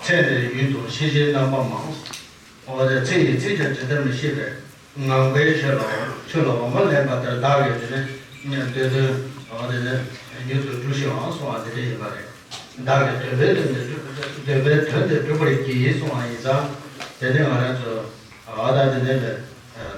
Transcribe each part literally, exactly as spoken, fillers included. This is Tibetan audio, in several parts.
ཚེ་འདིར་ཡུན་དུ་ཤེས་བྱའི་རྣམ་པ་མང་། འོ་དེ་ཚེ་ཡི་ཚིག་ཀྱང་བྲི་ལྟར་མི་ཤེས་པས། ངང་པའི་ཆོས་ལ་ཆོས་ལ་འོ་མ་ལེན་པ་ལྟར་བདག་གིས་དེ་ནི་འདོད་དོན་འོ་དེ་ནི་མྱུར་དུ་འགྲུབ་ཤིག་ཨང་གསུང་བ་དེ་འདྲ་ཡིན་པ་རེད། བདག་གིས་འདོད་པའི་དོན་དེ་འདོད་པའི་དོན་དེ་འགྲུབ་པར་བགྱི་གསུང་བ་ཡིན་ཙང་། དེ་ནི་ང་རང་ཚོ་འོ་ད་དེ་ནི་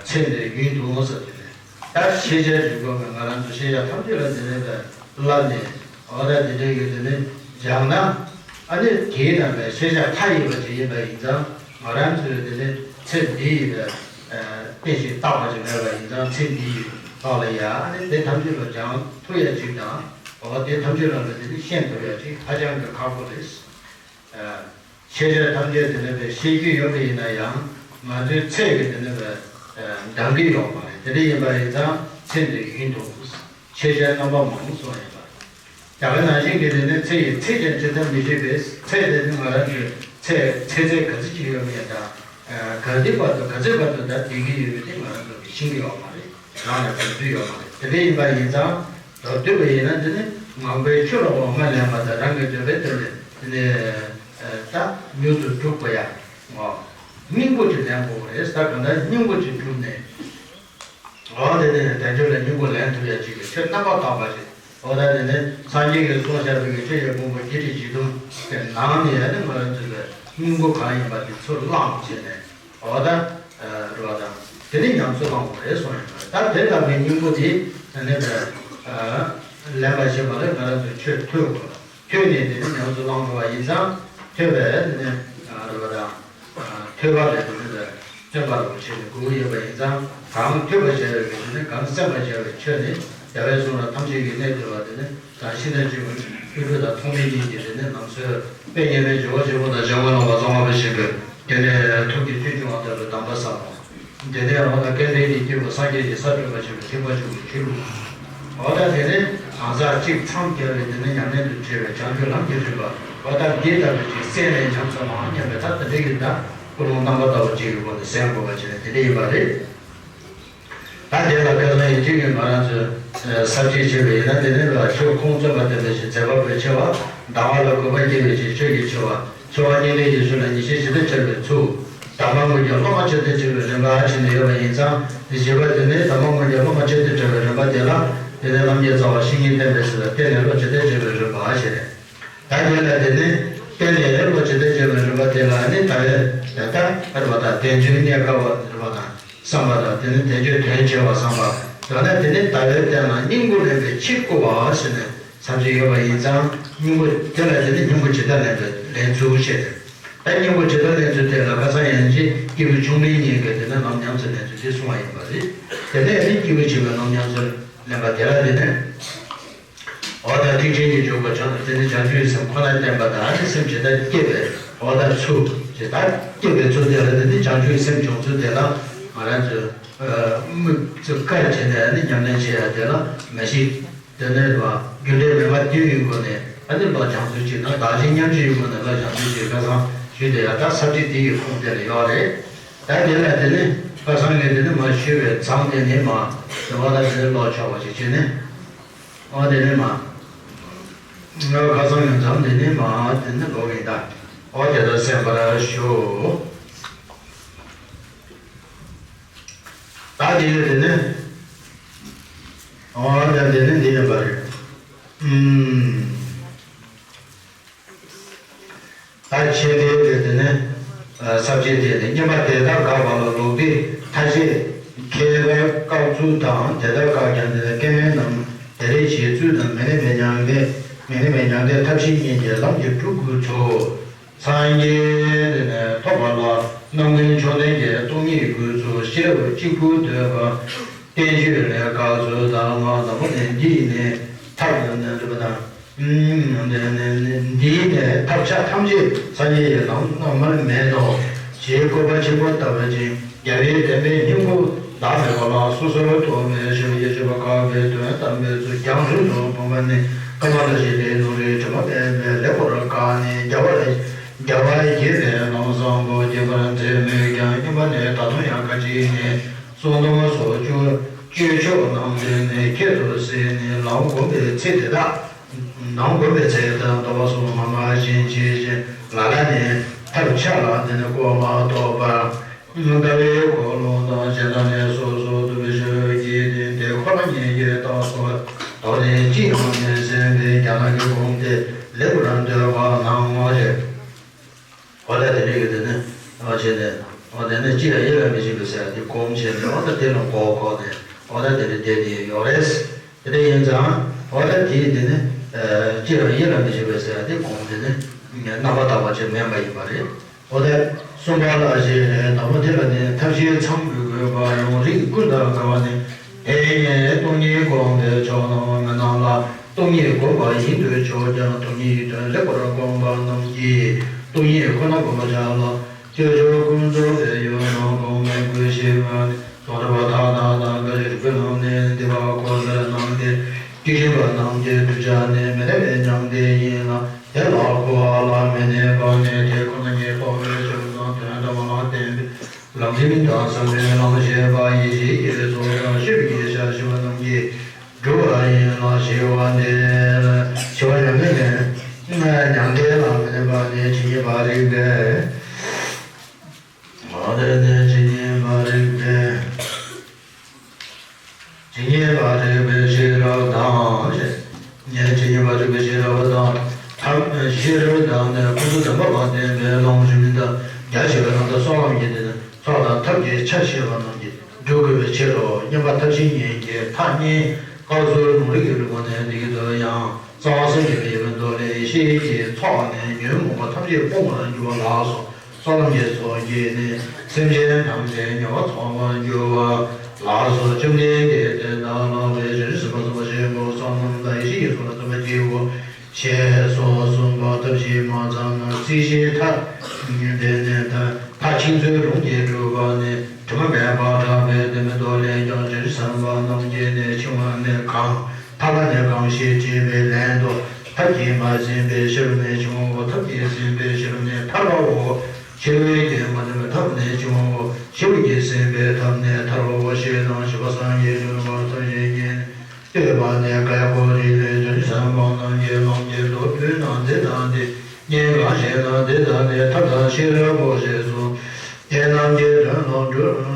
ཚེ་འདིར་ཡུན་དུ་ཟེར་དེ་ནི། ད་ཤེས་བྱ་རིག་པ་ང་རང་ཚོ་ཤེས་བྱ་ཐམས་ཅད་ལ་དེ་ནས་བསླབ་ནས་འོ་ད་དེ་འདྲ་ཡོད་དེ་ནས་སྦྱངས་ན། ཨ་ནི་དེའི་ནང་ནས་ཤེས་བྱ་མཐའ་ཡས་པ་ཅིག་ཡིན་པ་ཡིན་ཙང་ང་རང་ཚོས་དེ་ནས་ཚེ་འདི་ཡི་རྟེན་ཞིག་བཏགས་པ་ཅིག་མེད་པ་ཡིན་ཙང་ཚེ་འདི་ཡི་ཐོག་ལ་ཡ་ཨ་ནི་དེ་ཐམས་ཅད་ལ་སྦྱང་ཐུབ་ཡ་ཅིག་དང་འོ་དེ་ཐམས་ཅད་ལ་ལ་དེ་ནས་ཤེས་ཐུབ་ཡ་ཅིག་ཧ་ཅང་གི་ཁག་པོ་རེད། ཤེས་བྱ་ཐམས་ཅད་དེ་ནས་པའི་ཤེས་རྒྱུ་ཡོད་པ་ཡིན་ན་ཡང་ང་ཚོའི་ཚེ་གི་དེ་ནས་པའི་འདང་གི་ཡོད་མ་རེད། དེ་འདྲ་ཡིན་པ་ཡིན་ཙང་ཚེ་འདིར་ཡུན་དུ་ཤེས་བྱའི་རྣམ་པ་མང་གསུངས་ཡོད་པ་རེད། ད་ག་ནང་བཞིན་གྱི་དེ་ནས་ཚེ་ཡི་ཚིག་ཀྱང་བྲི་ལྟར་མི་ཤེས་པས་ཚེ་དེ་ནི་ང་རང་ཚོའི་ཚེ་ཚེ་ཚད་ག་ཚོད་ཅིག་ཡོད་མེད་དང་ག་དེ་བར་དུ་ག་ཚོད་བར་དུ་ད་བསྡད་ཀྱི་ཡོད་མེད་དེ་ང་རང་ཚོ་གིས་ཤེས་ཀྱི་ཡོད་མ་རེད། རང་ལ་བར་དུ་ཡོད་མ་རེད། དེ་འདྲ་ཡིན་པ་ཡིན་ཙང་མདོར་བསྡུས་པ་ཡིན་ན་འདི་ནི་ངང་པའི་ཆོས་ལ་འོ་མ་ལེན་པ་དང་རང་གི་འདོད་པའི་དོན་ལ་འདི་ནི་ད་མྱུར་དུ་འགྲུབ་དགོས་ཡ། སྙིང་པོ་ཅིག་ལེན་དགོས་པ་རེད། ད་གང་ལྟར་སྙིང་པོ་ཅིག་བསྒྲུབས་ནས་འོ་དེ་ནི་དལ་འབྱོར་ལ་སྙིང་པོ་ལེན་ཐུབ་ཡ་ཅིག་གི་ཆོས་རྣམ་པར་དག་པ་ཞིག་འོ་ད་དེ་ནི་སངས་རྒྱས་ཀྱིས་གསུངས་བཞག་པའི་ཆོས་ཀྱི་ཕུང་པོ་བརྒྱད་ཁྲི་བཞི་སྟོང་གི་ནང་ནས་ཡ་ནི་ང་རང་ཚོའི་སྙིང་པོ་གང་ཡིན་པ་དེ་ཚུར་བླངས་བྱས་ནས། འོ་ད། རེད་བ་དང་། དེ་ནི་ཉམས་སུ་བླང་དགོས་རེད་གསུངས་ཡོད་པ་རེད། ད་དེ་ལྟ་བུའི་སྙིང་པོ་དེ་ནི་ལེན་པ་ཞེས་པ་ལ་ང་རང་ཚོས་ཆོས་ཐོས་དགོས། ཐོས་ནས་དེ་ནི་ཉམས་སུ་བླང་དགོས་པ་ཡིན་ཙང་ཐོས་པས་དེ་ནི་རེད་བ་དང་། ཐོས་པ་ལས་དེ་ནི་བརྩོན་པ་རུ་བྱས་ནས་དགོས་ཀྱི་ཡོད་པ་ཡིན་ཙང་གང་ཐོས་པར་བྱ་བའི་དེ་ནི་གང་གསན་པར་བྱ་བའི་ཆོས་ནི་རྒྱལ་བའི་གསུང་རབ་ཐམས་ཅད་ཀྱི་གནད་དུ་བ་དེ་ནི། དང་ཤིང་རྟ་གཅིག་པུ་ཀུན་འགྲོ་དང་ཐོག་མེད་ཉིད་ཀྱི་དེ་ནས་ལམ་སྲོལ་དཔེ་ཉེ་བའི་སྦྱོར་བ་ཆེན་པོ་དང་སྦྱོར་བ་ལམ་པ་གཙང་མ་པའི་ཞིང་པའི་དེ་ནས་ཐུགས་ཀྱི་བཅུད་འབྱུང་བ་ལྟ་བུའི་གདམས་པ་ཟབ་མོ། དེ་ནས་འོ་ན་སྐལ་ལྡན་གྱི་སྐྱེས་བུ་སངས་རྒྱས་ཀྱི་ས་བགྲོད་པ་ཆེན་པོའི་ཐེག་པ་ཆེན་པོའི་ཆོས་ལུགས། འོ་ད་དེ་ནས་གང་ཟག་གཅིག་མཚམས་བརྒྱབ་པའི་དེ་ནས་ཉམས་ལེན་དུ་བྱེད་པའི་བྱང་ཆུབ་ལམ་གྱི་རིམ་པ་འོ་ད་འདི་ལྟ་བུ་ཅིག་གསན་ནས་ཉམས་སུ་བླང་སྙམ་པའི་ཐབས་དེ་འདྲ་ཡིན་ད་ཀུན་སློང་རྣམ་པ་ལྟ་བུ་ཅིག་གི་སྒོ་ནས་གསན་དགོས་པ་བྱས་ནས་དེ་འདྲ་ཡིན་པ་རེད། ད་དེ་ལ་ཁ་སང་ཡིན་གཅིག་གིས་ང་རང་ཚོས་ས་བཅད་བྱས་པ་ཡིན་ན་དེ་ནི་ལ་ཆོས་ཁུངས་བཙུན་པ་ལྡན་པའི་ཞིང་མཛད་པ་པོའི་ཆེ་བ། ཟླ་བ་ལ་གུས་པ་སྐྱེ་བའི་ཞིང་ཆོས་ཀྱི་ཆེ་བ། ཆེ་བ་གཉིས་ལྡན་གྱི་ཆོས་ལ་ཉེར་ཞི་ཇི་ལྟར་བྱ་བའི་ཚུལ། གདམས་ངག་གི་སློབ་མ་ཇི་ལྟར་བྱ་བའི་རིམ་པ་ཨ་ཕྱེ་ནས་ཡོད་པ་ཡིན་ཙང་དེ་བྱེད་པ་དེ་ནི་གདམས་ངག་གི་སློབ་མ་ཇི་ལྟར་བྱ་བའི་རིམ་པ་དེ་ལ་དེ་ནི་ལམ་གྱི་རྩ་བ་བཤེས་གཉེན་བསྟེན་པའི་ཚུལ་ལ་བརྟེན་ནས་བློ་ཇི་ལྟར་བྱ་བའི་རིམ་པ་ཨ་ཕྱེ་རེད། ད་དེ་ལ་དེ་ནི་བརྟེན་ནས་བློ་ཇི་ལྟར་བྱ་བའི་རིམ་པ་དེ་ལ་ནི་ད་རེས་ད་ལྟ་བར་བ་དང་བསྟན་བཅོས་རྙེད་དཀའ་བ་རེད་བ་དང་། བསམ་པ་དང་དེ་ནི་དལ་འབྱོར་དོན་ཆེ་བ་བསམ་པ། ཡང་ན་དེ་ནི་ཟླ་བའི་སྟེང་ན་སྙིང་པོ་ལེན་པའི་ཕྱིར་བསྐུལ་བ་ཟེར་ནས་ས་བཅད་ཡོད་པ་ཡིན་ཙང་སྙིང་པོ་དེ་ལ་དེ་ནི་སྙིང་པོ་ཇི་ལྟར་ལེན་པའི་ལེན་ཚུལ་བཤད་དེ། ད་སྙིང་པོ་ཇི་ལྟར་ལེན་ཚུལ་དེ་ལ་ཁ་སང་ཡན་ཆད་སྐྱེས་བུ་ཆུང་འབྲིང་གཉིས་ཀྱི་དེ་ནི་ལམ་ཉམས་སུ་ལེན་ཚུལ་དེ་གསུངས་པ་ཡིན་པ་རེད། དེ་ནས་ནི་སྐྱེས་བུ་ཆེ་བའི་ལམ་ཉམས་སུ་ལེན་པ་དེ་ལ་དེ་ནི། འོ་ད་ཐེག་ཆེན་གྱི་འཇུག་པ་བྱང་དུ་དེ་ནི་བྱང་ཆུབ་ཀྱི་སེམས་ཁོ་ན་བསྟན་པ་དང་ཨ་ནི་སེམས་ཇི་ལྟར་བསྐྱེད་པའི་འོ་ད་ཚུལ་ཇི་ལྟར་བསྐྱེད་པའི་ཚུལ་དེ་ལ་ནི་བྱང་ཆུབ་ཀྱི་སེམས་བྱུང་ཚུལ་དེ་ལ་ང་རང་ཚོས་དམིགས་ཚུལ་བཀར་བྱས་ནས་ཨ་ནི་ཉམས་ལེན་བྱེད་ཡ་དེ་ལ་མ་གཞི་དེ་ནས་རྒྱུ་འབྲས་མན་ངག་བདུན་ཡི་སྒོ་ནས་ཨ་ནི་བློ་སྦྱང་ཚུལ་གཅིག་དང་བདག་གཅིག་མཉམ་གཅིག་ཡི་སྒོ་ནས་བློ་སྦྱང་ཚུལ་གཅིག་ཁ་སང་ཞུས་དེ་ཡ་ད་ས་བཅད་དེ་ཡི་ཁུངས་དེ་ལ་ཡོད་རེད། ད་དེ་ལ་དེ་ནི་ཁ་སང་གི་དེ་ནི་མ་ཞུས་པའི་མཚམས་དེ་ནི་མ་དེ་བ་ད་དེ་ནི་ཀློག་ཆོག་པ་ཞིག་བྱས་ནས། འོ་དེ་ནི་མ། ང་ཁ་སང་ཡང་མཚམས་དེ་ནི་མ་དེ་ནི་ལོག་ཡིན་ད། འོ་དེ་ལྟར་གསན་པར་ཞུ། ད་དེ་ཡོད་དེ་ནི། འོ་ད་དེ་ནི་འདི་ཡིན་པ་རེད། ཨུམ། ད་ཆེས་མཐའི་དེ་དེ་ནི། ས་བཅད་དེ་ནི་སྙན་པ་དེ་ལྟར་དགག་པ་ལ་ལོག་སྟེ་མཐའ་བཞི་མཁས་པའི་བཀག་ཚུལ་དང་དེ་ལྟར་བཀག་ཀྱང་དེ་ལ་སྐལ་མེད་རྣམས་དེ་ལས་བཞེད་ཚུལ་དང་མི་གནས་པའི་མྱང་འདས་མི་གནས་པའི་མྱང་འདས་ཐབས་ཤེས་གཉིས་ཀྱི་ལམ་གྱི་གྲུ་དགུའི་ཚུལ། སངས་རྒྱས་དེ་ནི་ཐོབ་པ་ལ་རྣམ་ཀུན་མཆོག་ལྡན་གྱི་སྟོང་ཉིད་ཀྱི་སྐུའི་ཚུལ་ཤེས་རབ་གཅིག་པུ་འདོད་པ། བསྟན་བཅོས་ལས་དཀའ་ཚུལ་དང་ལམ་པོ་ནི་འདིས་ནི་ཐབས་འདི་ནི་ཐབས་ཆ་ཐམས་ཅད་སངས་རྒྱས་ཀྱི་ལམ་རྣམ་པར་མེད་དོ། ཞེས་བཀོད་པ་ཆེན་པོ་ལྟ་བུ་ཅན་རྒྱལ་བའི་བསྟན་པའི་སྙིང་པོ་བདག་མེད་པ་ལ་སོ་སོར་རྟོག་པའི་ཕྱིར་ཡེ་ཤེས་པ་དགག་པའི་དོན་དམ་པའི་ཚུལ་རྒྱང་རིང་དུ་འཕངས་པ་ནི་ཀ་མ་ལ་ཤཱི་ལའི་ལུང་རིགས་དྲི་མ་མེད་པའི་ལེགས་པར་བཀག་ནས་རྒྱལ་བར་རྒྱལ་བ་དགྱེས་པའི་ལམ་བཟང་པོ་བགྱིད་པར་མཛད་མོད་ཀྱང་སྙམ་པ་ནི་ད་དུང་ཡང་ཁ་ཅིག་ནི་གསུང་དུམ་སོགས་སྤྱོད་སྤྱོད་ཕྱོགས་རྣམས་དེ་ནི་ཁྱད་དུ་བསད་ནས་ལམ་བསྒོམ་པའི་ཚེ་དེ་དག་ལམ་བསྒོམ་པའི་ཚེ་དང་ལྟ་བ་སོགས་མ་སྨྲ་བཞིན་བྱེད་བཞིན་ལ་ལ་ནི། ཐབས་ཆག་ལ་དེ་ནི་བཀོད་མ་གཏོགས་པར། ལྟ་བའི་འཁོར་ལོ་དང་ཞེ་སྡང་ནི་སོ་སོར་རྟོག་པའི་ཤེས་རབ་ཀྱིས་དེ་དེ་ཁོ་ན་ཉིད་ཀྱིས་རྟག་ཏུ་དོར་ཏེ་ཅི་ཡང་མི་སེམས་པའི་རྒྱ་སྣང་གིས་བསྒོམས་ཏེ་ལེགས་པར་འདོད་པ་ནང་བཞིན། འོ་ད་དེ་འདྲའི་གི་དེ་ནི་འོ་བྱས་ནས་འོ་དེ་ནི་ཅི་ཡང་ཡིད་ལ་མི་བྱེད་པའི་ཟེར་དེ་སྒོམ་བྱས་ནས་འོ་ད་དེ་ལ་མགོ་འཁོར་ནས་འོ་ད་དེ་འདྲ་བསྡད་དེ་ཡོད་རེད། དེ་འདྲ་ཡིན་ཙང་འོ་ད་དེ་དེ་ནི་ཅི་ཡང་ཡིད་ལ་མི་བྱེད་པའི་ཟེར་དེ་སྒོམ་དེ་ནི་རྣམ་པར་དག་པ་ཅིག་མིན་པ་ཡིན་པ་རེད། འོ་ད་གསུམ་པ་ལ་ཞེས་དང་པོ་དེ་ལ་ནི་ཐབས་ཤེས་ཚང་དགོས་དགོས་པ་ཡང་རིགས་ཀུན་དང་འགལ་བ་ནི། དེ་ཉིད་སྟོང་ཉིད་སྒོམ་པའི་ཕྱོགས་རྣམས་མི་རྣམས་ལ། སྟོང་ཉིད་སྒོམ་པ་ཡིན་དུ་ཆོག་ཀྱང་སྟོང་ཉིད་དོན་ལེགས་པར་སྒོམ་པ་རྣམས་ཀྱིས་སྟོང་ཉིད་ཁོ་ན་སྒོམ་པར་བྱ་ལ། སྤྱོད་ཕྱོགས་ཀུན་རྫོགས་པའི་ཡུལ་རྣམས་སྒོམ་མེད་དགོས་ཞེས་པ་ནི་དོན་གྲུབ་པ་མཐའ་དག་དང་འགའ་ཞིག་རིགས་ཀུན་རྣམས་ནི་འདི་བ་གོ་ས་རྣམས་ཏེ། དཀྱུས་ཆེན་པ་རྣམས་ཀྱི་གདུལ་བྱ་ནི་མི་གནས་པའི་མྱང་འདས་ཡིན་ལ། དེ་ལ་གོ་བ་ལ་མི་གནས་པ་ནི་དེ་ཁོ་ན་ཉིད་རྟོགས་པའི་ཕྱིར་དང་དོན་དམ་ལ་བརྟེན་པའི་ལམ་རིམ་དང་བསམ་པའི་ལམ་ཞེས་པ་ཡེ་ཤེས་ཀྱི་ཚོགས་དང་ཤེས་རབ་ཀྱི་ཞལ་ཞེས་པ་རྣམས་ཀྱིས་སྒྲུབ་པ་ཡིན་ལ་ཞེས་པ་འདི་ཞེས་པ་ཡོད་མེད་ནས་མྱང་འདས་ལ་མི་གནས་པ་ནི་ཇི་སྙེད་པར་རིགས་པས། ཨ་དེ་ནས་ཇི་སྙེད་པར་རིགས་པས། ཇི་སྙེད་པར་རིགས་པའི་ཤེས་རབ་དང་། ཇི་སྙེད་པར་རིགས་པའི་ཤེས་རབ་དང་། ཐབས་ཤེས་རབ་དང་ནི་ཁོ་ཚོ་དམ་པ་བ་བསྟན་པའི་ལམ་རིམ་དང་རྒྱ་ཆེ་བའི་ལམ་དང་སྲོག་ལམ་གྱི་དེ་ནི་ཚོགས་དང་ཐབས་ཀྱི་ཆ་ཤས་པ་རྣམས་ཀྱིས་སྒྲུབ་དགོས་པའི་ཕྱིར་རོ། མཉམ་པ་ཐབས་ཤེས་གཉིས་ཀྱི་མཐའ་གཉིས་བཀག་ཚུལ་ལུང་རིགས་ཀྱི་ལུང་ནས་འདི་སྐད་དུ་ཡང་། རྩ་བ་སངས་རྒྱས་པའི་ཡེ་ཤེས་ཀྱི་ཚོགས་ནི་ཉོན་མོངས་པ་ཐམས་ཅད་སྤོང་བར་འགྱུར་བ་ལགས་སོ། སྲོག་ལམ་གྱི་ཚོགས་ཀྱིས་ནི་སེམས་ཅན་ཐམས་ཅད་ཉེ་བར་འཚོ་བར་འགྱུར་བ་ལགས་སོ། བཅོམ་ལྡན་འདས་དེ་ལྟར་ལྷག་པའི་བྱང་ཆུབ་སེམས་དཔའ་ཚངས་པ་ཆེན་པོ་བསོད་ནམས་དང་ཡེ་ཤེས་ཀྱི་ཚོགས་ལ་བརྩོན་པར་བགྱིའོ། ཞེས་སོགས་གསུངས་པ་ཐབས་ཤེས་མ་ཚང་ན་རྩིས་ཤེས་མཐའ་དེ་ནས་མཐའ་མཐའ་ཕྱིན་ཚུལ་ལུང་གིས་སྒྲུབ་པ་ནི་དྲི་མ་མེད་པར་གྲགས་པས་དེ་མིན་དུ་ལེན་ཀྱང་བྱང་ཆུབ་སེམས་དཔའ་རྣམས་ཀྱིས་ནི་འཆིང་བ་ནི་གང་། ཐར་པ་ནི་གང་ཞེས་དྲིས་པའི་ལན་དུ། ཐབས་ཀྱིས་མ་ཟིན་པའི་ཕྱིར་ནི་འཆིང་བའོ། ཐབས་ཀྱིས་ཟིན་པའི་ཕྱིར་ནི་ཐར་པའོ། ཤེས་རབ་ཀྱིས་མ་ཟིན་པའི་ཐབས་ནི་འཆིང་བའོ། ཤེས་རབ་ཀྱིས་ཟིན་པའི་ཐབས་ནི་ཐར་པའོ་ཞེས་དང་། ཞི་བ་སངས་རྒྱས་བྱོན་པ་ཐབས་ཤེས་ཀྱིས་བསྟོད་པ་ནི་བཀའ་པོད་རིགས་ལས་བྱང་ཆུབ་སེམས་དཔའ་རྣམས་ཀྱི་ལམ་གྱི་མདོ་ཕུལ་ན་འདི་དང་འདི། སྙིང་གང་ཞེ་ན་འདི་དག་ནི་ཐབས་དང་ཤེས་རབ་བོ་ཞེས་གསུངས། དེ་རྣམས་ཀྱི་དོན་ལམ་སྒྲོན།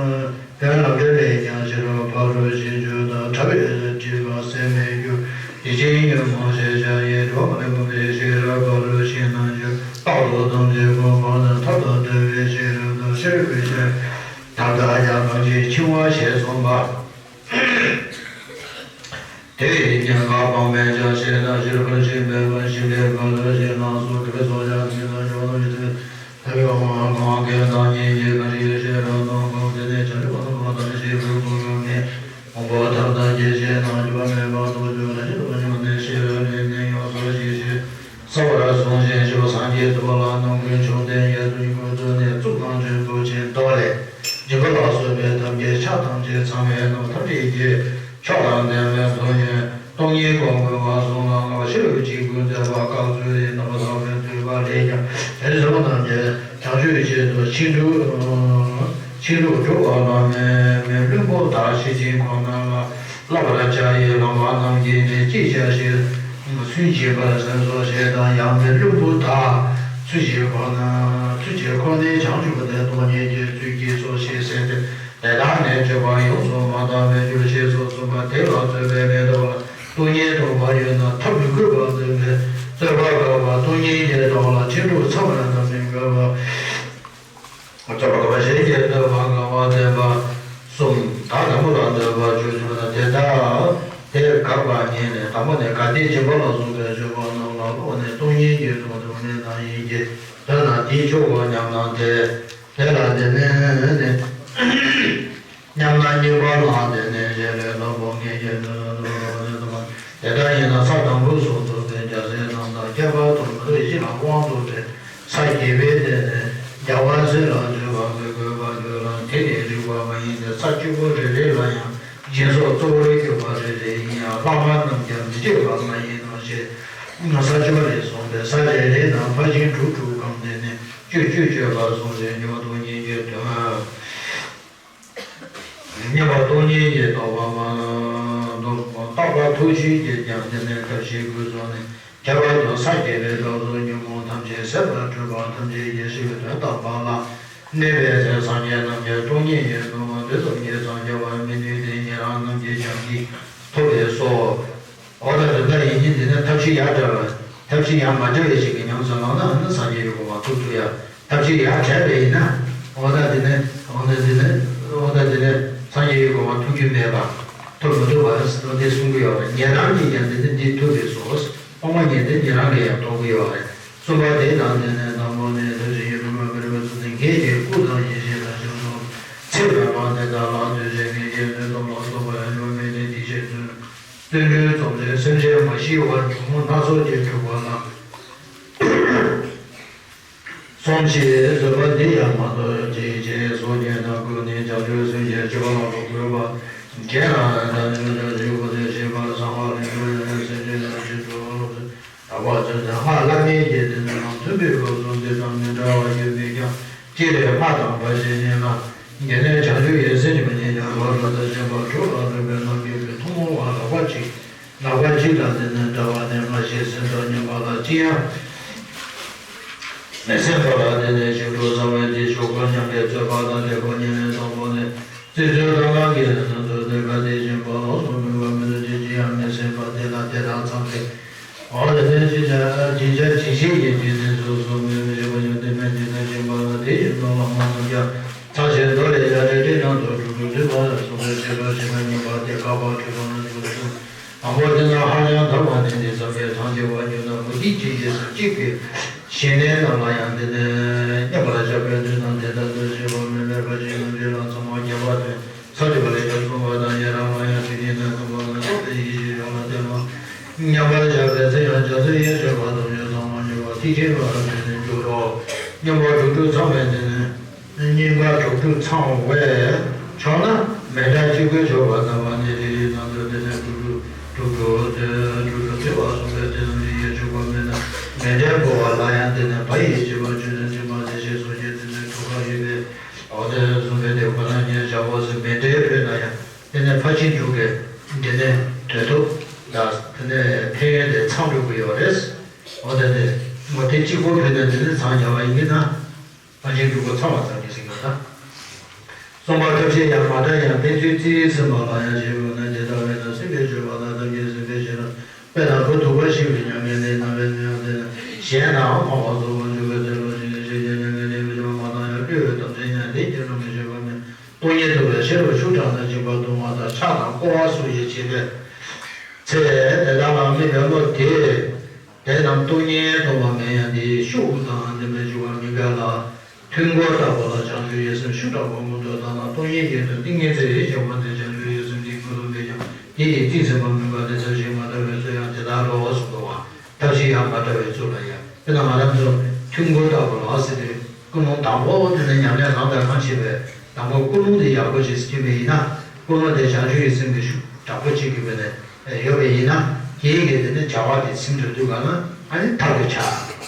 དོན་ལམ་སྒྲོན་ལས་ཀྱང་ཤེས་རབ་ཕ་རོལ་ཕྱིན་བཅུ་དང་། ཕྲ་བའི་སྒྲིབ་པ་ཟད་མི་འགྱུར། ཡེ་ཤེས་ཉོན་མོངས་ཞེས་བྱ་ཡི། སྒྲོ་མ་ལས་བུམ་པའི་ཤེས་རབ་ཕ་རོལ་ཕྱིན་རྣམ་འགྱུར། རྟག་ཏུ་ཐམས་ཅད་སྒོམ་པ་དང་། ཐབས་དང་ལྡན་པའི་ཤེས་རབ་དང་། ཤེས་རབ་ཀྱི་ཤེས་རབ་ཐབས་དང་ཡང་གང་ཞིག་འཆིང་བ་ཞེས་གསུངས་པ། དེ་ཡི་གཉེན་ཁ་སྤངས་པས་ཀྱང་ཞེས་དང་། ཤེས་རབ་ཕར་ཕྱིན་པས་ཀྱང་ཞེས་པའི་ཕར་ཕྱིན་ལ་སོགས་སྒྲུབ་པའི་ཚོགས་ཀྱང་དེ་དང་འབྱོར་བ་རྣམས་ཀྱི་ཐོག་ལ་ཡོད་པ་གང་གིས་བདག་ཉིད་ཀྱི་གང་ཞིག་ཤེས་རབ་དང་གང་དེ་ནི་བྱང་ཆུབ་ཀུན་ཐོབ་པ་དང་ཞེས་པའི་ཁུངས་སུ་ཡོད་མིན། དང་པོ་ཐབས་དང་རྒྱས་བཤད་དང་། བརྒྱད་པ་མེད་པ་རྟོགས་བརྗོད་རང་བཞིན་དུ་བརྗོད་ནས་ཤེས་རབ་ལས་ནི་ཡོངས་སུ་ཞི་ཞེས་གསལ་བར་གསུངས་ཤིང་། ཞི་བ་སངས་རྒྱས་ཐུབ་པ་ལ་རྣམ་ཀུན་མཆོག་ལྡན་ཡེ་ཤེས་ཀྱི་སྐུ་ཚུལ་ནི་གཙུག་རྡོ་རྗེ་མདོ་ཆེན་མདོ་ལས། སྦྱིན་པ་ལ་སོགས་པའི་ཐབས་ཀྱི་ཆ་ཐམས་ཅད་ཚང་བའི་རྣམ་ཐམས་ཅད་ཀྱི་མཆོག་དང་ལྡན་པའི་མདོ་ཡིན། སྟོང་ཉིད་སྒོམ་དགོས་པ་གསུངས་ལ། སྔགས་ཤེས་རབ་ཀྱི་སྐུ་མཛད་པ་བཀག་ཚུལ་ཡིན། རྣམ་པར་དག་པའི་བསྟོད་པ་ལས་ཀྱང་། དེ་ཚོ་རྣམས་ཀྱི་བྱང་ཆུབ་ཆེད་དུ་ཕྱིན་དྲུག་ཕྱིན་དྲུག་སྒྲུབ་པ་ལ་མི་མི་བླུན་པོ་དག་ཤེར་ཕྱིན་ཁོ་ན་ལ་བསླབ་པར་བྱ་ཡི། བླ་མ་རྣམས་ཀྱིས་ནི་ཅི་བྱ་ཞེས་ཚུལ་བྱེད་པར་སེམས་སོ་ཞེས་དང་། ཡང་མི་བླུན་པོ་དག་ཚུལ་བྱེད་ཁོ་ན་ཚུལ་བྱེད་ཁོ་ནས་བྱང་ཆུབ་པ་དེ་སྟོང་ཉིད་ཀྱི་ཚུལ་གྱིས་སོ་ཞེས་ཟེར་ཏེ། དེ་དག་ནི་སྤྱོད་པ་ཡོངས་སུ་མ་དག་པའི་རྒྱུར་ཞེས་སོགས་གསུངས་པ་དེ་ལ་རྩོད་པའི་མེ་ཏོག་ལ་སྟོང་ཉིད་རྟོགས་པ་ཡོད་ན་ཐབས་མི་དགོས་པར་འདོད་པས་རྩོད་པ་དགག་པ། སྟོང་ཉིད་ཀྱི་དོན་ལ་ཕྱིན་དྲུག་མཚམས་རེ་ན་མི་དགོས་པ། རྩོད་པ་དགག་པ་གཞན་གྱི་འདོད་པ་དགག་པ་བསྟན་པ་གསུམ། བདག་དང་པོ་ལ་འདོད་པ་བཅུ་ཞེས་པ་དང་། དེ་ལྟར་དེ་དགག་པ་གཉིས་ནི། དང་པོ་ནི་གལ་ཏེ་སྦྱིན་པ་ལ་སོགས་པའི་སྤྱོད་པ་རྣམས་ལ་བློ་ནི་སྟོང་ཉིད་ཀྱི་དོན་དུ་གནས་ན་ཡིན་གྱི། འདོད་ན་དེས་ཆོག་གོ་སྙམ་ན་དེ། དེ་ལ་དེ་ནི་ནི། སྙམ་ན་གཉིས་པ་ལ་དེ་ནི་གཞན་ལས་ལྷག་པོ་ངེས་ཀྱི་དོན་དུ་ནི་དེ་ལྟར་ཡིན་ན་ས་དང་པོའི་གཟུགས་རྟོགས་པའི་རྒྱལ་སྲས་རྣམས་དང་། ཁྱད་པར་དུ་མི་རྟོག་ཡེ་ཤེས་ལ་དབང་རྟོགས་པའི་ས་བརྒྱད་པའི་སྟེང་ནས་རྒྱལ་བ་སྲས་ལ་བརྗོད་པ་མི་དགོས་པར་འདོད་ལ། དེ་ནི་རིགས་པ་མ་ཡིན་ཏེ། ས་གཅིག་པོ་རེ་རེ་ལ་ཡང་སྦྱིན་སོགས་གཙོ་བོར་གྱུར་པ་རེ་རེ་ཡིན་ཡང་། བླ་མ་རྣམས་ཀྱང་མི་བརྗོད་པ་མ་ཡིན་ནོ་ཞེས། ས་བཅུ་པ་ལས་གསུངས་པའི་ས་རེ་རེ་ན་ཕར་ཕྱིན་དྲུག་དྲུག་གམ། དེ་ནི་བཅུ་བཅུ་བརྗོད་པར་གསུངས་ཤིང་། མཉམ་པ་སྟོང་ཉིད་ཀྱི་དོན། མཉམ་པ་སྟོང་ཉིད་ཀྱི་རྟོགས་པ་མ་རྟོགས་པ་རྟོགས་པ་ཐུགས་ཆོས་ཀྱིས་ཀྱང་། དེ་ནི་ཐབས་ཤེས་ཀུན་རྫོགས་ནས། ཁྱད་པར་དུ་ས་བརྒྱད་པའི་སྐབས་སུ་ཉོན་མོངས་ ཐམས་ཅད་ཟད་པར་གྲོལ་བ་ཐམས་ཅད་ཡེ་ཤེས་ཀྱི་དོན་དམ་པ་ལ་གནས་པའི་ཚེ་སངས་རྒྱས་རྣམས་ཀྱི་སྟོང་ཉིད་ཀྱི་སྣང་བ་དེ་ཙམ་གྱིས་སངས་རྒྱ་བར་མི་ནུས་ཏེ། ཉན་རང་རྣམས་ཀྱིས་ཀྱང་འདི་ཐོབ་པས་སོ། འོ་ད་དེ་འདྲ་ཡིན་གྱི། འདི་ནི་ཐབས་ཤེས་ཡ་བྲལ་བ། ཐབས་ཤེས་ཡ་མ་བྲལ་བའི་ཞིག་གི་ཉམས་སུ་བླངས་ན་ནི་སངས་རྒྱས་ཀྱི་གོ་འཕང་ཐོབ་ཐུབ་ཡ། ཐབས་ཤེས་ཡ་བྲལ་བ་ཡིན་ན། འོ་ད་དེ་ནི། འོ་ད་དེ་ནི། འོ་ད་དེ་ནི་སངས་རྒྱས་ཀྱི་གོ་འཕང་ཐོབ་རྒྱུ་མེད་པ། ཐོབ་མི་ཐུབ་པ་འོ་དེ་གསུང་གི་ཡོད་རེད། ཉན་རང་གིས་ཀྱང་དེ་ནི་འདི་ཐོབ་པས་སོ། སྟོང་པ་ཉིད་དེ་ཉན་རང་གིས་ཡང་རྟོགས་ཀྱི་ཡོད་རེད། གསུམ་པ་དེ་དང་དེ་ནི་དང་པོ་ནི་ཐབས་ཤེས་ཡོད་པའི་མ་འབད་པའི་ཚུལ་དེ་ངེད་ཀྱི་སྐུ་དང་ཡེ་ཤེས་དང་ཞབས་ཏོག་ཚེ་རབས་དེ་དག་ལ་འདུས་བྱས་ངེད་ཀྱི་དོན་དམ་ལ་སོགས་པ་ཡང་ཡོད་མེད་དེ་དེ་ཤེས་ཚུལ། བརྩོན་འགྲུས་རྩོམ་ཚེ་སེམས་ཅན་མ་ཤི་བར་འབྱུང་རྔུབ་སྣ་ཚོགས་ཀྱིས་འཁྲུགས་པ་རྣམས་སོམས་ཤིང་བཟོད་པ་འདི་ཡང་མ་ནོར་ཅིག་ཅེས་སོགས་ཉན་དང་བཀུར་ནས་བྱང་ཆུབ་སེམས་ཀྱི་སྤྱོད་པ་ལ་འགོད་པ། རྒན་ལ་དང་ཆོས་ཀྱང་ཞུ་དགོས་ཏེ་ཞེས་པར་གསང་བ་ལས་འགྲོ་བའི་སེམས་ཅན་ལ་ཆེད་དུ་རགས་པ་ཚུལ་དང་སྔགས་བླ་མེད་ཀྱི་དེ་ནི་ནང་མཐུན་པའི་སྐབས་སུ་འདི་དང་མི་འདྲ་བ་ཡོད་མིན་ཀྱང་། སྤྱིར་སྔགས་དང་བར་ཆད་ཉེ་ལ་ཉེ་ལས་བྱང་ཆུབ་ཀྱི་སེམས་ཀྱི་མི་ཉེ་ཡང་བར་ལ་དང་ཞེན་པ་དྲུག་ལ་སློབ་པའི་རྣམ་འགྱུར་གྱི་ཐུན་མོང་བ་ལག་པ་གཅིག་ལག་པ་གཅིག་ལ་དེ་ནི་འདྲ་བ་ནི་སྔར་བཞིན་སེམས་ཙམ་སྙམ་པ་ལ་ཅི་ཡང་མི་སེམས་པ་ལ་དེ་ནི་ཞིབ་ཏུ་བསམ་པས་འདི་ཞུ་དགོས་སྙམ་པའི་རྩོད་པ་དང་འབྲེལ་བ་ཉེ་ལས་དང་པོ་ནི། རྩི་ཚུལ་དང་སྔགས་ཀྱི་ནང་དུ་འདོད་པ་དེ་བཞིན་པ་ལ་སོགས་མོས་པ་མི་འདོད་ཅིང་ཅི་ཡང་མི་སེམས་པ་དེ་ལ་དེ་དག་ཚང་སྟེ། འོ་དེ་ནས་ཅི་བྱ་ཅི་བྱ་ཇི་བཞིན་ཡིན་གྱི་ནི་སོ་སོ་མི་མི་ཤེས་པ་ཡང་དེ་མེད་དེ་ན་སྦྱིན་པ་ལ་དེ་ཡི་ནོར་ལ་མ་ནོར་ཀྱང་ཚང་ཞིང་མདོ་ལས་བྱ་བྲལ་དེ་ནང་དུ་དྲུག་དྲུག་བསྡུས་པ་སོགས་པའི་བྱེད་པ་བྱེད་པ་གཉིས་པ་དེ་ཁ་བ་ཁྲི་པ་ན་དྲུག་དྲུག་དང་པོ་དེ་ན་ཧ་ཅང་དམ་པ་ནི་འདི་ཙམ་གྱིས་ཐམས་ཅད་པ་ཉོན་དང་མུ་སྟེགས་ཀྱི་རྗེས་སུ་སྐྱེས་པའི་ཞི་གནས་རྣམས་ལ་ཡང་དེ་ནས་མཉམ་པར་བཞག་པའི་དུས་དང་དེ་ལྟར་དུ་བྱེད་པ་མེད་པའི་ཁ་ཅིག་ནམ་ཞིག་ལ་ཚང་མ་ཁྱད་པར་དུ། ས་ཏི་པ་ལས་ཀྱང་གསུངས་པ་དང་ཡི་རང་མ་ཡང་དེ་ཉིད་ནི་སྟོང་པ་ལ་སོགས་པའི་ཡེ་ཤེས་ཡོངས་ལ་ལྟོས་ན། མཉམ་པར་བཞག་པའི་ཚེ་ཡང་བྱང་སེམས་ཡེ་ཤེས་པ་དང་ཡོད་ཚང་མ་མྱོང་བ་ཐེག་ཆེན་པ་དེ་ནི་འགྱུར་རོ། མཉམ་པ་དྲུག་དྲུག་ཚང་བས་དེ་ནི་གཉིས་པ་དྲུག་དྲུག་ཚང་བས་ཆོག་ན་མི་འདྲ་གཅིག་པུས་ཆོག་པ་ལྟ་བ་ནི་རེ་རེའི་ནང་དུ་དེ་ནི་དྲུག་དྲུག་དྲུག་དྲུག་དེ་དྲུག་དྲུག་ཚེ་བ་གསུངས་པས་དེ་རྣམས་ཀྱི་ཡེ་ཆོག་པ་མེད་ན་མི་འདྲའི་འབོ་བ་ལ་ཡང་དེ་ནི་བ་ཡི་བྱེད་པ་ཆོས་ནི་དྲི་མ་ལས་ཞེས་སོགས་ཀྱི་དེ་ནི་དྲུག་པ་ཡོད་པས། འོ་དེ་གསུངས་པའི་དེ་ཁོ་ན་ཉེར་བཞག་པོ་ཟེར་མེ་འདྲའི་ཕུད་ན་ཡང་དེ་ནས་ཕར་ཕྱིན་དྲུག་གི་དེ་ནས་དོན་དུ་ད་དེ་ནས་ཕན་ཡོན་དེ་ཚང་འགྲོ་གི་ཡོད་རེད། འོ་དེ་དེ་མ་དེ་གཅིག་པོ་ཕུད་ན་དེ་ནས་ཚང་རྒྱ་བ་ཡིན་གྱི་ན་ཕར་ཕྱིན་དྲུག་པོ་ཚང་བ་ཙམ་གྱིས་ཟིན་གྱི་ད། གསུམ་པ་ཐབས་ཤེས་ཡང་མ་བྲལ་ཡང་ཕན་ཚུན་རྩིས་ཟིན་པ་ལ་ཡང་ཞེས་པ་ན་ཇི་ལྟ་བས་ན་སྲིད་པའི་སྤྱོད་པ་དང་ཐམས་ཅད་ཟིན་པའི་ཕྱིར། དཔེར་ན་བུ་ཐུག་པ་ཤི་བའི་མྱ་ངན་ལས་ནམ་པའི་ནད་ཡང་དེ་ན་གཞན་དང་ཕངས་པ་རྫོགས་པར་འགྱུར་བའི་དེ་ལ་ཞི་བའི་ཤེས་བྱ་མྱ་ངན་ལས་མི་འགྱུར་བ་མ་བཏང་ཡང་བསླུ་བའི་དམ་ཚིག་ཉམས་ལྡན་གྱི་རང་གི་སྤྱོད་པ་མིན། སྟོང་ཉིད་རྟོགས་པའི་ཤེས་རབ་ཤུགས་དྲག་ན་སྦྱིན་པ་གཏོང་བ་དང་ཕྱག་དང་བསྐོར་བ་སོགས་ཀྱིས་བྱེད་པའི་ཚེ་དེ་དག་ལ་དམིགས་པའི་བློ་དེ། དེ་རྣམས་སྟོང་ཉིད་རྟོགས་པ་མིན་ཡང་དེའི་ཤུགས་དང་ལྡན་པའི་སྦྱིན་པ་མིན་པས་ལ། ཐུན་མགོ་ལྟ་བུ་ལ་བྱང་ཆུབ་ཀྱི་སེམས་ཤུགས་དྲག་པོ་མངོན་དུ་བཏང་ན་སྟོང་ཉིད་ཀྱི་དོན་ཏིང་ངེ་འཛིན་ཡིད་ཆེས་པ་དེ་བྱང་ཆུབ་ཀྱི་སེམས་ཀྱི་ཀུན་རྫོབ་སྟེ་ཀྱང་དེ་ཡི་རྩིས་ཟིན་པ་མིན་པ་དེ་ཐབས་ཤེས་མ་བྲལ་བའི་ཚུལ་ཡང་དེ་ལྟར་རོ་གསུངས་འདུག་བ། ཐབས་ཤེས་ཡང་མ་བྲལ་བའི་ཚུལ་ལ་ཡང་དཔེར་ན་ང་རང་ཚོ་ཐུན་མགོ་ལྟ་བུ་ལ་ཟེར་དུས་ཀུན་སློང་དང་པོ་དེ་ནི་ཉམས་ལེན་རང་དང་རང་བྱེད་པའི་དང་པོ་ཀུན་སློང་དེ་ཡག་པོ་ཞིག་སྐྱེས་པ་ཡིན་ན་ཀུན་སློང་དེ་བྱང་ཆུབ་ཀྱི་སེམས་ཀྱི་ཤུགས་དྲག་པོ་གཅིག་གི་བས་ནས་ཡོད་པ་ཡིན་ན་དེའི་གི་དེ་ནི་བྱ་བ་དེ་ཟིན་འགྲོ་དུས་ག་ན་ཨ་ནི་ཐབས་ཀྱི་ཆ་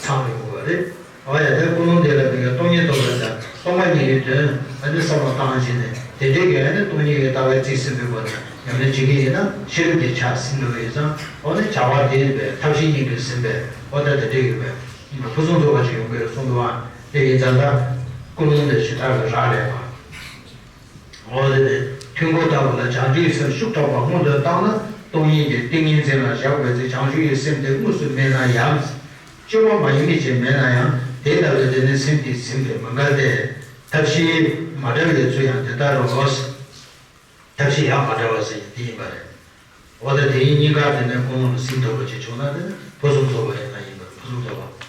ཚང་རེད་དགོས་པ་རེད། འོ་ཡ་དེ་ཀུན་སློང་དེ་ལ་དེ་གའི་སྟོང་ཉིད་རྟོགས་པ་དང་སྟོང་པ་ཉིད་ཀྱི་དོན་ཨ་ནི་བསམ་བློ་བཏང་བྱས་ནས་དེ་འདྲའི་གི་ཨ་ནི་སྟོང་ཉིད་ཀྱི་ལྟ་བའི་རྩིས་ཟིན་པའི་སྒོ་ནས་ཉམས་ལེན་བྱེད་ཀྱི་ཡིན་ན་ཤེས་རབ་ཀྱི་ཆ་ཟིན་འགྲོ་བ་ཡིན་ཙང་འོ་ནི་བྱ་བ་དེ་ཡིན་པས་ཐབས་ཤེས་གཉིས་ཀྱིས་ཟིན་པས་འོ་ད་དེ་འདྲའི་ཡོད་པས་ཕུན་སུམ་ཚོགས་པ་ཞིག་ཡོང་གི་རེད་གསུངས་འདུག་ཨ། དེ་ཡིན་ཙང་ད་ཀུན་སློང་དེ་ཞེ་དྲག་གི་རག་ལས་པ། འོ་དེ་ནས་ཐུན་མགོ་ལྟ་བུ་ལ་བྱང་ཆུབ་ཀྱི་སེམས་ཤུགས་དྲག་པ་མངོན་དུ་བཏང་ན་སྟོང་ཉིད་ཀྱི་ཏིང་ངེ་འཛིན་ལ་བཞག་པའི་ཚེ་བྱང་ཆུབ་ཀྱི་སེམས་དེ་དངོས་སུ་མེད་ན་ཡང་། སྤྱོད་པ་མ་ཡིན་པའི་ཆོས་མེད་ན་ཡང་དེ་ལྟ་བུའི་དེ་ནི་སེམས་ཀྱིས་ཟིན་པའི་མི་འགལ་ཏེ། ཐབས་ཤེས་མ་བྲལ་བའི་ཚུལ་ཡང་དེ་ལྟར་རོ། ཐབས་ཤེས་ཡང་མ་བྲལ་བ་ཟེར་དེ་ཡིན་པ་རེད། འོ་ད་དེ་གཉིས་ཀ་དེ་ནས་ཀུན་སློང་ལ་ཟིན་ཐུབ་པ་ཅིག་བྱུང་ན་དེ་ནི་ཕུན་སུམ་ཚོགས་པ་ཡིན་ན་ཡིན་པར་ཕུན་སུམ་ཚོགས་པ།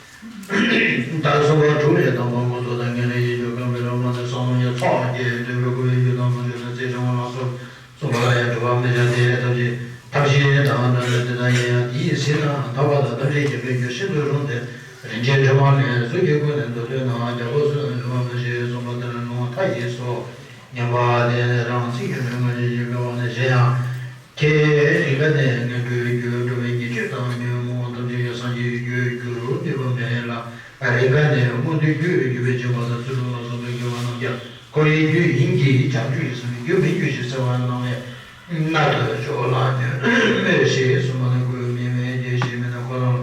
ད་གསུམ་པ་དྲུག་ལས་དང་པོ་མངོན་རྟོགས་དང་ངེས་ལེགས་ཡིད་དཔྱོད་བསྐང་པའི་རང་དབང་དང་བསམ་བློ་ཡང་ཚོགས་ཀྱི་འདོད་པའི་སྐུ་བའི་རྒྱུ་དང་མ་བཅོས་ན་རྩེ་སྦྱང་བ་ལ་སོགས་གསུངས་པ་ལ་ཡང་འགྲོ་བ་མི་བྱ་སྟེ་ཐམས་ཅད་ཐམས་ཅད་དང་འདྲ་བའི་དེ་དག་ཡིན་ཡང་དེ་ཡིས་ཟིན་ན་ཐར་པ་དང་ཐམས་ཅད་མཁྱེན་པའི་རྒྱུ་ཤིན་ཏུ་རུང་སྟེ་རིན་ཆེན་ཕྲེང་བ་ནས་གཟུགས་ཀྱི་སྐུ་ནི་མདོར་བསྡུས་ན་རྒྱལ་པོ་སུ་ལ་འདུལ་བ་མི་བྱེད་གསུངས་པ་ལྟར་ལུང་མཐའ་ཡས་སོ། སྙམ་པ་དེ་ནི་རང་ཚིག་གི་ལུས་ངག་ཡིད་ཀྱི་དགེ་བ་ནི་གཞན་ཡང་། ཁྱེད་རིགས་པ་ནི་ངན་འགྲོའི་རྒྱུ་འགྲོ་བའི་ཉེས་སྤྱོད་དང་ཉོན་མོངས་ཐམས་ཅད་ཀྱི་སངས་རྒྱས་ཀྱི་རྒྱུར་འགྱུར་ནུས་པ་མེད་ལ། རིགས་པ་ནི་མངོན་མཐོའི་རྒྱུ་འགྱུར་བའི་སྦྱིན་པ་དང་ཚུལ་ཁྲིམས་ལ་སོགས་པའི་དགེ་བ་རྣམས་ཀྱང་འཁོར་བའི་རྒྱུ་ཡིན་གྱི་བྱང་ཆུབ་ཀྱི་སེམས་ནི་རྒྱུ་མིན་འགྱུར་ཞེས་གསལ་བར་སྣང་བས་རྣལ་དུ་ཕྱོགས་ལ་ཉོན་མོངས་ཞེས་གསུངས་པ་ནི་ཀུན་མིན་མེད་ཀྱི་ཞེས་མིན་ན་འཁོར་ལམ་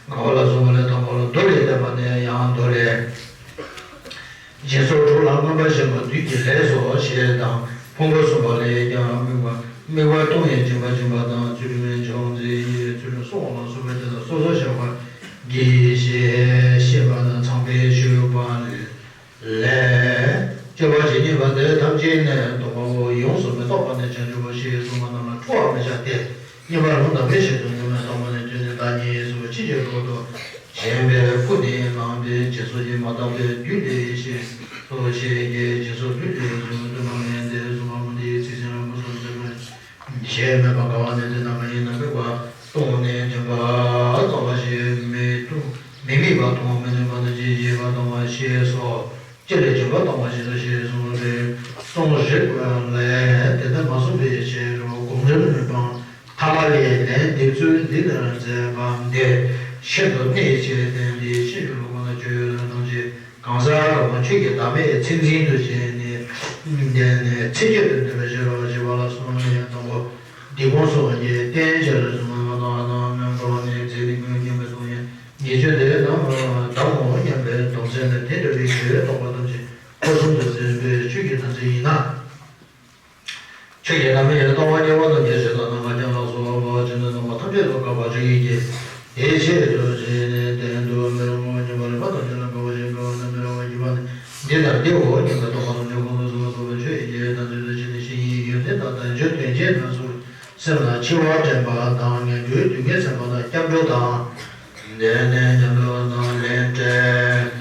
དགའ་བ་ལ་སོགས་པ་ལས་དང་པོ་ལ་མདོ་ལས་བསྟན་པ་ནི། མངོན་པར་ཞེན་པ་བདུད་ཀྱི་ལས་སོ་ཞེས་དང་། ཕུང་པོ་གསུམ་པ་ལས་ཀྱང་དམིགས་པ་དམིགས་པ་སྟོང་ཉིད་སྦྱིན་པ་སྦྱིན་པ་དང་། ཚུལ་ཁྲིམས་ཕྱག་འཚལ་ཡིད་ཚུལ་ཁྲིམས་སྲུང་བ་ལ་སོགས་པའི་དེ་དག་སོ་སོར་བཤགས་པར་བགྱི་ཞེས་བཤད་པ་དང་། ཚངས་པས་ཞུས་པ་ལས། ལས། སྤྱོད་པ་ཇི་སྙེད་པ་དེ་ཐམས་ཅད་ནི་སྟོང་པའོ། ཡོངས་སུ་མི་རྟོག་པ་ནི་བྱང་ཆུབ་བོ་ཞེས་གསུངས་པ་རྣམས་ལ་འཕྲོ་བར་མི་བྱ་སྟེ། སྙན་པ་ལུང་དང་འགལ་ཞེས་གསུངས་པའི་དང་པོ་ནས་བརྗོད་ནས་བདག་ཉིད་སུ་ཅི་ཕྱིར་ལོག་ཏུ་ཞེན་པའི་ཀུན་ནས་བསླངས་པའི་སྦྱིན་སོགས་ཀྱིས་མ་དག་པའི་བདུད་ལས་ཞེས་སོ་ཞེས་བརྒྱད་སྦྱིན་སོགས་བདུད་ལས་གསུངས་པའི་དུ་མ་ངན་ཏེ་གསུངས་པ་མུ་སྟེགས་ཚིག་ཟིན་རང་མགོ་སོགས་འཛིན་པ་ཞེས་སྨོད་པ་དགའ་བ་ནི་དེ་རྣམས་ཡིན་ན་དམིགས་པ་སྟོང་ནས་སྦྱིན་པ་རྫོགས་པ་ཞེས་མི་མཐོང་མི་དམིགས་པ་མཐོང་མི་ནུས་པ་ནི་ཅི་ཞེས་པ་སྟོང་པ་ཞེས་སོ། ཅི་ལས་སྦྱིན་པ་སྟོང་པ་ཞེས་སོ་ཞེས་གསུངས་རེད། གསུངས་རིགས་ལས་དེ་ལྟར་མ་གསུངས་པའི་ཕྱིར་རོ། གོང་རིམ་མི་སྤང་ཐ་མ་ལས་ལན་འདེབས་ཚུལ་འདི་ལྟར་མཛད་པ་འདི་ཤིན་ཏུ་གནད་ཆེ། དེ་འདི་ཤེས་རྒྱུ་ལ་དགོངས་ན་ཆོས་ཐམས་ཅད་གང་ཟག་རང་ཆོས་ཀྱི་བདག་མེད་མཚན་འཛིན་དུ་བྱས་ནས་ལྡན་ནས་ཚིག་གཅིག་ཏུ་འདོད་པའི་ཕྱིར་རོ། ཞེས་པ་ལ་སོགས་པ་ཡང་དང་པོ་འདི་ཁོང་སོགས་ཀྱི་རྟེན་ཅེས་རེ་ཟུང་མ་དང་ནང་མེད་འགྲོ་བ་ནི་རྫས་ནི་ཀུན་མཉམ་པའི་སྟོང་ཉིད། ཉེས་སྤྱོད་དེ་རྣམས་དག་མོ་སྙམ་པའི་དོགས་སེལ་ནས། དེ་འདྲ་བའི་དགེ་བས་རྟོགས་པ་ཐམས་ཅད་འཁོར་གསུམ་དུ་འཛིན་པའི་ཆོས་ཀྱི་དམ་ཚིག་ཡིན་ན། ཆོས་ཀྱི་དམ་པའི་སྟོང་པ་ཉིད་པ་ཐམས་ཅད་ཇི་ལྟར་སྣང་བ་ཀྱང་ལ་སོགས་པ་ཅི་ནས་སྣང་བ་ཐམས་ཅད་དུ་དགག་པར་བྱ་ཡི་གེ། དེའི་ཆེད་དུ་བྱས་ནས་གཏན་དུ་མི་རུང་བ་སྙམ་པ་རིགས་པ་ཐམས་ཅད་ལ་དགག་པ་ཞེས་དགག་པ་ནི་མི་རུང་བ་ཡིན་པ་ནི་འདི་ལྟར་འདིའོ་སྙམ་པའི་རྟོག་པ་ཐམས་ཅད་ཁོང་དུ་ཆུད་པ་རྟོགས་པའི་ཆོས་ཡིན་གྱི། དམ་ཚིག་ཏུ་བྱས་ནས་བཤེས་གཉེན་ཡོན་ཏན་དང་དལ་འབྱོར་དོན་ཆེན་རྣམས་སུ། སེམས་ལ་འཆི་བ་དྲན་པ་དང་ངན་འགྲོའི་སྡུག་བསྔལ་སེམས་པ་དང་སྐྱབས་འགྲོ་དང་། དེ་ནས་སྐྱབས་འགྲོ་དང་ལན་སྤྲད།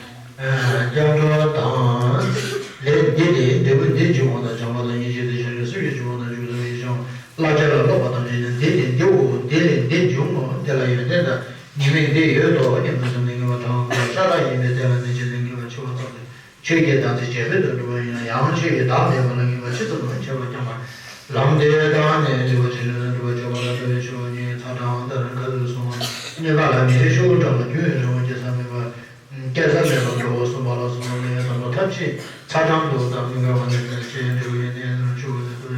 སྐྱབས་འགྲོ་དང་། ལན་འདི་ནི་འབྲས་བུ་འདི་འབྱུང་བ་དང་བྱམས་པ་དང་སྙིང་རྗེ་དང་བྱང་ཆུབ་སེམས་ཀྱི་འབྱུང་བ་དང་འཇུག་ཚུལ་ཡིན་ཞིང་བསླབ་བྱ་ལ་སློབ་པ་ཐམས་ཅད་ནི་འདི་ནི་འདིའོ། འདི་ལས་འདི་འབྱུང་ངོ་། འདི་ལ་ཡོན་ཏན་དང་ཉེས་དམིགས་འདི་ཡོད་དོ་སྙམ་དུ་སེམས་ནི་ངེས་པ་དྲང་པོ་ཤ་སྟག་ཡིན་པས་དེ་ལ་ནི་ཅི་ནས་ངེས་པ་འཆི་བ་ཙམ་དུ། ཆོས་ཀྱི་དམ་ཚིག་བྱེད་པོས་དུ་སྒྲུབ་པ་ཡིན་ན་ཡང་། ཆོས་ཀྱི་བདག་མེད་པ་ལ་ངེས་པ་ཇི་ཙམ་དུ་ཆེ་བ་ཀྱང་མ། ལམ་དེ་དག་ནི་སྒྲིབ་པ་ཇི་བཞིན་དུ་སྒྲིབ་པ་སྤྱོད་པ་ལ་ལྟ་བའི་ཆོས་ཉིད་ཚ་གྲང་ལྟར་ག་དུ་སོང་བ་གཉིས་ཀ་ལ་མི་རིགས་ཤོག་གུ་འདྲ་བ་རྒྱུན་རིང་བོ་སྐྱེ་ས་མེད་པ། སྐྱེ་ས་མེད་པར་འགྲོ་བ་གསུངས་པ་ལ་སོགས་པ་ལས་དང་པོ་ཐབས་ཤེས་ཚ་གྲང་དུ་དང་མི་འགལ་བ་ནི་ཕན་ཆད་འབྲས་བུ་ཡོན་ཏན་ཆུ་བོ་ནི་ཏུ་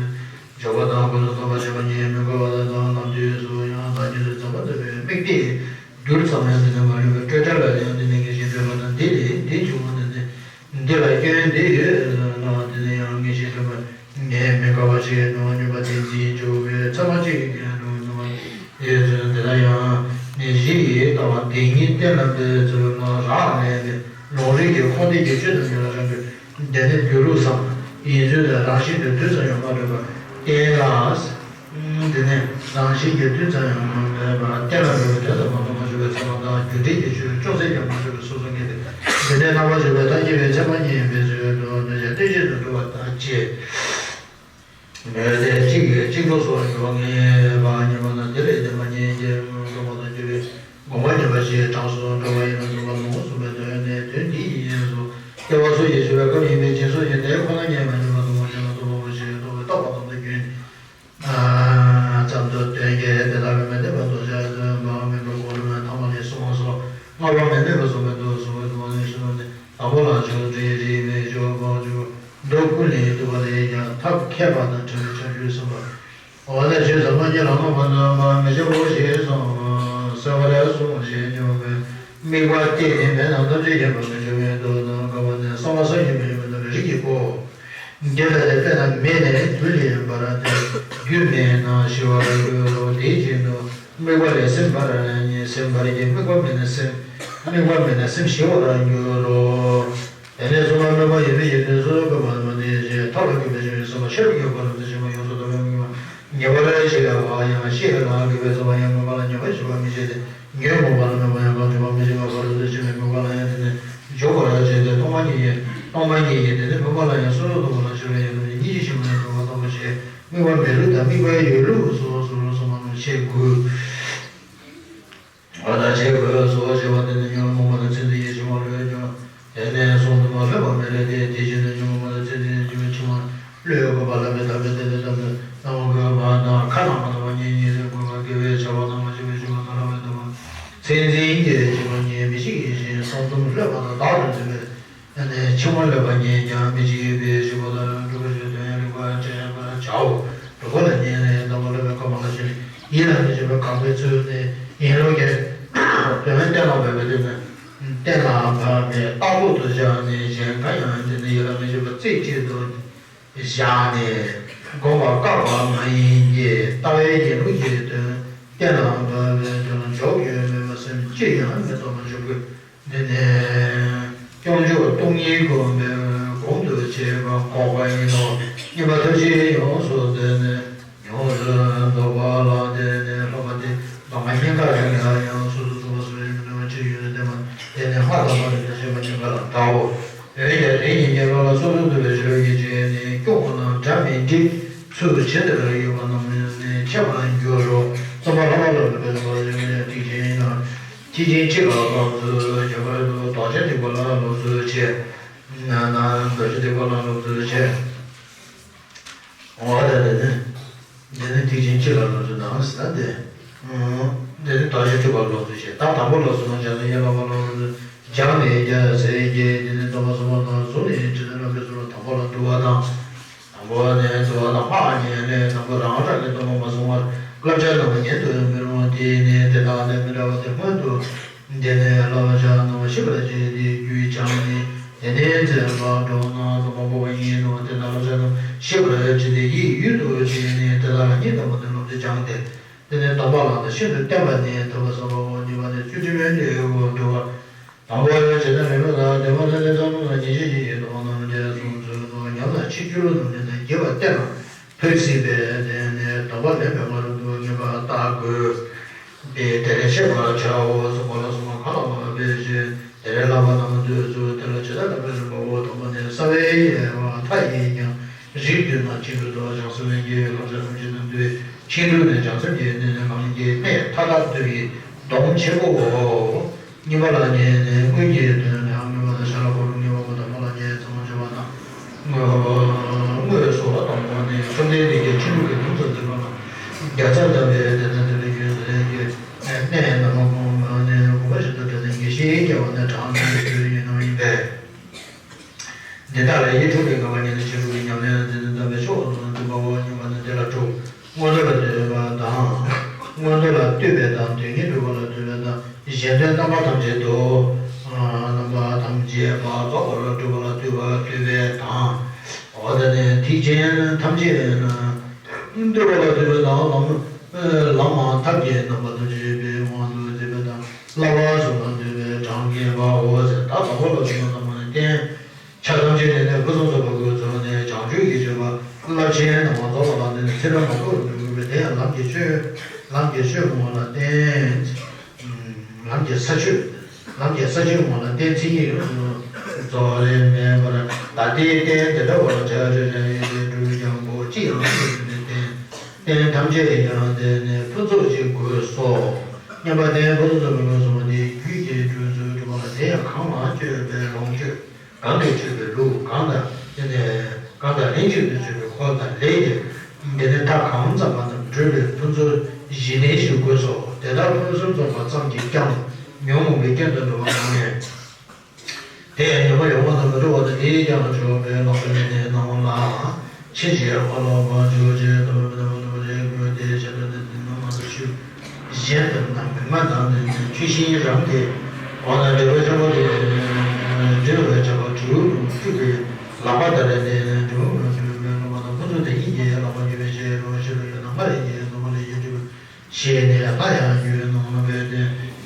འཇོག་པ་དང་ཀུན་ཏུ་སྟོན་པ་བྱེད་པ་ཉིད་མི་འགལ་བ་དང་དང་དུས་སུ་ཡང་དག་ཉིད་དུ་འཛིན་པ་འདོད་པའི་དམིགས་གཏད་བསྒྱུར་ཙམ་ཡང་དེ་ནི་མ་ལུས་པའི་སྤྲོས་བྲལ་ལ་ཡང་དེ་ནི་ངེས་ཤེས་སྤྲོས་པ་དང་འདི་ལས་འདི་འབྱུང་བ་ནི་ནི། འདི་ལ་སྐྱོན་འདི་ཡོད་ན་དེ་ནི་ཡང་ངེས་ཤེས་སྤྲོས་པ་ངས་མི་དགའ་བ་ཞིག་ནོ་སྙམ་པ་དེ་འཛིན་འཇོག་པའི་ཚད་མ་གཅིག་གི་སྐྱོན་འགྲོ་ནོ་ཡོད་ཚུལ་འདི་ལ་ཡང་ནི་གཞི་ཡི་ལྟ་བ་དེ་ཉིད་གཏན་ལ་འབེབས་ཚུལ་ལ་རག་ལས་ཏེ་ལུང་རིགས་ཀྱི་ཁུངས་དེ་རྒྱུ་ཆོས་དང་འབྲེལ་བ་རང་གི་དེ་ནི་འགྱུར་ལུགས་སམ་ཡིན་ཚུལ་དེ་རང་བཞིན་དུ་དུས་སུ་ཡང་མ་གྲུབ་པར་བསྟན་ལ། དེ་ནས་རང་བཞིན་གྱིས་དུས་ཙམ་ཡང་མ་འབད་པར་གཏན་ལ་འབེབས་པའི་དོན་དུ་མ་རྟོགས་པར་ཞུགས་པའི་ཚད་མ་དང་རྒྱུ་འབྲས་ཀྱི་ཆོས་ཅུང་ཟད་ཀྱང་མ་ཞུགས་པའི་སོ་སོ་ངེས་ཏེ་རྒྱུ་འབྲས་རྣམ་པར་ཞུགས་པའི་ཐ་སྙད་པའི་ཚད་མ་གཉིས་ཡིན་པའི་ཚུལ་དུ་འདོད་ཅིང་རྟེན་ཅན་དུ་འགྲོ་བ་དང་བཅས། མོས་ཏེ་གཅིག་གིས་གཅིག་ལ་སོགས་པ་ངེས་པ་ཉན་པ་ན་དེ་ལས་དེ་མ་ཉན་གྱི་མཐོང་བ་དང་འགྱུར་བའི་དགོངས་པ་ཉན་པ་ཞེས་གྲངས་སུ་འགྲོ་བ་ཡིན་ན་གསུངས་པ་ལུང་གསུངས་པའི་དོན་ནི་དོན་འདི་ཡིན་སོ། སྐྱེ་བ་སོ་ཞེས་ཞུ་བའི་སྐབས་ཡིན་པའི་སྦྱིན་སོགས་ཀྱི་དེ་ཁོ་ན་ཉན་པ་ཉན་པ་དང་མ་ཉན་པ་དང་ལོག་པ་ཞེས་རྟོག་པའི་རྟོག་པ་དང་དོན་རྒྱུན། ཙམ་དུ་སྟོན་གྱི་དེ་ལ་མི་མི་ལྡན་པ་དོ་ཅག་དོན་པ་མིན་པ་གོ་རུ་མེད་ཐ་མ་ལས་གསུངས་སོ། ལྔ་པ་མི་མེད་པ་གསུངས་པའི་མདོ་གསུངས་པའི་དུ་མ་ནས་ཤི་ནོ་ནི་དང་པོ་ལ་ཆོས་འདྲེས་རིས་མེད་སྦྱོར་བ་འཇུག་མདོ་ཀུན་ལས་བཏུས་པ་ལས་ཀྱང་ཐབས་མཁས་པ་དང་བྲལ་བའི་ཁྱབ་འཇུག་གསུངས་པ། འོ་ན་ཆོས་ཟབ་མོ་ཉིད་ལ་མངོན་པར་འདོད་པ་མི་བྱེད་པོ་ཞེས་གསུངས་གསལ་བར་གསུངས་ཞེས་སྙམ་པའི་དམིགས་པ་གཏད་ནས་མེད་ན་ཐམས་ཅད་མཁྱེན་པ་མི་འབྱུང་བའི་མདོ་དང་། དགག་པ་ནི་གསང་བ་སངས་རྒྱས་མི་འབྱུང་བའི་མདོ་ལས་རིགས་ཀྱི་སྒོ། འདི་ལ་ནི་དཔེར་ན་མེ་ནས་དུ་ལེན་པར་ཏེ། རྒྱུ་མེད་ན་ཞི་བར་འགྱུར་རོ། དེ་བཞིན་དུ་དམིགས་པ་ལས་སེམས་འབར་ནས་སེམས་འབར་གྱི་དམིགས་པ་མེད་ན་སེམས་དམིགས་པ་མེད་ན་སེམས་ཞི་བར་འགྱུར་རོ། དེ་ནས་གསུངས་པ་དམིགས་པ་ཡོད་པའི་ཡོན་ཏན་སོ་སོའི་དཔེ་མ་ནི་དེ་བཞིན་ཐབས་ལ་འགྱུར་བའི་ཕྱིར་ཡོད་སེམས་པ་ཤེས་རབ་ཀྱི་སྒོ་རུ་དེ་བཞིན་པ་ཡོངས་སུ་རྟོག་པའི་དམིགས་པ་ཉེ་བར་ཞི་ལ་བ་ཡང་ཤེས་ལ་འགྱུར་བའི་ཚོར་བ་ཡང་དམིགས་པ་ལ་ཉེ་བར་ཞི་བ་མི་བྱེད་དེ། ཉོན་མོངས་པ་ལ་དམིགས་པ་ཡང་གང་འགྱུར་བ་མི་བྱེད་པ་བར་དུ་དེ་བཞིན་པའི་དམིགས་པ་ལ་ཡང་དེ་ནས་འཇུག་པར་བྱེད་དེ། སྟོང་པ་ཉིད་ཀྱི་སྟོང་པ་ཉིད་ཀྱི་དེ་ནས་དམིགས་པ་ལ་ཡང་སོ་སོར་རྟོག་པ་ལ་ཤེས་རབ་ཡང་དེ་ནས་གཉིས་ཀྱི་ཕྱིར་མི་ལ་རྟོག་པ་སྟོང་པ་ཞེས་དམིགས་པ་མེད་ལུགས་དང་དམིགས་པའི་ཡོད་ལུགས་སོ་སོར་གསུངས་པ་རྣམས་བཤད་དགོས། འོ་ན་བྱེད་དགོས་སོ་ཞེས་པ་དེ་ནི་ཉོན་མོངས་པ་དང་མཚན་ཉིད་ཀྱི་ཞི་བ་ལོས་ཀྱང་དེ་ནས་གསུམ་དུ་མ་ལྷོད་པ་མེད་རེ་སྟེ། དེ་བཞིན་དུ་ཉོན་མོངས་པ་དང་མཚན་ཉིད་ཀྱི་ཕྱི་མ་ལྷོད་དགོས་པ་ལ་མེད་ཐབས་མེད་དེ་ལས་ཐབས་མེད་རྣམ་དགོས་པ་དང་ཁ་ནང་མ་ཐོབ་པ་གཉིས་གཉིས་ལས་དགོས་པ་དགེ་བའི་བྱ་བ་ནང་མ་བྱེད་པའི་ཕྱི་མ་ནང་ལྷོད་པའི་ཐབས་མཚན་འཛིན་གྱི་ཕྱི་མ་གཉིས་མི་ཤིགས་ཡིན་ཞིང་གསུམ་དུ་ལྷོད་པ་དང་བདག་ཏུ་འཛིན་པའི་ཕྱི་མ་ལྷོད་པ་གཉིས་ཀྱང་མི་ཤིགས་པའི་ཕྱི་མ་དང་སྒྲུབ་པའི་ཆོས་དོན་ཡང་རིགས་པ་དྲན་པར་བྱའོ། སྒྲུབ་པ་ལ་ཉེ་ནས་དང་པོ་ལྷོད་པའི་སྐབས་མ་ལ་ཞིག་ཡིད་ལ་མི་བྱེད་པའི་དགག་པའི་ཚུལ་ནི་ཡིན་ལུགས་ཀྱི་དོན་གཏན་ལ་འབེབས་པའི་དེ་ནི། གཏན་ལ་ཕབ་པའི་རྟགས་ལྡོག་ཏུ་བཞག་ནས། གཞན་གང་ཡང་དེ་ནི་ཡིད་ལ་མི་བྱེད་པ་རྩེ་གཅིག་ཏུ་བཞག་ནས། བསྒོམ་པ་བཀག་པ་མ་ཡིན་གྱི་ལྟ་བའི་ཡིད་ལུགས་ཀྱི་དོན་གཏན་ལ་ཕབ་པའི་དོན་ལ་འཇོག་རྒྱུ་མེད་པར་སེམས་ཅི་ཡང་མི་རྟོག་པར་འཇུག་དགོས། འདི་ནི་སྐྱབས་འཇུག་སྟོང་ཉིད་སྒོམ་པའི་གོང་དུ་བྱས་པ་འགོག་པ་ཡིན་ནོ། གཉིས་པ་ཐབས་ཤེས་ཡོངས་སུ་བཟླས་ནས་ཡོངས་སུ་རྫོགས་པ་ལ་བརྟེན་ནས། ལྷག་པ་དེ་གདམས་ངག་གཉིས་ཀ་ཡང་ཡང་ཡང་སོ་སོར་རྟོག་པ་སོ་སོའི་མི་སྣང་བ་ཅི་ཡོད་ན་བསྟན་པ་དེ་ནི་སྔར་དང་མ་འདྲ་བའི་ཤེས་པ་གཉིས་ཀ་ལ་བལྟའོ། འོན་ཀྱང་དེ་གཉིས་ཀྱི་བློ་ལ་སོ་སོར་རྟོག་པའི་ཕྱིར་ཡིད་ཆེས་ནས་སྐྱོ་བ་རྣམས་སྒྲ་མི་འདྲའི་ཚུལ་ཇི་ལྟར་ཡོད་པ་རྣམས་ནི་འཆད་པར་འགྱུར་རོ། རྩོམ་པ་ལྷག་པ་ལ་སློབ་པའི་བློ་ཡང་ཡང་ཐེག་ཆེན་ཡིན་ན། ཐེག་ཆེན་གཅིག་ལ་སློབ་ཚུལ་བྱེད་པར་འདུག། རྡོ་རྗེ་ཐེག་པ་ལ་སློབ་ཚུལ་བྱེད། ན་ན་རྡོ་རྗེ་ཐེག་པ་ལ་སློབ་ཚུལ་བྱེད། འོ་ད་དེ་ནི། འདི་ནི་ཐེག་ཆེན་གཅིག་ལ་སློབ་ཚུལ་དང་ཟེར་ན་དེ། འདི་ནི་རྡོ་རྗེ་ཐེག་པ་ལ་སློབ་ཚུལ་བྱེད། ད་དང་པོ་སློབ་ཚུལ་ནང་བྱས་ན་ཡན་ལག་པ་ལ་སློབ་ཚུལ་སྦྱངས་ནས་རྒྱལ་སྲས་ཀྱིས་འདི་ནི་སྟོན་པ་སོ་མ་ལ་གཟུགས་ནས་དྲི་ལན་ལ་ཕུན་སུམ་ལ་དང་པོ་ལ་བསྡུ་བ་དང་། དང་པོ་ནས་བསྡུ་བ་དང་། སྔགས་ཉན་ལས་དང་པོ་རང་རང་གི་སྟོན་པ་མ་གསུངས་པར་བསླབ་བྱ་རྣམས་ཉན་དུ་མི་རུང་། དེས་ནི་དེ་དག་ལས་མི་འདྲ་བ་དེ་སྔོན་དུ། དེ་ནས་བསླབ་བྱ་རྣམས་ཤེས་པར་བྱས་ཏེ་རྒྱུད་སྦྱངས་ནས། དེ་ནས་འཛིན་པ་འགྲོ་ན་རྫོགས་པ་འགོག་པ་ཡིན་ནོ། དེ་ལྟར་བསླབ་བྱ་རྣམས་ཤེས་པར་བྱས་ཏེ་ཡིད་ཡུལ་དུ་བྱས་ནས་དེ་དག་གཉིས་ལྡན་པ་དེ་ལ་སློབ་ཚུལ་སྦྱངས་ཏེ། དེ་ནས་སྡོམ་པ་བླངས་ཏེ་ཤིན་ཏུ་བརྟན་པ་ནི་ཐོབ་པར་བསམ་པའོ། གཉིས་པ་ནི་ཚུལ་ཁྲིམས་ཡོན་ཏན་དབང་དུ་བ། དང་པོ་ཡང་ཇི་ལྟར་རིགས་མེད་ལ་དེ་མ་ཐག་ལས་ཚོགས་རྣམས་ལ་ཉེས་བྱས་ཀྱི་ཡིད་དུ་འོང་རྣམས་ཀྱིས་གསུངས་ཚུལ་དུ་ཉམས་ལ་ཆིག་བརྒྱུད་རྣམས་ནི་དང་རྒྱས་པར་བསྟན་ལ་ཕེབས་སྲིད་པས། དེ་ནི་སྡོམ་པ་ལེན་པའི་སྔ་རོལ་དུ་ངེས་པར་བརྟག་དགོས། དེ་དེ་ལས་ཤེས་པར་བྱའོ། གསུངས་པ་ལ་གསུངས་པ་གང་ལ་བབས་པའི་ཕྱིར། དེ་ལས་བསླབ་པ་རྣམས་འདོད་ཚུལ་དེ་ལ་ཇི་ལྟར་བསླབ་པའི་རིམ་པའོ། དང་པོ་ནི་རྩ་བའི་དབྱེ་བ་མཐའ་ཡས་ཀྱང་རིགས་བསྡུས་ན་ཆིག་འགྲོས་སོ། བྱང་སེམས་ཀྱི་བསླབ་བྱ་ཐམས་ཅད་དུ་འདུས། ཆིག་འགྲོས་ནི་བྱང་སེམས་ཀྱི་གནས་ནི་ལམ་གྱི་གནད་མཐའ་དག་བསྡུ་བའི་སྡོམ་ཆེན་པོའོ། གཉིས་པ་ལ་ཉེ་ནས་སྔོན་གྱི་དོན་དང་ནུས་པ་དང་ཤ་ལ་འཁོར་ལོ་ངེས་པ་པོ་དང་མ་ལ་ཉེ་ཚང་མ་བརྗོད་པ་དང་། དངོས་སུ་དང་པོ་ནི་བཅོམ་ལྡན་འདས་ཀྱིས་ཆོས་ལུགས་ཀྱི་སྡོམ་ཚུལ་འཛིན་པ་ལ་རྒྱལ་ཚབ་དམ་པའི་དེ་དང་དེ་ལ་རྒྱུན་ཟེར་གྱི་གནས་རྣམ་པ་ཀུན་ནས་དགོངས་པ་བཞིན་དུ་དེ་ནི་ངེས་ཤེས་སྐྱེ་བ་ནི་གྲངས་མེད་པའི་ཡུལ་ཡིན་ནོ་ཡིན་པས། འདི་དག་ལ་ཡིད་འཕྲོག་པའི་ངེས་པ་ཉིད་ནི་ཆོས་ལུགས་ཀྱི་ཉམས་ལེན་ལ་འཛིན་ནས་དམ་པའི་ཆོས་འཛིན་པའོ། གཉིས་པ་ནི་དེ་ལ་འཁྲུལ། མངོན་མཐོ་ལ་ལྟོས་པ་དང་། མངོན་མཐོ་ལ་ལྟོས་པའི་དང་དོན་གཉིས་སྒྲུབ་པ་ལ་ལྟོས་པའི་དང་གཞན་དོན་རྣམ་པ་ཐམས་ཅད་དུ། རྣམ་པ་ཐམས་ཅད་པ་རྫོགས་པ་ལ་སྒྲུབ་པ་ལ་ལྟོས་པ་ལྟོས་པའི་དང་། འོ་དེ་ནི་ཐེག་ཆེན་ཐམས་ཅད་ལ་ལྟོས་པ་ལ་ལྟོས་པའི་དང་ལམ་ལམ་མང་ཐབས་ཀྱི་རྣམ་པ་ཐམས་ཅད་པའི་དབང་དུ་མཛད་པའི་དང་བསླབ་པ་གསུམ་ལ་ལྟོས་པའི་གྲངས་ངེས་པའོ། ད་དང་པོ་ལ་གསུངས་པ་ཙམ་པ་ནི་བསྟན། ཆ་ཐམས་ཅད་ནི་ནི་ཕུན་སུམ་ཚོགས་པ་ཀུན་རྫོགས་ནས་བྱང་ཆུབ་ཀྱི་སྤྱོད་པ་རླབས་ཆེན་རྣམས་རྫོགས་པ་ལ་འདི་ནི་ཚེ་རབས་མང་པོར་འགྲོ་དགོས་པས། དེ་ཡང་ལམ་གྱི་ཆོས། ལམ་གྱི་ཆོས་ངོ་ལ་བརྟེན། ལམ་གྱི་ས་ཆོས། ལམ་གྱི་ས་ཆོས་ངོ་ལ་བརྟེན་མཚན་ཉིད་རྫོགས་རིམ་མེད་པར་ད་ལྟའི་རྟེན་དེ་འདྲ་བར་བྱ་རེ་རེ་ཡི་འགྲོས་ཀྱང་པོ་ཅི་ཡང་མེད་པའི་རྟེན། རྟེན་ཐམས་ཅད་ཀྱང་དེ་ནི་ཕུན་ཚོགས་ཀྱི་སྒོས་སོ། མཉམ་པ་རྟེན་ཕུན་སུམ་ཚོགས་པའི་སྒོས་སོ། དེའི་རྒྱུད་ཀྱི་འགྲོས་ཚུལ་སྒྲུབ་པ་ལ་དེ་ཡང་གང་ལ་སྤྱོད་པའི་ལོངས་སྤྱོད། གང་གིས་སྤྱོད་པའི་ལུགས། གང་དང་དེ་ནས་གང་དང་ལྷན་ཅིག་ཏུ་སྤྱོད་པའི་འཁོར་དང་ལས་ཀྱི་དེ་ནས་མཐའ་གང་ཙམ་པ་རྣམས་སྒྲུབ་པའི་ཕུན་ཚོགས་བཞི་ལྡན་ཞིག་དགོས་སོ། དེ་དག་ཕུན་སུམ་ཚོགས་པ་ཙམ་གྱིས་ཀྱང་ཉོན་མོངས་པའི་རྐྱེན་དུ་འགྲོ་བ་མ་ཡིན། དེ་ཡང་ཉོན་མོངས་པ་ཙམ་དུ་འགྲོ་བ་དང་དེས་ཀྱང་འཇོམས་པའི་ལམ་དུ་ལེན་ནས་སྣང་བ་ལ། ཕྱིན་ཅི་ལོག་པར་འཇོག་བྱེད་དུ་མི་འདོད་པ་དེ་ཆེད་དུ་ནི་དེ་ནི་མ་ཐག་ཆོད། གཞན་དུ་ན་མིང་མ་དང་ནི་ཆོས་བཞིན་རང་གི་འོ་ན་འབྲེལ་བ་ཆེན་པོ་དེ་འབྲེལ་བའི་བྱ་བ་དྲུག་དྲུག་གི་ལག་པ་ལྟར་ཏེ་འབྲེལ་བ་མ་འབྲེལ་བའི་ལག་པ་དང་ཕུན་ཚོགས་དེ་ཉིད་ཀྱི་ལག་པ་ཉེས་པའི་ཕྱིར་རོ། ཕྱིར་ཡོད་ན་སྔར་ཡང་ཉེས་སོ། སྔར་ལས་ཉེས་སྒྲིབ་ཞེས་ནས་སླར་ཡང་རྒྱུའི་ནང་ན་འབད་དེ་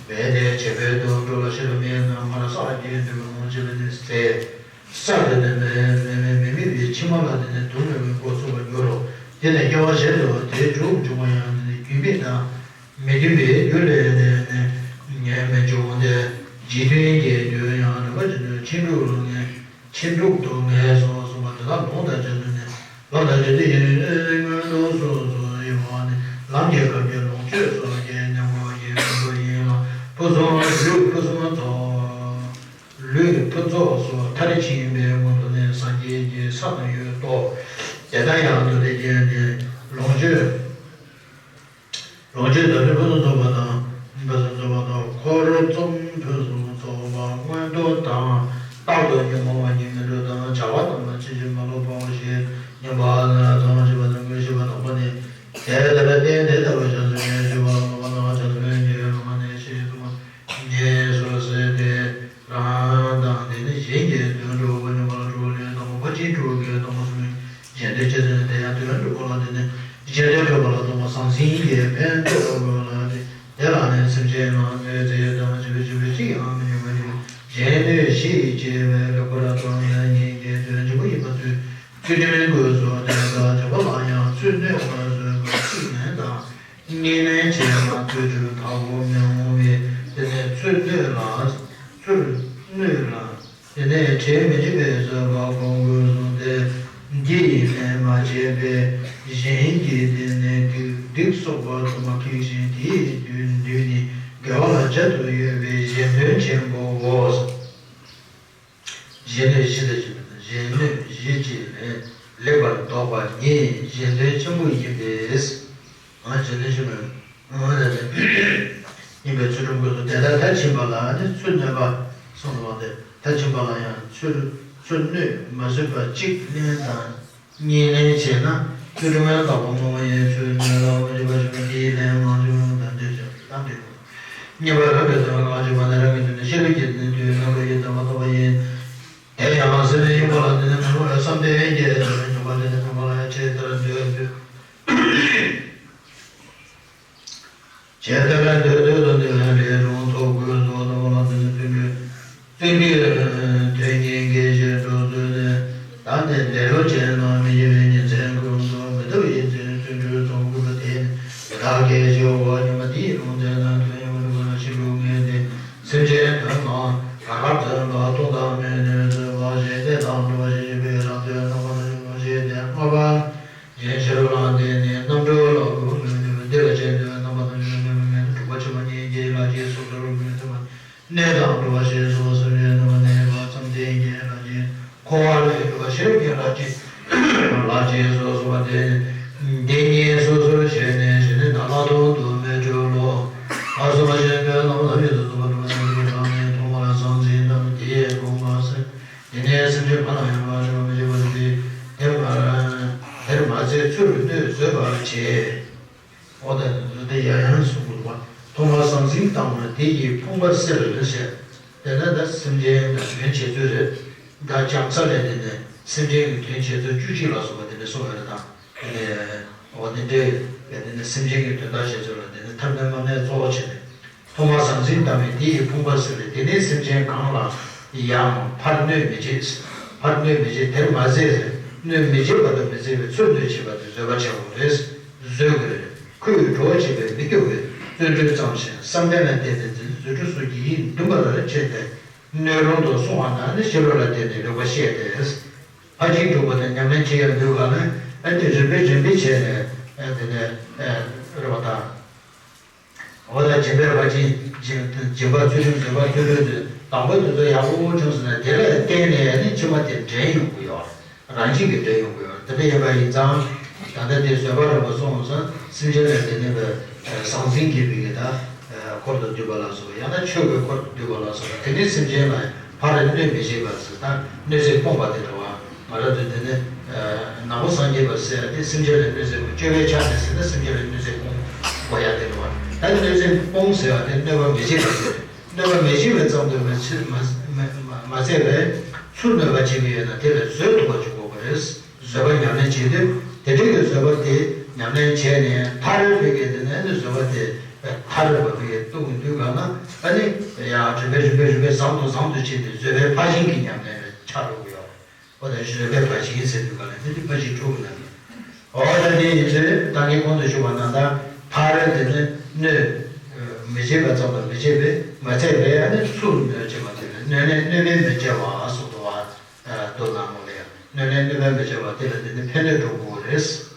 འབད་དེ་བྱེད་པའི་དུ་འགྲོ་ལ་ཕྱིར་མེད་ན་སྔར་བསགས་ཀྱི་འབྲས་བུ་ནང་ཕྱིར་ནི་ཟད། ས་དེ་ནི་མེ་མེ་མེ་མེ་མེ་བའི་ཕྱི་མ་ལ་དེ་ནི་དུག་མེད་པའི་འགོ་ཚུགས་པར་འགྱུར་རོ། དེ་ནས་སྐྱེ་བ་གཞན་དུ་དེ་འཇུག་འཇུག་པ་ཡང་དེ་ནི་རྒྱུས་མེད་དང་མི་མཐུན་པའི་རྒྱུ་ལས་དེ་ནི་ངེས་མེད་འཇུག་སྟེ་འཇིག་རྟེན་གྱི་རྒྱུ་ཡང་རིམ་པ་བཞིན་དུ་ཕྱིན་དྲུག་ལ་ངེས། ཕྱིན་དྲུག་ཏུ་ངེས་སོ་གསུངས་པ་དེ་དག་ལུང་དང་རྗེས་སུ་ནི། ལུང་དང་རྗེས་སུ་ཡི་སྔོན་དུ་སོ་སོ་ཡི་བ་ནི་ལམ་གྱི་སྐབས་ཀྱི་ལོངས་སྤྱོད་སོགས་ཀྱི་ཉམས་ལེན་གྱི་སྐབས་སུ་ཡིན་ལ་ཕུན་སུམ་ལུས་ཕུན་སུམ་ཚོགས། ལུས་ཕུན་ཚོགས་སུ་མཐར་ཕྱིན་པའི་སྔོན་དུ་ནི་སངས་རྒྱས་ཀྱི་ས་དང་ཡོད་དོ། དེ་ལྟར་ཡང་མདོ་སྡེ་རྒྱན་ནི་ལོངས་སྤྱོད། ལོངས་སྤྱོད་དང་ལུས་ཕུན་སུམ་ཚོགས་པ་དང་། ཕུན་སུམ་ཚོགས་པ་དང་འཁོར་གསུམ་ཕུན་སུམ་ཚོགས་པ་མངོན་མཐོ་དང་། རྟག་ཏུ་ཉོན་མོངས་པ་ཉིད་མི་འགྲོ་དང་། བྱ་བ་རྣམས་ལ་ཕྱིན་ཅི་མ་ལོག་པའོ་ཞེས་སྙམ་པ་ནི་ཐམས་ཅད་པ་དང་མངོན་ཤེས་པ་དང་པོ་ནི། དེ་ལྟར་བརྟེན་དེ་ལྟ་བུ་བྱང་སེམས་ཉེར་ཞི་བ་ལ་སློབ་པ་ནང་བྱང་སེམས་ཉེར་ལྔ་ནས་ཤེས་སུ་ངེས་སོ་ཟེར་ཏེ། ཤེས་སྒྲུབ་པའི་སྡོམ་པ་གསུམ། གཞན་དོན་སྤྱི་ཚུལ་དེ་ཡང་དོན་གྲུབ་པ་ལ་བརྟེན་ནས་གཞན་དོན་སྒྲུབ་པ་ལ་སྡོམ་པ་ཟང་ཟིང་གི་ཕན་འདོགས་དགོས་ལ། དེ་ལ་ནི་སེམས་ཅན་རྣམས་གནོད་འཚེ་དང་བཅས་པའི་བྱིས་པ་གཅིག་ཀྱང་མི་ཉུང་བ་ཉིད་གཞན་གནོད་བཞི་བྱེད་པའི་ལུགས་པར་སྟོན་ནས་ཉིད་ཀྱི་དོན་གཅིག་པུ་ཡིན་པ་དུས་ཚུལ་ཁྲིམས་སྒོས་སུ་དེ་དག་བྱེད་པ་ལ་ཡང་ཚུར་གནོད་མ་བཟོད་པ་གཅིག་ལན་དང་། ཉེར་ལེན་བྱས་ན་ཚུལ་ཁྲིམས་དག་པོ་མི་འོང་བས། དེ་ནས་ཚུར་གནོད་ལ། ཚུར་གནོད་ལ། དེ་ནས་བྱེད་མི་བྱེད་པའི་བཟོད་པ་གོང་དུ་སོང་སྟེ། འདི་ཡིས་ལན་མ་བྱས་པས་གཞན་གྱི་དེ་ནས་སྡིག་སྡིག་སོགས་པ་དུ་མ་ཁེགས་ཤིང་དེའི་དུས་མདུན་ནི་དགེ་བ་ལ་བྱ་དུ་ཡོད་པའི་གཞན་དོན་ཆེན་པོའོ། གཞན་གནོད་བཞི་དང་བཅས་པ་དང་། གཞན་གནོད་བཞི་བྱས་ནས་ལེགས་པར་བཟློག་པ་ཉིད་གཞན་དོན་ཆེན་པོ་ཡིན་པས། ཨ་གཞན་དོན་ཆེན་པོ་ཡིན་པས་ཚུལ་ཁྲིམས་སྒོས་སུ་དེ་ལྟར་མཐར་ཕྱིན་པ་ལ་ནི་ཚུར་གནོད་པ་གསུངས་པ་སྟེ། མཐར་ཕྱིན་པ་ལ་ཡང་ཚུར་ཚུར་གནོད་མ་བཟོད་པ་གཅིག་ལན་དང་། གཉིས་ལན་བྱས་ན་ཚུལ་ཁྲིམས་དག་པོ་མི་འོང་བས། ཚུར་གནོད་ལ་མ་བྱེད་པ་ཞིག་དེའི་ལན་མང་ཆུང་དང་འདོད་ཆགས་ཀྱི་གཏམ་དྲན་ནོ། གཉིས་པ་རང་གི་དོན་ལ་བྱེད་པ་ནི་རང་གི་དོན་ནི་ཤེས་རབ་ཀྱི་དོན་དུ་རྣམ་པར་ཡེ་དག་པ་རྟོགས་པ་ཡིན། དེ་ཡང་སེམས་ཡིན་པ་ལ་དེ་ནི་མི་རུང་བའི་བསམ་གཏན་གྱི་དོན་ནི་འཇོག་པ་དེ་ནི་ཕུང་པོ་ལ་ཡང་ཇི་ལྟར་འདོད་འདོད། ཇི་ལྟར་འདོད་འདོད་དུ་འདོད་པའི་ལས་སྒྲུབ་ཐོབ་དགོས་སོ། དང་པོ་ལ་དེ་ནི་བརྩོན་འགྲུས། བརྩོན་འགྲུས་དོན་གཉིས་འགལ་ཞེས་འགྲོ་ཚུལ་ནི། བདག་ནི་ལེགས་སྒྲུབ་བྱས་ན་མི་སྐྱེ་བའི་ཉིན་མཚན་ཀུན་ཏུ་མི་ལྟ་བུའི་ཡིད་བརྩོན་བརྩོན་འགྲུས་རྫོགས་དགོས་པ་དེ་ནི་དེ་དག་གལ་ཆེའོ། སྙམ་པ་འདི་ཡི་ལུང་བསྟན་ན་དོན་ཡོད་པར་གོ་ན་ཤེས་དགོས་ངེས་ཏེ། སེམས་ཅན་དོན་ལ་དགའ་བར་འདོད་པ། མཐོང་དང་མི་གནོད་བརྩོན་པ། གཞན་དོན་དང་འགྲོ་བ་ཞི་བྱེད་པའི་རང་དོན་རྣམ་པར་སྨིན་པ་ཞེས་ཏེ་ལྔ་པ། གཞན་ཤེས་རབ་ལ་བརྟེན་ནས་རྣམ་གྲོལ་ལ་གོམས་སུ་འདུས་པ་འདི་ལ་གཞན་དོན་རྣམ་པར་སྨིན་པ་ཉིད་དྲུག་པ་ཕྱི་མ་གཉིས་ཀྱི་ལག་རྗེས་སོ་སོར་མི་མཐུན་པ། གནས་དང་འགྲོ་བ་ཞེས་སོགས་སེམས་ཅན་རྣམ་པར་གནས་པ་ཙམ་དེ་ཉིད་ལ་ཅིག་འཁོར་བ་ལས་གྲོལ་བ་ཞེས་ཀྱི་ལ་ཅིག་ལ་ཅིག་སོ་སོ་བ་དེ་འདི་ཉིད་སོ་སོར་ཕྱེ་ནས་ཞི་གནས་དང་ལྷག་མཐོང་དུ་མི་འགྲོ་ལོ། ཨ་སོ་མ་ཞེས་པའི་ལམ་ལ་ཡོད་དུ་སོང་བ་འགྲོ་བ་ནི་རང་ནས་མཐོང་བ་ལ་ཟང་ཟིང་དང་དེ་ཡི་སྒོམ་པ་ཟེར། དེ་ནས་སེམས་ཅན་ཕར་ལ་ཡང་བ་ཞེས་པ་མི་བྱེད་པ་ནི་དེ་དེར་མ་དེར་མ་ཚད་ཚུར་གནོད་བཟོད་པར་བྱེད། འོ་ད་འདི་ཡང་ཡང་གསུང་དགོས་པ། མཐོང་བ་ཟང་ཟིང་བཏང་བ་དེ་ཡི་ཕུང་པ་སེལ་ཞེས། དེ་ལ་ད་སེམས་ཅན་ལ་དོན་བྱེད་ཚུལ་རེད། ད་བྱང་ས་ལས་དེ་ནས་སེམས་ཅན་གྱི་དོན་བྱེད་ཚུལ་བཅུ་གཅིག་ལ་སོགས་པ་དེ་འདྲ་གསུངས་ཡོད་རེད་དང་། དེ་ནས་འོ་དེ་འདྲའི་དེ་ནས་སེམས་ཅན་གྱི་དོན་དག་བྱེད་ཚུལ་ལ་དེ་ནས་ཐབས་གནོད་མ་གནོད་གཙོ་བོ་བྱས་ནས། མཐོང་བ་ཟང་ཟིང་བཏང་བས་དེ་ཡི་ཕུང་པ་སེལ་ཏེ། དེ་ནས་སེམས་ཅན་གང་ལ་ཡང་ཕར་གནོད་མི་བྱེད། ཕར་གནོད་མི་བྱེད། དེར་མ་ཟད་གནོད་མི་བྱེད་པ་དང་མི་ཟད་པའི་ཚུར་གནོད་བྱེད་པ་དེ་བཟོད་པ་བྱའོ་རེད། བཟོད་དགོས་རེད། ཁོས་གྲོགས་བྱེད་པས་མི་སྐྱོ་བའི་བརྩོན་འགྲུས་བརྩམས་ཤིང་བསམ་གཏན་ལ་བརྟེན་ཏེ་འཛིན་བཟོད་སྒྲུབ་སོགས་ཀྱི་ཡིད་འདུན་པ་ལ་བྱེད་དེ། གནོད་རུང་དུ་སོང་བ་ན་ནི་ཤེས་རབ་ལ་བརྟེན་ནས་ལེགས་པར་བཤད་དེ། ཕར་ཕྱིན་དྲུག་པ་དང་ཉམས་ལེན་བྱེད་ཡག་འདུག་ག་ནི་ཨ་ནི་རིམ་པས་རིམ་པས་བྱས་ནས་ཨ་དེ་ནས་ཨ་རེ་བ་དང་། འོ་ད་སྦྱིན་པའི་ཕར་ཕྱིན་སྦྱིན་སྦྱིན་པ་ཚུལ་ཁྲིམས་བཟོད་པ་ཚུལ་ཁྲིམས་ཚུལ་དང་པོ་དེ་ཚོ་ཡག་པོ་བྱུང་སོང་ན་དེ་ལ་བརྟེན་ནས་ཨ་ནི་ཕྱི་མ་དེ་འདྲེན་ཡོང་གི་ཡོད། རང་བཞིན་གྱིས་འདྲེན་ཡོང་གི་ཡོད། དེ་འདྲ་ཡིན་པ་ཡིན་ཙང་ད་ལྟ་དེ་བཟོད་པ་རེད་པ་སོང་ཙང་སེམས་ཅན་ལ་དེ་ནས་པའི་ཟང་ཟིང་སྐྱེད་པའི་གི་ད་འཁོར་དུ་འདུས་པ་ལ་སོགས་ཡང་ན་ཆོས་ཀྱི་འཁོར་དུ་འདུས་པ་ལ་སོགས་པ་དེ་ནི་སེམས་ཅན་ལ་ཕར་གནོད་མི་བྱེད་པ་ཟེར། ད་གནོད་འཚེ་སྤོང་བ་དེ་འདྲ་བ། མ་ར་དེ་དེ་ནི་ནག་པོ་སངས་རྒྱས་པ་ཟེར་ཡ་དེ་སེམས་ཅན་ལ་གནོད་འཚེ་སྤོང་། སྤྱོད་པའི་ཆ་ནས་ཟེར་ན་སེམས་ཅན་ལ་གནོད་འཚེ་སྤོང་དགོས་ཡ་དེ་འདྲ་བ། ད་གནོད་འཚེ་སྤོང་ཟེར་བ་དེ་གནོད་པ་མི་བྱེད་པ་ཟེར། གནོད་པ་མི་བྱེད་པའི་ཙམ་དུ་མི་ཚེ་མ་མ་མ་མ་ཚད་པས་ཚུར་གནོད་པ་བྱེད་ཀྱི་ཡོད་ན་དེ་ལ་བཟོད་ཐུབ་པ་ཅིག་དགོས་པ་རེད། བཟོད་པ་ཉམས་ལེན་བྱེད་དུས་དེ་འདྲ་གི་བཟོད་པ་དེ་ཉམས་ལེན་བྱས་ནས་མཐར་ཕེབས་ཀྱི་དེ་ནས་ནི་བཟོད་པ་དེ་མཐར་ཕེབས་པ་ཕེབས་ཀྱི་འདུག་འདུག་ག་ན་ཨ་ནི་ཡང་རིམ་པས་རིམ་པས་རིམ་པས་ཟབ་ཏུ་ཟབ་ཏུ་ཕྱིན་ཏེ་བཟོད་པའི་ཕར་ཕྱིན་གྱི་ཉམས་ལེན་ལ་ཆགས་འགྲོ་གི་ཡོད། འོ་ད་བཟོད་པའི་ཕར་ཕྱིན་ཟེར་དུས་ག་ལ་ནི་ཕར་ཕྱིན་དྲུག་གི་ནང་གི། འོ་ད་དེ་ཡིན་ཚེ་ད་ངས་གོང་དུ་ཞུས་པ་ནང་ལྟར་ཕར་དེ་ནི་གནོད་མི་བྱེད་པ་ཙམ་དུ་མི་བྱེད་པས་མ་ཚད་པས་ཨ་ནི་ཚུར་གནོད་བྱེད་པ་དེ་ལ་གནོད་ལན་གནོད་པས་མི་བྱ་བ་སོགས་དུ་བ་མདོ་ནང་ལོགས་ལ་ཡང་གནོད་ལན་གནོད་པས་མི་བྱ་བ་དེ་ལ་དེ་ནི་ཕན་གནོད་གྲོགས་པོ་རེད།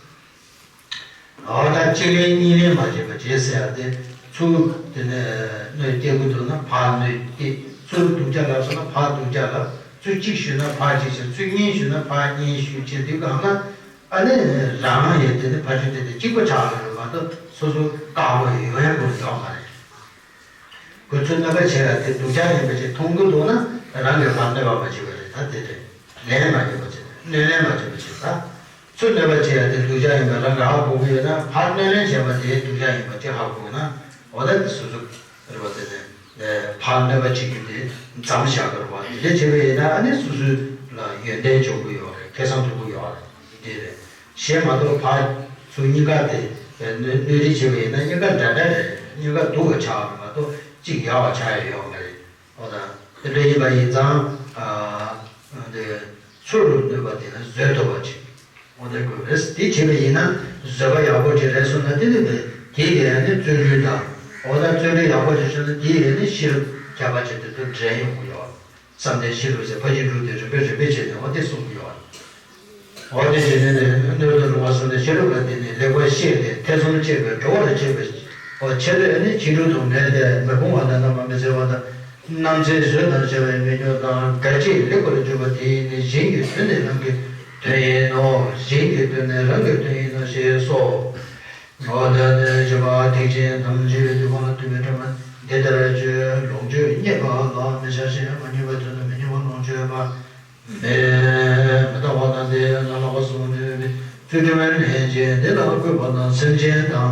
འོ་ད་གཅིག་ལན་གཉིས་ལན་མ་བྱེད་པ་བྱེད་ཟེར་ཡ་དེ་ཚུར་དེ་ནས་གནོད་སྐྱེལ་གྱི་འདུག་ན་ཕར་གནོད་སྐྱེལ། ཚུར་སྡུག་ཅག་ལབ་སོང་ན་ཕར་སྡུག་ཅག་ལབ། ཚུར་གཅིག་ཞུས་ན་ཕར་གཅིག་ཞུ། ཚུར་གཉིས་ཞུས་ན་ཕར་གཉིས་ཞུ་བྱེད་དུས་གང་ལ་ཨ་ནི་རང་ཡང་དེ་ནི་ཕར་ཕྱོགས་དེ་དེ་གཅིག་པ་ཆགས་ཡོད་མ་གཏོགས་སོ་སོ་དཀར་པོ་ཡོང་ཡ་པོ་ཡོད་མ་རེད། ཁོ་ཚོས་གནོད་པ་བྱས་ཡ་དེ་སྡུག་ཅག་ཡིན་པ་ཅིག་མཐོང་གི་འདུག་ན་རང་གིས་ཕར་གནོད་པ་མ་བྱེད་པ་རེད། ད་དེ་རེད། ལན་མ་བྱེད་པ་བྱེད། གནོད་ལན་མ་བྱེད་པ་བྱེད། ད་ཚུར་གནོད་པ་བྱས་ཡ་དེ་སྡུག་ཅག་ཡིན་པ་རང་གིས་ཧ་གོ་གི་ཡོད་ན་ཕར་གནོད་ལན་བྱས་པ་དེ་སྡུག་ཅག་ཡིན་པ་ཅིག་ཧ་གོ་གི་ན་འོ་ད་དེ་སོ་སོ་རེད་པ། དེ་ནས་ཕར་གནོད་པ་བྱེད་རྒྱུ་དེ་མཚམས་བཞག་དགོས་རེད་པ། དེ་འདྲ་བྱས་པ་ཡིན་ན་ཨ་ནི་སོ་སོ་ལ་ཡོན་ཏན་འབྱུང་གི་ཡོད་རེད། ཁེ་བཟང་ཐོབ་ཀྱི་ཡོད་རེད། འདི་རེད། གཞན་མ་གཏོགས་ཕར་ཚུར་གཉིས་ཀ་དེ་སྣོན་སྣོན་རེས་བྱས་པ་ཡིན་ན་གཉིས་ཀ་འདྲ་འདྲ་རེད། གཉིས་ཀ་སྡུག་པ་ཆགས་རེད་མ་གཏོགས་གཅིག་ཡག་པ་ཆགས་ཡ་ཡོད་མ་རེད། འོ་ད་དེ་འདྲ་ཡིན་པ་ཡིན་ཙང་ཨ་འདི་ཚུར་གནོད་པ་དེ་ལ་བཟོད་ཐུབ་པ་ཅིག་འོ་དེ་དགོས་རེད། དེ་བྱས་པ་ཡིན་ན་བཟོད་པ་ཡག་པོ་ཅིག་རེད་སོང་ན་དེ་ནི་དེ་དེ་ཡང་ནི་བརྩོན་འགྲུས་དང་། འོ་ད་བརྩོན་འགྲུས་ཡག་པོ་ཅིག་བྱུང་ན་དེ་ཡང་ནི་ཤེས་རབ་ཁྱད་པར་ཅན་དེ་ཚོ་འདྲེན་ཡོང་གི་ཡོད། བསམ་གཏན་ཤེས་རབ་ཟེར་ཕར་ཕྱིན་དྲུག་དེ་རིམ་པས་རིམ་པས་བྱས་ནས་འོ་དེ་གསུང་གི་ཡོད། འོ་དེ་བྱས་ནས་ནི་སྣོད་དུ་རུང་བ་གསུམ་ནི་ཤེས་རབ་ལ་བརྟེན་ནས་ལེགས་པར་ཤེས་ཏེ་ཐེ་ཚོམ་བཅས་པའི་གྲོགས་ལ་བྱེད་པའི་འོ་ཆེད་དུ་ནི་ཕྱིན་དྲུག་དང་མེད་དེ་མི་ཕུང་བ་དང་རྣམ་པར་མི་འཚེ་བ་དང་། རྣམ་འཚེ་བཟོད་དང་བྱ་བའི་མི་སྙོམས་དང་དགའ་བྱེད་ལེགས་པར་སྤྱོད་པ་དེ་ནི་གཞན་གྱི་དོན་ནི་རང་གི་དོན་ཡིན་ནོ། གཞན་གྱི་དོན་ནི་རང་གི་དོན་ཡིན་ནོ་ཞེས་སོ། འོ་ད་ནི་བཞི་པ་ཐེག་ཆེན་དམ་བཅའ་བའི་དུས་གང་ལ་ཐུབ་པའི་ཕྲ་མ་འདི་ལྟར་བརྗོད། ལོངས་སྤྱོད་རྙེད་པ་ལ་མི་ཆགས་ཤིང་། མ་རྙེད་པའི་དོན་དུ་མི་རྙེད་པ་ལོངས་སྤྱོད་པ་མེད། མི་རྟག་པ་དང་དེ་ལ་ལྷག་པ་གསུམ་མེད་པའི་ཚུལ་ཁྲིམས་ལྷན་ཅིག་འདི་ལ་བཀོད་པ་དང་སེམས་ཅན་དང་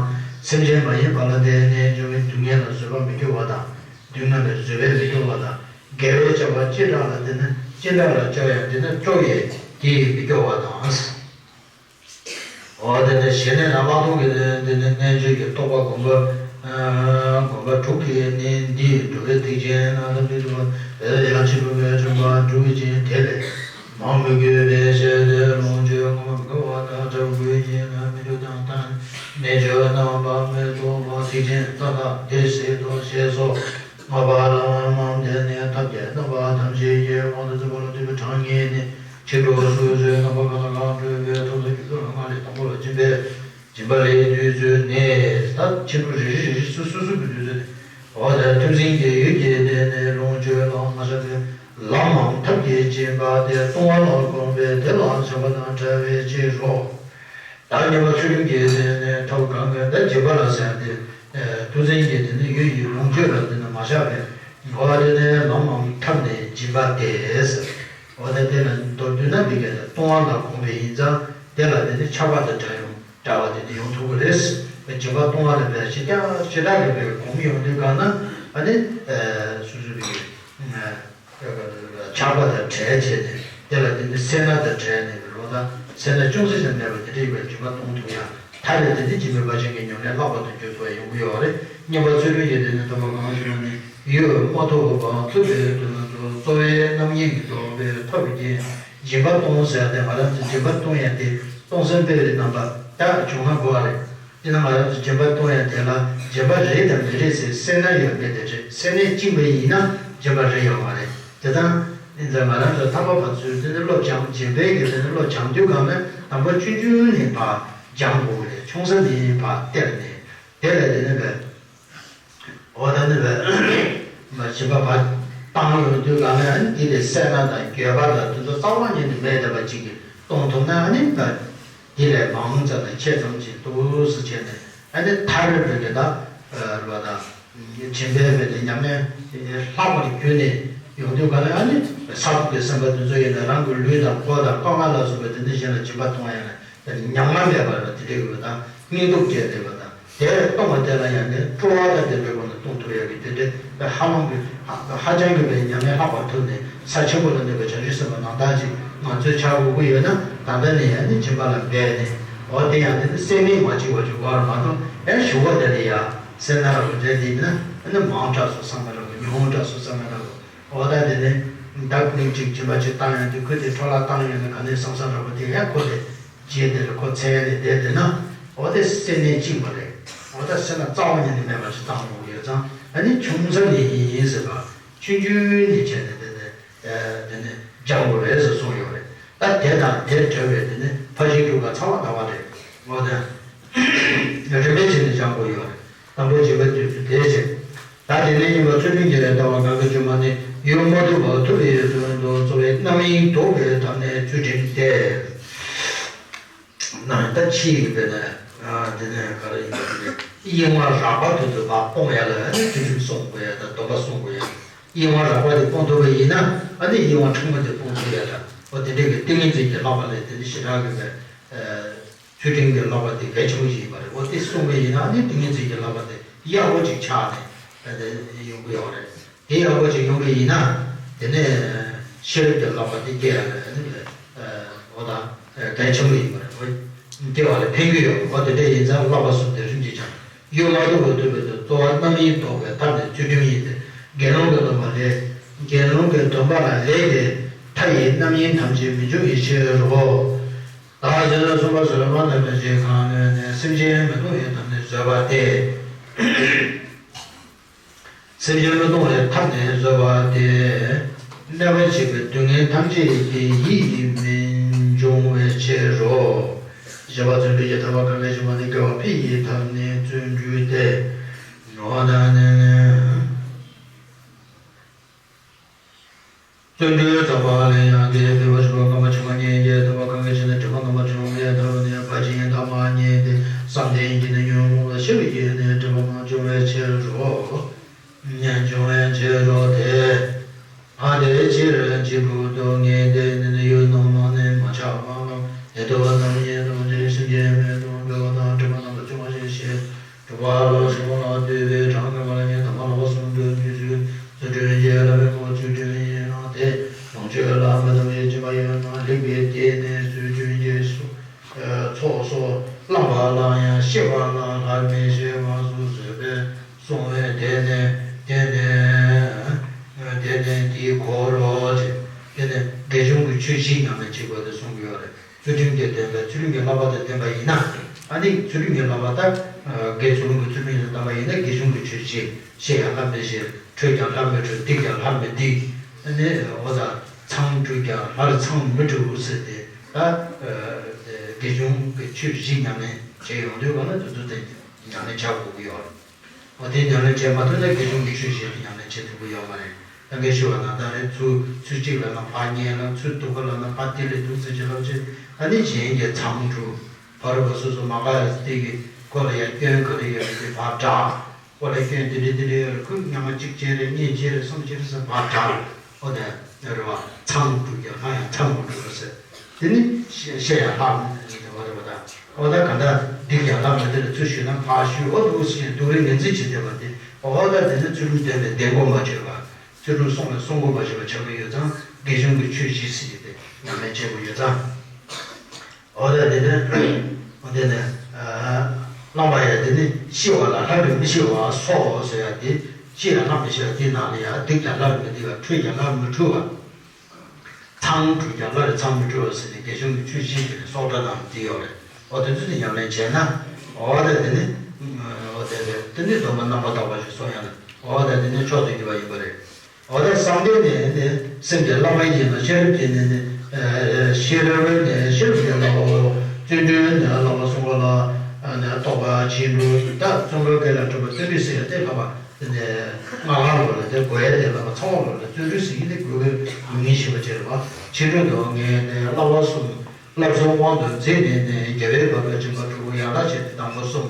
སེམས་ཅན་མ་ཡིན་པ་ལ་བརྟེན་ནས་འབྱུང་བའི་སྡུག་བསྔལ་ལ་བཟོད་པ་མི་སྐྱོ་བ་དང་སྡུག་བསྔལ་ལ་བཟོད་པས་མི་སྐྱོ་བ་དང་། དགེ་བའི་བྱ་བ་ཅི་དྲག་ལ་བརྟེན་ན་ཅི་དྲག་ལ་སྐྱོ་ཡང་དེ་ནི་སྐྱོ་བས་དེས་མི་སྐྱོ་བ་དང་། འོ་དེ་ནས་ཞི་གནས་དང་ལྷག་མཐོང་གི་དེ་ནི་རྣལ་འབྱོར་གྱི་རྟོགས་པ་སྒོམ་པ། སྒོམ་པ་དྲུག་གིས་ནི་འདིའི་འགྲོ་བའི་ཐེག་ཆེན་རྣམས་ལ་འདུས་པ་ཡང་ཕྱིན་དྲུག་པའི་ཆོས་འབྲིང་བ་དྲུག་ཅན་དེ་ལས་མང་མི་དགོས་པའི་ཕྱིར་ཏེ། ལོངས་སྤྱོད་ངོ་མ་དགའ་བ་དང་བྲལ་དགོས་ཀྱི་ན་མི་འགྲོ་དང་དང་རྣལ་འབྱོར་རྣམ་པ་མི་རྟོག་པ་ཐེག་ཆེན་རྩ་དག་འདིར་གསལ་ཏོ་ཞེས་སོ། ལྔ་པ་ལམ་དེ་ནི་ཐབས་ཀྱི་རྣམ་པ་ཐམས་ཅད་ཀྱི་དབང་དུ་བྱེད་པ་ལ་འདུས་པའི་གྲངས་སྙེད་ནི་ཕྱིན་དྲུག་སོ་སོའི་རྣམ་པ་གང་དང་གང་སྤྲོས་པའི་ཐབས་སུ་གྱུར་ཏོ། ལྔ་ལས་དང་པོ་ལ་སྦྱིན་པའི་སྦྱིན་པ་ལས་བཏུས་ཚུལ་ནི། ད་ཕྱིན་དྲུག་རེ་རེ་རེ་རེ་སོ་སོ་སོ་གི་བཏུས་ཚུལ་ནི། འོ་ད་ཐོས་འཛིན་གྱི་ཡུལ་གྱི་དེ་ནི་ལོངས་སྤྱོད་ལ་མ་བཞག་པའི་ལམ་མམ་ཐབས་ཀྱི་སྦྱིན་པ་དེ་ལྟུང་བ་ལ་གོམས་པས་དེ་ལ་ཆགས་པ་དང་བྲལ་བའི་ཕྱིར་རོ། ད་རྙེད་པ་ཚུལ་ཁྲིམས་ཀྱི་དེ་ནི་ཐབས་གང་གིས་ད་སྦྱིན་པ་ལ་ཟེར་ཏེ། ཐོས་འཛིན་གྱི་དེ་ནི་ཡུལ་གྱི་ལོངས་སྤྱོད་ལ་དེ་ནི་མ་བཞག་པའི་འོ་དེ་ནི་ལམ་མམ་ཐབས་ནི་སྦྱིན་པ་སྟེ་ཟེར། འོ་ད་དེ་ལ་མདོར་བསྡུས་ན་འདི་ག་ལྟུང་བ་ལ་གོམས་པ་ཡིན་ཙང་དེ་ལ་དེ་ནི་ཆགས་པ་དང་བྲལ་ཡོང་བྲལ་བ་དེ་ནི་ཡོང་ཐུབ་ཀྱི་རེད། སྦྱིན་པ་ལྟུང་བ་ལ་བས་ཞེ་དྲག་ཞེ་དྲག་གི་བས་གོམས་ཡོང་དུས་གང་ན་ཨ་ནི་སོ་སོ་གི་ཆགས་པ་དང་བྲལ་བྱས་ནས་དེ་ལ་དེ་ནི་སེར་སྣ་དང་བྲལ་ནས་རོ་དང་སེར་སྣ་ཅུང་ཟད་ཀྱང་མེད་པ་དེ་འདྲའི་བའི་སྦྱིན་པ་གཏོང་ཐུབ་ཡ། མཐའ་ལས་དེ་ནི་སྦྱིན་པའི་བར་ཆད་ཀྱི་ཉམས་ལེན་ལྷག་པར་དུ་འགྱུར་ཐུབ་པ་ཡོང་གི་ཡོད་རེད། རྙེད་པ་ཚུལ་ཁྲིམས་ཀྱི་དེ་ནི་ཐོབ་པ་གང་བྱུང་ནི་ཡོད་མ་ཐུབ་པ་ཐུབ་པའི་དོན་དུ་གཙོ་བོའི་རྣམ་གཡེང་གི་རྟོག་པའི་ཐབས་ཀྱིས་སྦྱིན་པ་གཏོང་ཟེར་ཏེ་ང་རང་ཚོ་སྦྱིན་པ་གཏོང་ཡ་དེ་གཏོང་སེམས་སྤེལ་བའི་རྣམ་པ་ད་བྱུང་ན་དགོས་པ་རེད། དེ་ན་ང་རང་ཚོ་སྦྱིན་པ་གཏོང་ཡ་དེ་ལ་སྦྱིན་པ་རེད་དམ་མི་རེད་ཟེར་སེམས་ན་ཡོད་མེད་དེ་རེད། སེམས་ནས་བཅིངས་པ་ཡིན་ན་སྦྱིན་པ་རེད་ཡོད་མ་རེད། དེ་དང་། ཨིན་ཙང་ང་རང་ཚོ་ཐར་པ་བར་ཚུལ་དེ་ནི་བློ་སྦྱང་སྦྱིན་པའི་གི་དེ་ནི་བློ་སྦྱང་དུས་གང་ལ་དང་པོ་ཆུང་ཆུང་ནས་ཕར་སྦྱང་དགོས་རེད། ཆུང་ས་ནས་ཕར་སྟེར་ནས་དེ་ལ་དེ་ནི་བས། འོ་ད་ནི་བས། མ་བྱིན་པ་བར་བཏང་ཡོང་དུས་གང་ལ་ཨ་ནི་དེ་ལས་སེར་སྣ་དང་འགྱོད་པ་དང་དེ་ཚོ་རྩ་བ་ཉིད་ནས་མེད་བསྡད་པ་ཅིག་གིས་གཏོང་ཐུབ་ན་ཨ་ནི་བས། དེ་ལས་མང་ཙམ་དང་ཆེ་ཙམ་ཅིག་ཏོག་ཙམ་བྱས་ནས་ཨ་ནི་མཐར་འབྲས་ཀྱི་ད་རུ་བ་དང་། སྦྱིན་པའི་བས་ཏེ་ཉམས་ལེན་ལྷག་པར་གྱུར་ནས་ཡོང་དུས་ག་ལ་ཨ་ནི་ས་བབ་ཀྱི་སེམས་པ་དེ་ཚོ་ཡིན་ན་རང་གི་ལུས་དང་ཁོག་དང་བློ་ལ་སོགས་པའི་དེ་འདྲ་གཞན་ལ་སྦྱིན་པ་གཏོང་ཡ་ལ་ཉམས་ང་མེད་པར་དེ་འདྲའི་ཡོད་པ་དང་སྙིང་སྟོབས་བསྐྱེད་བསྡད་པ་དང་དེ་གཏོང་བ་དེ་ལ་ཡང་ནི་སྤྲོ་བ་དང་ལྡན་པའི་སྒོ་ནས་གཏོང་ཐུབ་ཡ་གི་དེ་འདྲའི་ཧ་ལམ་གྱི་ཧ་ཅང་གི་བའི་ཉམས་ལེན་ལྷག་པར་ཐུབ་ནས་ས་ཆེན་པོ་ལ་གནས་པའི་བྱང་ཆུབ་སེམས་དཔའ་རྣམ་དག་ཅིག་ང་ཚོས་ཆགས་དགོས་ཀྱི་ཡོད་ན་ད་ལྟ་ནས་ཡང་ནི་སྦྱིན་པ་ལ་འབད་ནས་འོ་དེ་ཡང་དེ་ནི་སེམས་ནི་མ་བྱེད་པ་བྱེད་དགོས་པར་མ་གཏོགས་ཡང་ཞུ་བ་དེ་ལ་ཡ། སེར་སྣ་ར་བ་འདྲ་དེ་ཡིན་ན་ཨ་ནི་མང་དྲགས་སོ་བསམ་པ་ར་བ་ཉུང་དྲགས་སོ་བསམ་པ་ར་བ་འོ་ད་དེ་ནི་བདག་ཀུན་གཅིག་སྦྱིན་པ་ཅིག་བཏང་ཡོང་དུས་ཁོས་དེ་འཕྲོ་བརླག་བཏང་ཡོང་ན་ག་ནས་བསམ་བསམ་ར་བ་དེ་ཡང་ཁོ་དེ་རྗེས་དེ་ལ་ཁོ་ཚེ་ཡང་ནས་བསྡད་དེ་ན་འོ་དེ་སེར་སྣས་བཅིངས་པ་རེད། འོ་ད་སེར་སྣ་རྩ་བ་ཉིད་ནས་མེད་པ་ཅིག་བཏང་དགོས་ཡོད་ཙང་ཨ་ནི་ཆུང་ས་ནས་ཡིན་ཟེར་བ་ཆུང་ཆུང་ནས་བྱས་ནས་དེ་ནས་དེ་ནས་སྦྱང་དགོས་རེད་ཟེར་གསུངས་ཡོད་རེད། ད་དེ་དང་དེར་འབྲེལ་བའི་དེ་ནས་ཕར་ཕྱིན་དྲུག་པ་ཚང་མ་ད་བ་རེད། འོ་དེ་རིམ་པས་བྱས་ནས་སྦྱང་དགོས་ཡོད་རེད། དང་པོ་སྦྱིན་པ་དུས་སུ་དེ་བྱེད། ད་དེ་ནས་ཉིན་མོ་ཚུལ་ཁྲིམས་ཀྱི་ལས་ལྟ་བ་གང་གི་སྦྱོར་བ་ནི་ཡུལ་མ་ཐུབ་པ་ཐུབ་པའི་དོན་དུ་གཙོ་བའི་རྣམ་གཡེང་ལྡོག་པའི་ཐབས་ནི་ཚུལ་ཁྲིམས་ཏེ། ན་ད་ཕྱིའི་དཔེར་ན་དེ་ནས་ག་རེ་ཡིན་པ་དེ་གཡེང་བ་རགས་པ་དེ་ཚོ་ཕར་སྤོང་ཡ་ལ་ཨ་ནི་ཚུལ་ཁྲིམས་སྲུང་དགོས་ཡ་དང་སྡོམ་པ་སྲུང་དགོས་ཡ། གཡེང་བ་རགས་པ་དེ་སྤོང་ཐུབ་པ་ཡིན་ན་ཨ་ནི་གཡེང་བ་ཕྲ་མོ་དེ་སྤོང་ཐུབ་ཡ་དང་འོ་དེ་འདྲའི་གི་ཏིང་ངེ་འཛིན་གྱི་བསླབ་པ་ལས་དེ་ནི་ཞེ་དྲག་གི་བས། ཚུལ་ཁྲིམས་ཀྱི་བསླབ་པ་དེ་གལ་ཆེན་པོ་ཞིག་ཡིན་པ་རེད། འོ་དེ་སྲུང་བ་ཡིན་ན་ནི་ཏིང་ངེ་འཛིན་གྱི་བསླབ་པ་དེ་ཡག་པོ་ཅིག་ཆགས་ནས་དེ་ཡོང་གི་ཡོད་རེད། དེ་ཡག་པོ་ཅིག་ཡོང་གི་ཡིན་ན་དེ་ནས་ཤེས་རབ་ཀྱི་བསླབ་པ་དེ་སྐྱེ་ཡ་རེད། འོ་ད་ གལ་ཆེན་པོ་ཡིན་པ་རེད། སྐྱེ་བ་ལ་ཕན་གྱི་ཡོད། འོ་དེ་འདྲ་ཡིན་ཙང་བསླབ་པ་གསུམ་དེ་རིམ་གྱིས་སྦྱངས། ཡུལ་མ་རྟོགས་པས་བཏུལ་བའི་དོན། རྩོལ་བ་རྣམ་གཉིས་བཟློག་པའི་ཐབས་ནི་ཚུལ་ཁྲིམས་ཡིན་ཏེ། དགེ་སློང་གི་སྡོམ་པ་ལས། དགེ་སློང་གི་སྡོམ་པ་ལ་ལས་ཀྱི་མཐའ་ཡི་རྣམ་གཡེང་ཐམས་ཅད་མི་འབྱུང་བའི་ཕྱིར་རོ། བདག་བྱས་ན་གསུམ་པ་བཟོད་པ་དང་ལྡན་པའི་ཕྱིར་གང་ནུས་ནས། སེམས་ཅན་མི་གཏོང་བའི་ཐབས་ནི་བཟོད་པ་སྟེ། སེམས་ཅན་མི་གཏོང་བའི་ཐབས་ནི་བཟོད་པ་སྟེ། གནོད་པ་བྱེད་པའི་སྡུག་བསྔལ་ཐམས་ཅད་ཀྱི་ཡིད་མི་འབྱུང་བའི་ཕྱིར་རོ། བཞི་པ་བརྩོན་འགྲུས་ཀྱི་ཐབས་གང་ལས་བྱུང་བ་ནི། དགེ་བ་འཕེལ་བའི་ཐབས་ནི་བརྩོན་འགྲུས་ཏེ། ནོ་ད་ནི། བརྩོན་འགྲུས་རྩ་བ་ལས་ཡང་དེ་འཕེལ་བར་བྱེད་པ་སྔ་མ་བྱུང་བ་ཉིད་ཀྱི་ཐོབ་པ་གང་གི་ཕྱིར་ན། སྒྲིབ་པ་སྔ་མ་བྱུང་བའི་ཐབས་ནི་ཕར་ཕྱིན་ཐ་མ་ཉིད་དེ། བསམ་གཏན་གྱི་ནི་ཉོན་མོངས་ལ་ཞི་བའི་ཡུལ་ནི་སྒྲིབ་པ་སྔ་མ་བྱུང་བའི་ཕྱིར་རོ། སྔ་མ་བྱུང་བའི་ཕྱིར་རོ། དེ་ཨ་དེའི་ཕྱིར་འཇིགས་སྐྲག་སྡུག་བསྔལ་དེ་ནི་ཡུལ་རྣམ་སྨིན་ནི་མ་ཆགས་པ་རྣམས་ནི་ཐོབ་པ་ཐམས་ཅད་དང་ཕྱིར་སེམས་ཅན་མི་གཏོང་འདོད་པ་དང་སྒྲིབ་པ་རྣམ་པར་སྤྱོད་པ་ཞེས་བཤད། དྲུག་པ་ལ་སོགས་ལ་ལྟོས་པའི་གྲངས་ངེས་པ་ལ་ཉན་ཐ་མ་ལ་བ་གསུམ་དུ་འདུས་ཚུལ་ཚུལ་ཁྲིམས་ཀྱི་བསླབ་པའི་སྐོར་ཚུལ་ཁྲིམས་ཡིན་ན་སྟེ། ལོངས་སྤྱོད་ལ་མི་ལྟ་བའི་སྦྱིན་པ་ཡོད་ན་ལེགས་པས་དེ་ནི་ཚུལ་ཁྲིམས་ཀྱི་ཚོགས་སོ། བླངས་པ་ལ་ཡང་ཤེས་པ་ལ་སླར་མི་ཤེས་པ་སོགས་བཟོད་པས་གསུངས་པས་དེ་ནི་དེ་ནི་དེ་ནི་དེའི་གོ་རོ་ཅེས། དེ་ནི་དགེ་སྦྱོང་གི་ཆོས་བཞི་ཉམས་ལེན་བྱེད་དགོས་ཏེ་གསུང་གི་ཡོད་རེད། ཚུལ་ཁྲིམས་ཀྱི་བསྟན་པའི་ཚུལ་ཁྲིམས་ཀྱི་བསླབ་པ་དང་ལྡན་པ་ཡིན་ན། ཨ་ནི་ཚུལ་ཁྲིམས་ཀྱི་བསླབ་པ་དང་། དགེ་ཚུལ་ཁྲིམས་ཀྱི་ཚུལ་ཁྲིམས་ཀྱི་བསྟན་པ་ཡིན་ན་དགེ་སྦྱོང་གི་ཆོས་བཞི། བཤད་ཡང་སླར་མི་བཤད། ཁྲོས་ཀྱང་སླར་མི་ཁྲོལ། སྡིགས་ཀྱང་སླར་མི་སྡིགས། ཨ་ནི་འོ་ད་མཚང་བྲུས་ཀྱང་སླར་མཚང་མི་བྲུ་ཟེར་ཏེ། ད་དགེ་སྦྱོང་གི་ཆོས་བཞི་ཉམས་ལེན་བྱས་ཡོང་དུས་གང་ལ་དེ་ཚོ་དེ་ཉམས་ལེན་བྱ་དགོས་ཀྱི་ཡོད་རེད། འོ་དེ་ཉམས་ལེན་བྱས་མ་ཐུབ་ན་དགེ་སྦྱོང་གི་ཆོས་བཞི་དེ་ཉམས་ལེན་བྱེད་ཐུབ་ཀྱི་ཡོད་མ་རེད། ད་གིན་ཞུས་པ་ནང་ལྟར་རེད། ཚུལ་ཚུལ་གཅིག་ལབ་ན་ཕར་ཉལ་ལབ། ཚུལ་སྡུག་པ་ལབ་ན་ཕར་དེ་ལས་སྡུག་ཙམ་ཅིག་ལབ་བྱས། ཨ་ནི་གཞན་གྱི་མཚང་འབྲུ། ཕ་རུ་པ་སོ་སོ་མ་ག་ར་དེ་གི་ཁོ་ལ་ཡང་སྐྱོན་ག་རེ་ཡོད་རེད་དེ་ཕར་བསྒྲགས། ཁོ་ལ་སྐྱོན་དེ་འདྲ་དེ་འདྲ་ཡོད་རེད། ཁོས་སྔ་མ་གཅིག་བྱས་རེད། གཉིས་བྱས་རེད། གསུམ་བྱས་རེད་ཟེར་ཕར་བསྒྲགས། འོ་དེ་རེད་བ། མཚང་འབྲུ་ཀྱང་སླར་ཡང་མཚང་མི་འབྲུ་བ་ཟེར། དེ་ནི་བཤད་བཤད་ཡང་ལྷག་མི་འདུག་འོ་དེ་བ་དང་། འོ་ད་ག་འདྲ་སྡིགས་ཀྱང་ལྷག་མི་འདུག་ལ་ཚུལ་ཞུས་ན་ཕར་ཞུས། འོ་འདུག་ཟེར་སྡུག་པའི་ངན་ཚིག་བྱེད་བསྡད་པ་དེ། འོ་ད་དེ་ནི་ཚུལ་ཁྲིམས་བསྟན་པའི་གདེང་སྐོར་མ་བྱས་པ། ཚུལ་ཁྲིམས་སྲུང་བའི་སྲུང་འཁོར་མ་བྱས་པ་ཆགས་ཀྱི་ཡོད་ཙང་དགེ་སྦྱོང་གི་ཆོས་བཞི་ཟེར་གྱི་དེ་ཉམས་ལེན་བྱེད་དགོས་ཡོད་ཙང་། འོ་ད་དེ་ནི། འོ་དེ་ནི། བླངས་པ་ཡང་དེ་ནི་ཤེས་པ་ལ་སླར་མི་ཤེས་པ་སོགས་ཟེར་ཡ་དེ། ཤེས་ཡང་སླར་མི་ཤེས་པ་དེའི་ནང་ལ་ཡང་སྡིགས་ཀྱང་སླར་མི་སྡིགས་པ། ཁྲོས་ཀྱང་སླར་མི་ཁྲོ་བ། མཚང་བྲུས་ཀྱང་སླར་མཚང་མི་བྲུ་བ་ཟེར་ནས་དགེ་སྦྱོང་གི་ཆོས་བཞི་དེ་ནི་སྲོག་ཕྲ་རྣམས་འདི་ཡོད་རེད། འོ་དེ་ཚོ་དེ་ཉམས་ལེན་བྱས་ན། འོ་ད་དེ་ནི། འོ་དེ་དེ་དེ་ནི་སྡོམ་པ་རྣམ་པར་དག་པ་ཞིག་སོང་ཡང་ན། འོ་ད་དེ་ནི་མཆོག་ཏུ་གྱུར་པ་ཡིན་པ་རེད། འོ་ད་བསམ་གཏན་ནི་ནི་སེམས་ཀྱི་བླ་མ་ཡིན་ལ། ཤེས་རབ་ཀྱི་ནི་ནི། ཤེས་རབ་ནི་ཤེས་རབ་ཀྱི་བླ་མ། བརྩོན་འགྲུས་ནི་བླ་མ་གསུམ་པ་ལ། ནི་རྟོགས་པ་ཕྱིན་དྲུག་ད་བརྩོན་འགྲུས་ཀྱི་ལ་གྲུབ་པ་བརྩོན་འགྲུས་ཟེར་ཡ་དེ་ལ་བ། དེ་ནས་ལྔ་ཀ་ལོ་ལ་དེ་དགོས་ཡ་དེ་ལ་ཚང་བ་ལོ་ལ་བརྩོན་འགྲུས་ཟེར་གྱི་དེ་དགོས་པའི་དགོས་ངེས་ཤེས་པ་བྱེད་པ། ཕྱིན་དྲུག་དང་ངས་ནས་བསླབ་པ་གསུམ། བསླབ་གསུམ་དབང་དུ་མཛད་ནས་ནས་རྒྱལ་བའི་བབ་ལ་སྦྱིན་པ་དྲུག་ཡང་དག་བྱས་ཏེ་དང་པོ་གསུམ།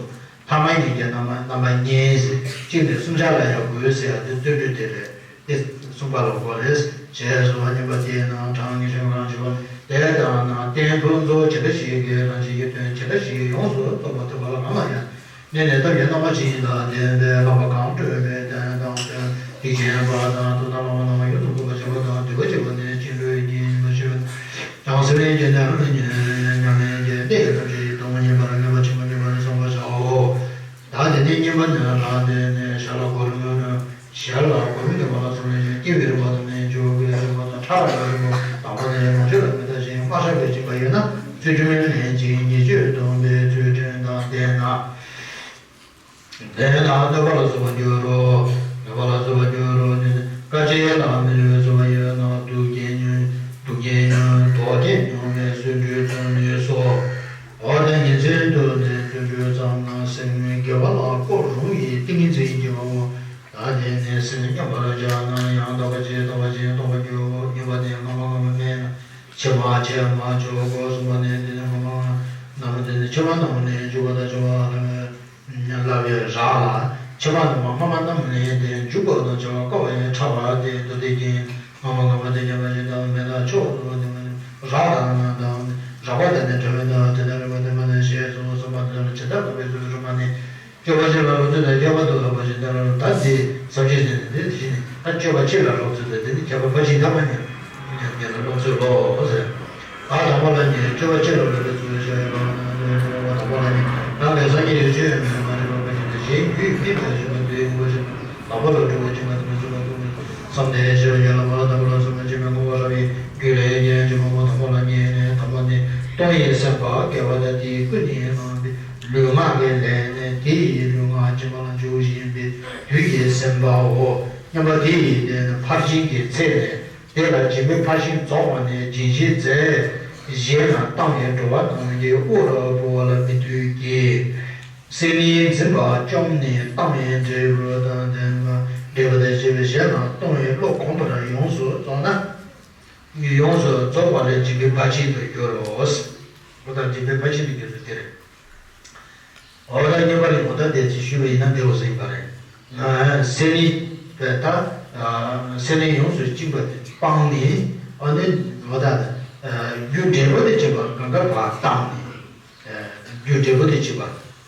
ཐ་མ་གཉིས་ཀྱི་རྣམ་པ་རྣམ་པ་གཉིས་ཟེར། གཅིག་ནས་གསུམ་ཆར་ལ་ཡང་དགོས་ཟེར་ཡ་དེ་བརྩོན་འགྲུས་དེ་རེད། དེ་གསུམ་ཀ་ལ་དགོས་རེད། ཞེས་སོ། བསྙེན་པ་དེའི་ནང་གྲངས་ཉི་ཤུ་རང་བྱེད་པ་དེ་ལྟར་ན་རྟེན་ཕུན་ཚོགས་ཇི་འདྲ་ཞིག་གིས་རང་བཞིན་གྱི་དོན་ཇི་འདྲ་ཞིག་ཡོངས་སུ་རྟོགས་པ་ཐོབ་པ་ལ་གང་ལ་ཡང་། ནས་ནས་ཐབས་ཀྱི་རྣམ་པ་བཞི་ཡིན་ལ་ལྡན་པའི་བསླབ་པ་གང་སྤྲོས་པའི་དོན་དང་དོན་སྡིག་ཆེན་པ་དང་དུ་ད་ལ་བ་ན་བ་ཡུན་དུ་འགོར་བ་བྱེད་པ་དང་སྡིག་པ་བྱེད་པ་ནི་བཅིངས་འགྲོལ་གྱིས་མ་ཆོད་ཀྱང་སེམས་ལས་ཀྱི་ནས་ཉམས་ལེན་གྱི་གནད་ཐམས་ཅད་ཀྱི་དོན་ཉེས་པར་ངེས་པ་ཆེན་པོ་ཉེས་པར་བསམ་པར་བྱའོ། ད་དེ་ནས་གཉིས་པ་ནི་ལ་དེ་ནས་ཞར་ལ་གོ་རིམ་ནི། ཞར་ལ་གོ་རིམ་གྱི་བར་ལ་སོང་ནས་སྐྱེ་བའི་རིམ་པ་དང་ནས་འཇུག་པའི་རིམ་པ་དང་ཕྲ་རགས་ཀྱི་རིམ་པ་དང་པོ་ནས་ལོངས་སྤྱོད་ལ་མི་ལྟ་ཞིང་དམར་ཧྲག་གི་སྦྱིན་པ་ཡོད་ན་ཚུལ་ཁྲིམས་ལེན་ཅིང་ཉེས་སྤྱོད་སྡོམ་པའི་ཚུལ་ཁྲིམས་དང་ལྡན་ན། ལྡན་ན་གནོད་པ་ལ་སོགས་པ་འགྱུར་རོ། གནོད་པ་ལ་སོགས་པ་འགྱུར་རོ་ནི། དཀའ་སྤྱད་ལ་མི་ལུས་སོགས་པ་ཡོད་ན་སྡུག་བསྔལ་མྱོང་སྡུག་བསྔལ་མྱོང་དོགས་བསྔལ་མྱོང་བའི་བརྩོན་འགྲུས་ཙམ་ལས་སོ། འོ་ན་ཉིན་མཚན་དུ་ནི་བརྩོན་འགྲུས་བརྩམས་ན་སེམས་དགེ་བ་ལ་བཀོད་རུང་བའི་ཏིང་ངེ་འཛིན་སྐྱེ་བའོ། ད་དེ་ནས་སེམས་མཉམ་པར་བཞག་ན་ཡང་དག་པ་ཅིག་དག་པ་ཅིག་དག་པ་འགྱུར་རོ། གཉིས་པ་ནི་སྔ་མ་སྔ་མ་མེད་ན་ཕྱི་མ་ཕྱི་མ་འཇོག་གོ། གསུམ་པ་ནི་དེ་ནི་སྔ་མ་རྣམས་དེ་ནི་ཕྱི་མ་རྣམས་ནི་འཇུག་པ་དང་བྱ་བ་ལ། ལབ་པའི་རག་ལ། ཕྱི་མ་རྣམས་སྔ་མ་རྣམས་ལས་ཏེ་འཇུག་པ་དང་བྱ་བ་དཀའ་བ་ཡང་ཕྲ་བ་སྟེ་མདོ་སྡེ་རྒྱན། སྔ་མ་སྔ་མ་སྟེ་ཉམས་པ་ཞིག་དང་མེད་ན་ཕྱོགས་སུ་རག་དང་ན་དང་རག་པ་དང་ནི་བྲལ་བ་དང་དེ་ལྟར་རིགས་པ་དེ་མ་ནི་ཞེས་སོགས་གསུངས་པ་དེ་ལྟར་ཇི་ལྟར་འདོད་པའི་ཚུལ་དུ་སྒྲུབ་པ་ནི། སྤྱོད་པ་ཕྱིར་ལ་སློབ་ཚུལ་དང་ཁྱད་པར་དུ་ལྷག་པ་ཞིག་ལྟར་ད་འདི་ཟབ་ཆོས་ཟེར་ནས་འདི་དེ་བཞིན་ནི་ད་སྤྱོད་པ་ཕྱིར་ལ་སློབ་ཚུལ་དང་དེ་ནི་ཁྱད་པར་ཕར་ཕྱིན་ཐ་མ་ཉིད་ཉིད་ལ་སློབ་ཚུལ་ལོ་ཟེར། ད་དང་པོ་ལ་ཉིད་ སྤྱོད་པ་ཅི་ལ་འབད་པའི་ཚུལ་ཤེས་པ། དང་པོ་ལ་ནི་རང་ལས་སངས་རྒྱས་ཡོད་ཅེས་མི་སྨྲ་བར་བྱེད་པ་ཅི་སྟེ། གཞན་རྒྱུད་སྨིན་པའི་སྤྱོད་པ་དེའི་ངོ་ཤེས་པ། དང་པོ་ལ་གྲུབ་པ་སྦྱིན་པ་དེ་མི་སྲིད་པ་ཀུན་ནས་བསམ་གཏན་བཞི་ལ་ཡན་ལག་མ་དང་པོ་ལ་སོགས་པ་སྦྱིན་པའི་བསྔོ་བ་རབ་ཡིན། རྒྱུད་ལ་ཡིན་ཀྱང་སྦྱིན་པ་བསྔོ་དང་པོ་ལ་ཉེ་ནས། དང་པོ་ནི་སྟོང་ཉིད་སེམས་དཔའ་དགེ་བ་དང་དེའི་ཀུན་ནས་བསླངས་པའི་ལུས་ངག་གི་ལས་ནི་དེ་ཡི་ལུས་ངག་སྦྱིན་པ་ལ་འཇུག་བཞིན་པའི་དུས་ཀྱི་སེམས་དཔའོ། མཉམ་པ་དེ་ཡི་ལས་ནི་ཕར་ཕྱིན་གྱི་ཚེ་ལས། དེ་ལ་སྦྱིན་པའི་ཕར་ཕྱིན་རྫོགས་པ་ནས་སྦྱིན་བྱའི་རྫས་གཞན་ལ་བཏང་བས་འགྲོ་བ་རྣམས་ཀྱི་དབུ་ལ་བུ་བ་ལ་མི་ལྟོས་ཀྱི། སེམས་ནི་འཛིན་པ་བཅོམ་ནས་བཏང་བས་འབྲས་བུ་དང་ལྡན་པ། འབྲས་བུ་དང་བཅས་པའི་གཞན་ལ་གཏོང་བའི་བློ་གོམས་པར་ཡོངས་སུ་རྫོགས་ན། ཡོངས་སུ་རྫོགས་པ་ལས་སྦྱིན་པའི་ཕར་ཕྱིན་དུ་འགྱུར་རོ། འོ་ད་སྦྱིན་པའི་ཕར་ཕྱིན་དུ་འགྱུར་ཚུལ་དེ་རེད། འོ་ད་གཉིས་པ་ལས་འོ་ད་དེ་ཚེ་ཞུས་པ་ཡིན་ན་བདེ་བོ་ཟིན་པ་རེད། སེམས་ནི་བས་ད་སེམས་ནི་ཡོངས་སུ་བཅིངས་པ་དེ་སྤངས་ནས། འོ་ནི་འོ་ད་རྒྱུ་འབྲས་བུ་དེ་བྱེད་པ་གང་ག་བར་བཏང་ནས། རྒྱུ་འབྲས་བུ་དེ་བྱེད་པ་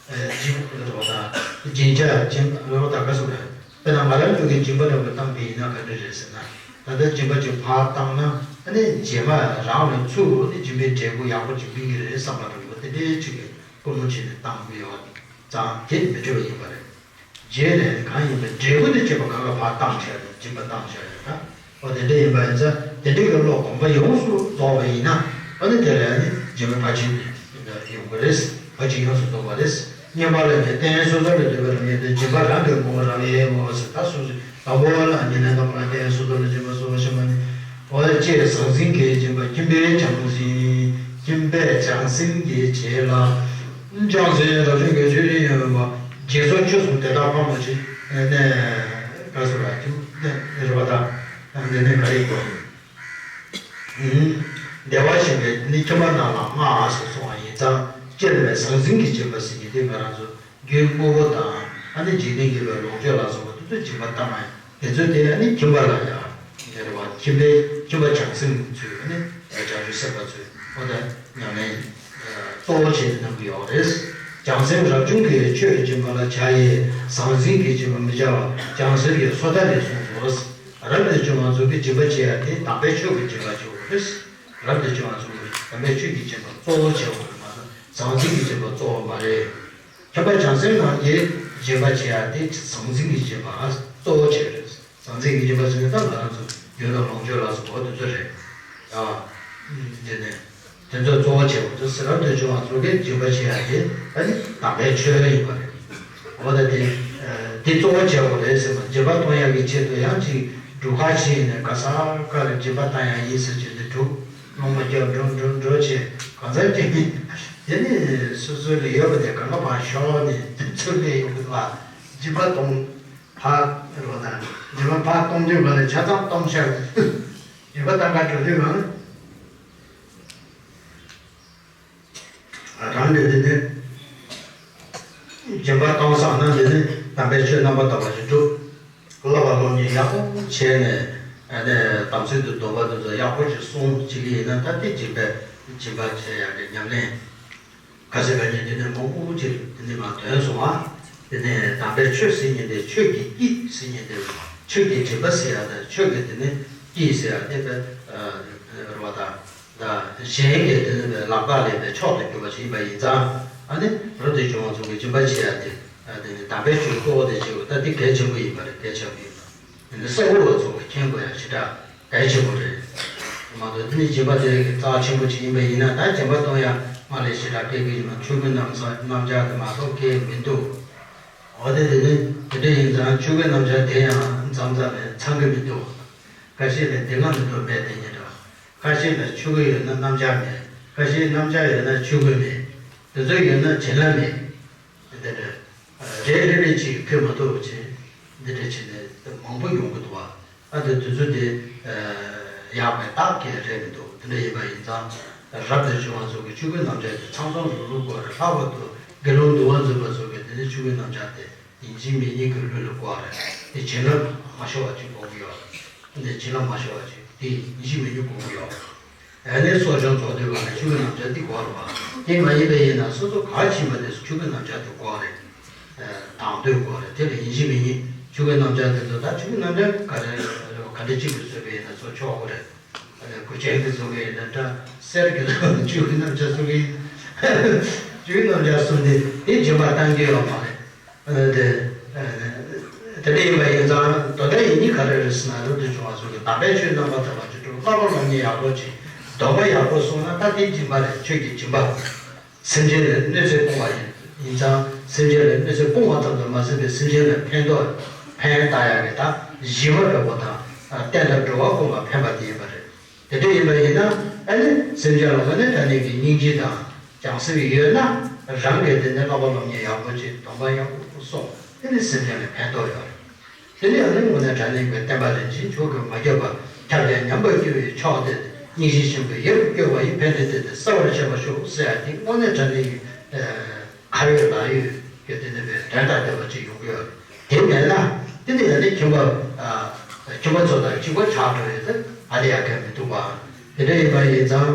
སྦྱིན་འོ་ད་སྦྱིན་བྱ་སྦྱིན་འོ་ད་ག་ཟེར་རེད། དཔེར་ན་ང་རང་ཚོ་གིས་སྦྱིན་པ་འདྲ་བོ་བཏང་པ་ཡིན་ན་ག་འདྲ་རེད་ཟེར་ན། ད་ལྟ་སྦྱིན་པ་ཅིག་ཕར་བཏང་ན་ཨ་ནི་རྗེས་མ་རང་ལ་ཚུར་ནི་སྦྱིན་པའི་འབྲས་བུ་ཡག་པོ་ཅིག་སྨིན་གྱི་རེད་བསམ་པ་འདྲ་བོ་དེ་འདྲའི་ཅིག་གི་ཀུན་སློང་བྱས་ནས་བཏང་གི་ཡོད་ཙང་དེ་མི་འགྲིག་པ་ཡིན་པ་རེད། རྗེས་ལ་ནི་གང་ཡིན་པའི་འབྲས་བུ་དེ་བྱེད་པ་གང་ལ་ཕར་བཏང་བྱས་ནས་སྦྱིན་པ་བཏང་བྱས་ཡོད་ད། འོ་དེ་འདྲ་ཡིན་པ་ཡིན་ཙང་དེ་འདྲའི་གི་བློ་གོམས་པ་ཡོངས་སུ་རྫོགས་པ་ཡིན་ན་ཨ་ནི་དེ་ལ་ནི་སྦྱིན་པའི་ཕར་ཕྱིན་ཡོང་གི་རེད། ཕར་ཕྱིན་ཡོངས་སུ་རྫོགས་པ་རེད། གཉིས་པ་ལ་ནི་རྟེན་སོ་སོ་ལ་འདོད་པའི་རང་ཉིད་དེ་སྦྱིན་པ་རང་གི་ངོ་བོ་རང་ཡལ་བའོ་ཟེར་ད་སོ་སོ་དང་པོ་ལ་ཉེ་གནས་དང་པོ་ལ་རྟེན་སོ་སོ་ལ་སྦྱིན་པ་གསོལ་བ་ཤམ་བྷ་ནི། འོ་ཅེས་ཟང་ཟིང་གི་སྦྱིན་པ་ཁྱིམ་པའི་བྱང་སེམས་ཁྱིམ་པས་བྱང་སེམས་ཀྱི་རྗེས་ལ། བྱང་སེམས་རབ་བྱུང་གི་ཆོས་ཅན་ཡོད་པ་རྗེས་སོར་ཆོས་གསུམ་དེ་དག་ཕ་མ་ཆེ་ནས་ག་སོ་ར་ཁྱིམ་ནས་རེ་བ་དང་ནས་ནས་ག་རེ་དགོས། བདེ་བར་གཤེགས་པས་ནི་ཁྱིམ་པ་རྣམས་ལ་སྔགས་ཟེར་གསུངས་པ་ཡིན་ཙང་སྤྱིར་བའི་ཟང་ཟིང་གི་སྦྱིན་པ་ཟེར་མཁན་དེ་ང་རང་ཚོ་རྒྱུའི་དངོས་པོ་དང་ཨ་ནི་འཇིག་རྟེན་གྱི་བའི་ལོངས་སྤྱོད་ལ་སོགས་པ་དེ་ཚོ་སྦྱིན་པ་བཏང་བ་ཡིན། དེ་ཚོ་དེ་ཨ་ནི་ཁྱིམ་པ་ལ་ཡང་དེ་རེད་བ། ཁྱིམ་པའི་ཁྱིམ་པ་བྱང་སེམས་ཚོས་ཨ་ནི་བྱང་ཆུབ་སེམས་དཔའ་ཚོས་འོ་ད་ཉམས་ལེན་གཙོ་བོ་བྱས་ནས་གནང་གི་ཡོད་རེད། བྱང་སེམས་རབ་བྱུང་གི་ཆོས་སྦྱིན་པ་ལ་བྱ་ཡི་ཟང་ཟིང་གི་སྦྱིན་པ་མི་བྱ་བ་བྱང་སེམས་ཀྱི་སོ་ཐར་ལས་གསུངས་སོ། རབ་ཏུ་བྱུང་བ་ཚོ་གི་སྦྱིན་པ་བྱེད་ཡ་དེ་དམ་པའི་ཆོས་ཀྱི་སྦྱིན་པ་བྱེད་དགོས་རེད། རབ་ཏུ་བྱུང་བ་ཚོ་གི་དམ་པའི་ཆོས་ཀྱི་སྦྱིན་པ་གཙོ་བོ་བྱེད་དགོས་རེད་མ་གཏོགས་ཟང་ཟིང་གི་སྦྱིན་པ་གཙོ་བོ་མ་རེད། ཁྱིམ་པ་བྱང་སེམས་རྣམས་ཀྱིས་སྦྱིན་པ་བྱེད་ཡ་དེ་ཟང་ཟིང་གི་སྦྱིན་པ་གཙོ་བོ་བྱེད་རེད། ཟང་ཟིང་གི་སྦྱིན་པ་ཟེར་ན་ད་ང་རང་ཚོ་རྒྱུ་དང་ལོངས་སྤྱོད་ལ་སོགས་པ་དེ་ཚོ་རེད། ཨ། དེ་ནས་དེ་ཚོ་གཙོ་བོ་བྱེད་དགོས་ཚུལ་ཟེར་རབ་ཏུ་བྱུང་བ་ཚོ་གིས་སྦྱིན་པ་བྱེད་ཡ་དེ་ཨ་ནི་དམ་པའི་ཆོས་ཡིན་པ་རེད། འོ་ད་དེ་དེ་གཙོ་བོ་བྱེད་དགོས་རེད་ཟེར་བ་སྦྱིན་པ་གཏོང་ཡ་གི་ཆེད་དུ་ཡང་ཅིག་སྒྲུབ་ཁ་ཕྱིན་ནས་ག་ས་ག་རེ་སྦྱིན་པ་བཏང་ཡ་ཡིན་ཟེར་བྱས་ཏེ་སྒྲུབ་སློང་མ་རྒྱབ་འགྲོ་འགྲོ་འགྲོ་བྱས་གང་ཚར་ཅིག་དེ་ནི་སོ་སོ་ལ་ཡོད་པ་དེ་གང་ག་ཕར་ཤོར་ནས་དེ་ཚོ་ལས་ཡོང་གི་འདུག་ཨ། སྦྱིན་པ་གཏོང་ཕར་རོ་དང་སྦྱིན་པ་ཕར་གཏོང་དུས་ག་ལ་ཆ་ཚང་གཏོང་ཤར་སྦྱིན་པ་བཏང་ག་འགྲོ་དུས་གང་རང་གི་དེ་ནི་སྦྱིན་པ་གཏོང་བསམ་ན་དེ་ནི་དམ་པའི་ཆོས་རྣམ་པར་དག་པ་ཞིག་སྒྲུབ། བསླབ་པ་སློབ་གཉེར་ཡག་པོ་བྱས་ནས་ཨ་ནི་དམ་ཚིག་ཏུ་འདུག་པ་དེ་ཚོ་ཡག་པོ་ཞིག་སྲུང་བྱེད་ཀྱི་ཡིན་ན་ད་དེ་སྦྱིན་པའི་སྦྱིན་པ་བྱེད་ཡག་གི་ཉམས་ལེན། ཁ་ཟས་ག་ཉིན་དེ་ནས་མང་པོ་ཅིག་དེ་ནས་མ་ཐོན་སོང་ཨ། དེ་ནས་དམ་པའི་ཆོས་ཟེར་མཁན་དེ་ཆོས་ཀྱི་དཀྱིལ་ཟེར་མཁན་དེ་ཆོས་ཀྱི་སྦྱིན་པ་ཟེར་ཡག་དང་ཆོས་ཀྱི་དེ་ནས་དཀྱིལ་ཟེར་ཡག་དེ་བས་རུ་བ་དང་ད་གཞན་གྱི་དེ་ནས་བས་ལག་རྟགས་ལས་པའི་མཆོག་ཏུ་གྱུར་པ་ཞིག་ཡིན་པ་ཡིན་ཙང་ཨ་ནི་རབ་ཏུ་བྱུང་བ་ཚོ་གི་སྦྱིན་པ་བྱེད་ཡག་དེ་དེ་ནས་དམ་པའི་ཆོས་གཙོ་བོ་དེ་བྱེད་དགོས་ད་དེ་གལ་ཆེན་པོ་ཡིན་པ་རེད། གལ་ཆེན་པོ་ཡིན་པ། གསལ་བོ་བ་ཚོ་གིས་མཁྱེན་དགོས་ཡ་ཞེ་དྲག་གལ་ཆེན་པོ་རེད། མ་གཏོགས་འདི་ནི་སྦྱིན་པ་དེ་རྩ་ཆེན་པོ་ཅིག་ཡིན་པ་ཡིན་ན་ད་སྦྱིན་པ་གཏོང་ཡ་མ་ལས་ཞེ་དྲག་སྐད་ཀྱི་ཡིན་ན་ཆོས་གོས་རྣམས་རྣམ་གཞག་དེ་མ་གཏོགས་སྐད་མི་འདུག་འོ་དེ་དེ་ནི་དེ་འདྲ་ཡིན་ཙང་ཆོས་གོས་རྣམ་གཞག་དེ་ཡང་མཚམས་མཚམས་ནས་ཚང་གི་མི་འདུག་ཁ་ཤས་ལ་དེ་སྔ་མི་འདུག་མེད་དེ་ཉིད་འདྲ། ཁ་ཤས་ལ་ཆོས་གོས་ཡོད་ན་རྣམ་གཞག་མེད། ཁ་ཤས་རྣམ་གཞག་ཡོད་ན་ཆོས་གོས་མེད། དེ་ཚོ་ཡོད་ན་བྱིན་རླབས་མེད། འདི་འདྲ་རེ་རེ་རེ་ཅིག་ཕུད་མ་ཐུབ་བྱས་འདི་འདྲ་བྱས་ནས་མང་པོ་ཡོང་གི་འདུག་བ། ཨ་དེ་དུས་ཚོད་དེ་ཡག་པའི་རྟགས་ཀྱི་རེད་མི་འདུག་དེ་འདྲ་ཡིན་པ་ཡིན་ཙང་རབ་ཏུ་བྱུང་བ་ཚོ་གི་ཆོས་གོས་རྣམ་གཞག་དེ་ཚང་ཚང་རུག་རུག་དགོས་རེད། ལྷག་པར་དུ་དགེ་སློང་འདུལ་བ་འཛིན་པ་ཚོ་གི་དེ་ནི་ཆོས་གོས་རྣམ་གཞག་དེ་ཡིན་གཅིག་མིན་གཉིས་ཀྱི་ལུས་ལ་དགོས་རེད། དེ་བྱིན་རླབས་མ་ཤོར་བ་ཅིག་དགོས་ཀྱི་ཡོད་རེད། དེ་བྱིན་རླབས་མ་ཤོར་བ་ཅིག་དེ་ཡིན་གཅིག་མིན་གཉིས་དགོས་ཀྱི་ཡོད་རེད། ཨ་ནི་གསོ་སྦྱོང་རྫོགས་དུས་གང་ལ་ཆོས་གོས་རྣམ་གཞག་འདི་དགོས་རེད་བ། དེ་མ་ཡིན་པ་ཡིན་ན་སོ་སོ་ག་ཕྱིན་པ་དེ་ཚོ་ཆོས་གོས་རྣམ་གཞག་དེ་དགོས་རེད། དང་དོད་དགོས་རེད། དེ་ལ་ཡིན་གཅིག་མིན་གཉིས་ཆོས་གོས་རྣམ་གཞག་དེ་ཚོ་ད་ཆོས་གོས་རྣམ་གཞག་ག་རེ་རེད་བ། ག་འདྲ་གཅིག་ཏུ་བཟོས་པ་ཡིན་ན་ཚོ་ཆོག་གི་རེད། གོས་ཆེན་གྱི་བཟོ་གི་ཡིན་ན་འདྲ། གསེར་གྱི་བཟོ་གི་ཆུ་གི་རྣམ་ཆ་བཟོ་གི་ཡིན། ཆུའི་རྣམ་ཆ་བཟོ་ནས་དེ་སྦྱིན་པ་གཏང་གི་ཡོད་མ་རེད། དེ་དེ་འདྲ་ཡིན་པ་ཡིན་ཙང་དོན་དག་ཡིན་གཉིས་ག་རེ་རེད་ཟེར་ན། རབ་ཏུ་བྱུང་བ་ཚོ་གི་དམ་པའི་ཆོས་རྣམ་པར་དག་པ་ཅིག་སྒྲུབ། བསླབ་པ་སློབ་གཉེར་ཡག་པོ་བྱེད། སྡོམ་པ་ཡག་པོ་སྲུང་ན་ད་དེ་སྦྱིན་པ་རེད། ཆོས་ཀྱི་སྦྱིན་པ། སེམས་ཅན་ལ་གནོད་འཚེ་སྤོང་བ་ཡིན་ཡིན་ཙང་། སེམས་ཅན་ལ་གནོད་འཚེ་སྤོང་བ་ཙམ་དུ་མ་ཟད་པའི་སེམས་ཅན་ལ་ཕན་ཐོགས་ཕན་བཏགས་ཡག་གི་ད་ཞི་བ་འདྲ་པོ་དང་བསྟན་དང་འགྲོ་བ་སྤོང་བར་ཕན་པ་དེ་ཡིན་པ་རེད། དེ་འདྲ་ཡིན་པ་ཡིན་ན་ཨ་ནི་སེམས་ཅན་ལ་དངོས་གནས་དྲང་གནས་ཀྱི་སྙིང་རྗེ་དང་བྱང་སེམས་ཡོད་ན། རང་གིས་དེ་ནས་བསླབ་པ་སློབ་གཉེར་ཡག་པོ་བྱེད། སྡོམ་པ་ཡག་པོ་སྲུང་། དེ་ནི་སེམས་ཅན་ལ་ཕན་ཐོགས་ཡོད་རེད། དེ་ནི་ཨ་ནི་དངོས་གནས་དྲང་གནས་ཀྱི་བསྟན་པ་རིན་ཆེན་མཆོག་གིས་མ་ཁྱབ་པ། ཁྱབ་བྱ་ཉམས་པར་འགྱུར་བའི་མཆོག་སྟེ། སྙིང་རྗེ་ཆེན་པོས་ཡིད་ལ་བཀོད་པ་ཡི། ཕན་བདེ་དེ་དེ་གསལ་བར་བྱེད་པར་ཤོག་ཟེར་ཡ་དེ་དངོས་གནས་དྲང་གནས་ཀྱི་ཁ་ཡོད་ལག་ཡོད་ཀྱི་དེ་ནི་བའི་དོན་དང་ལྡན་པ་ཅིག་ཡོང་གི་ཡོད་རེད། དེ་མེད་ན་དེ་ནི་ཨ་ནི་ཁྱིམ་པ་ཁྱིམ་པ་ཚོ་དང་གཅིག་པ་ཆགས་འགྲོ་ཡོད་དེ་ཨ་ནི་ཡག་གི་མི་འདུག་པ། དེ་འདྲ་ཡིན་པ་ཡིན་ཙང་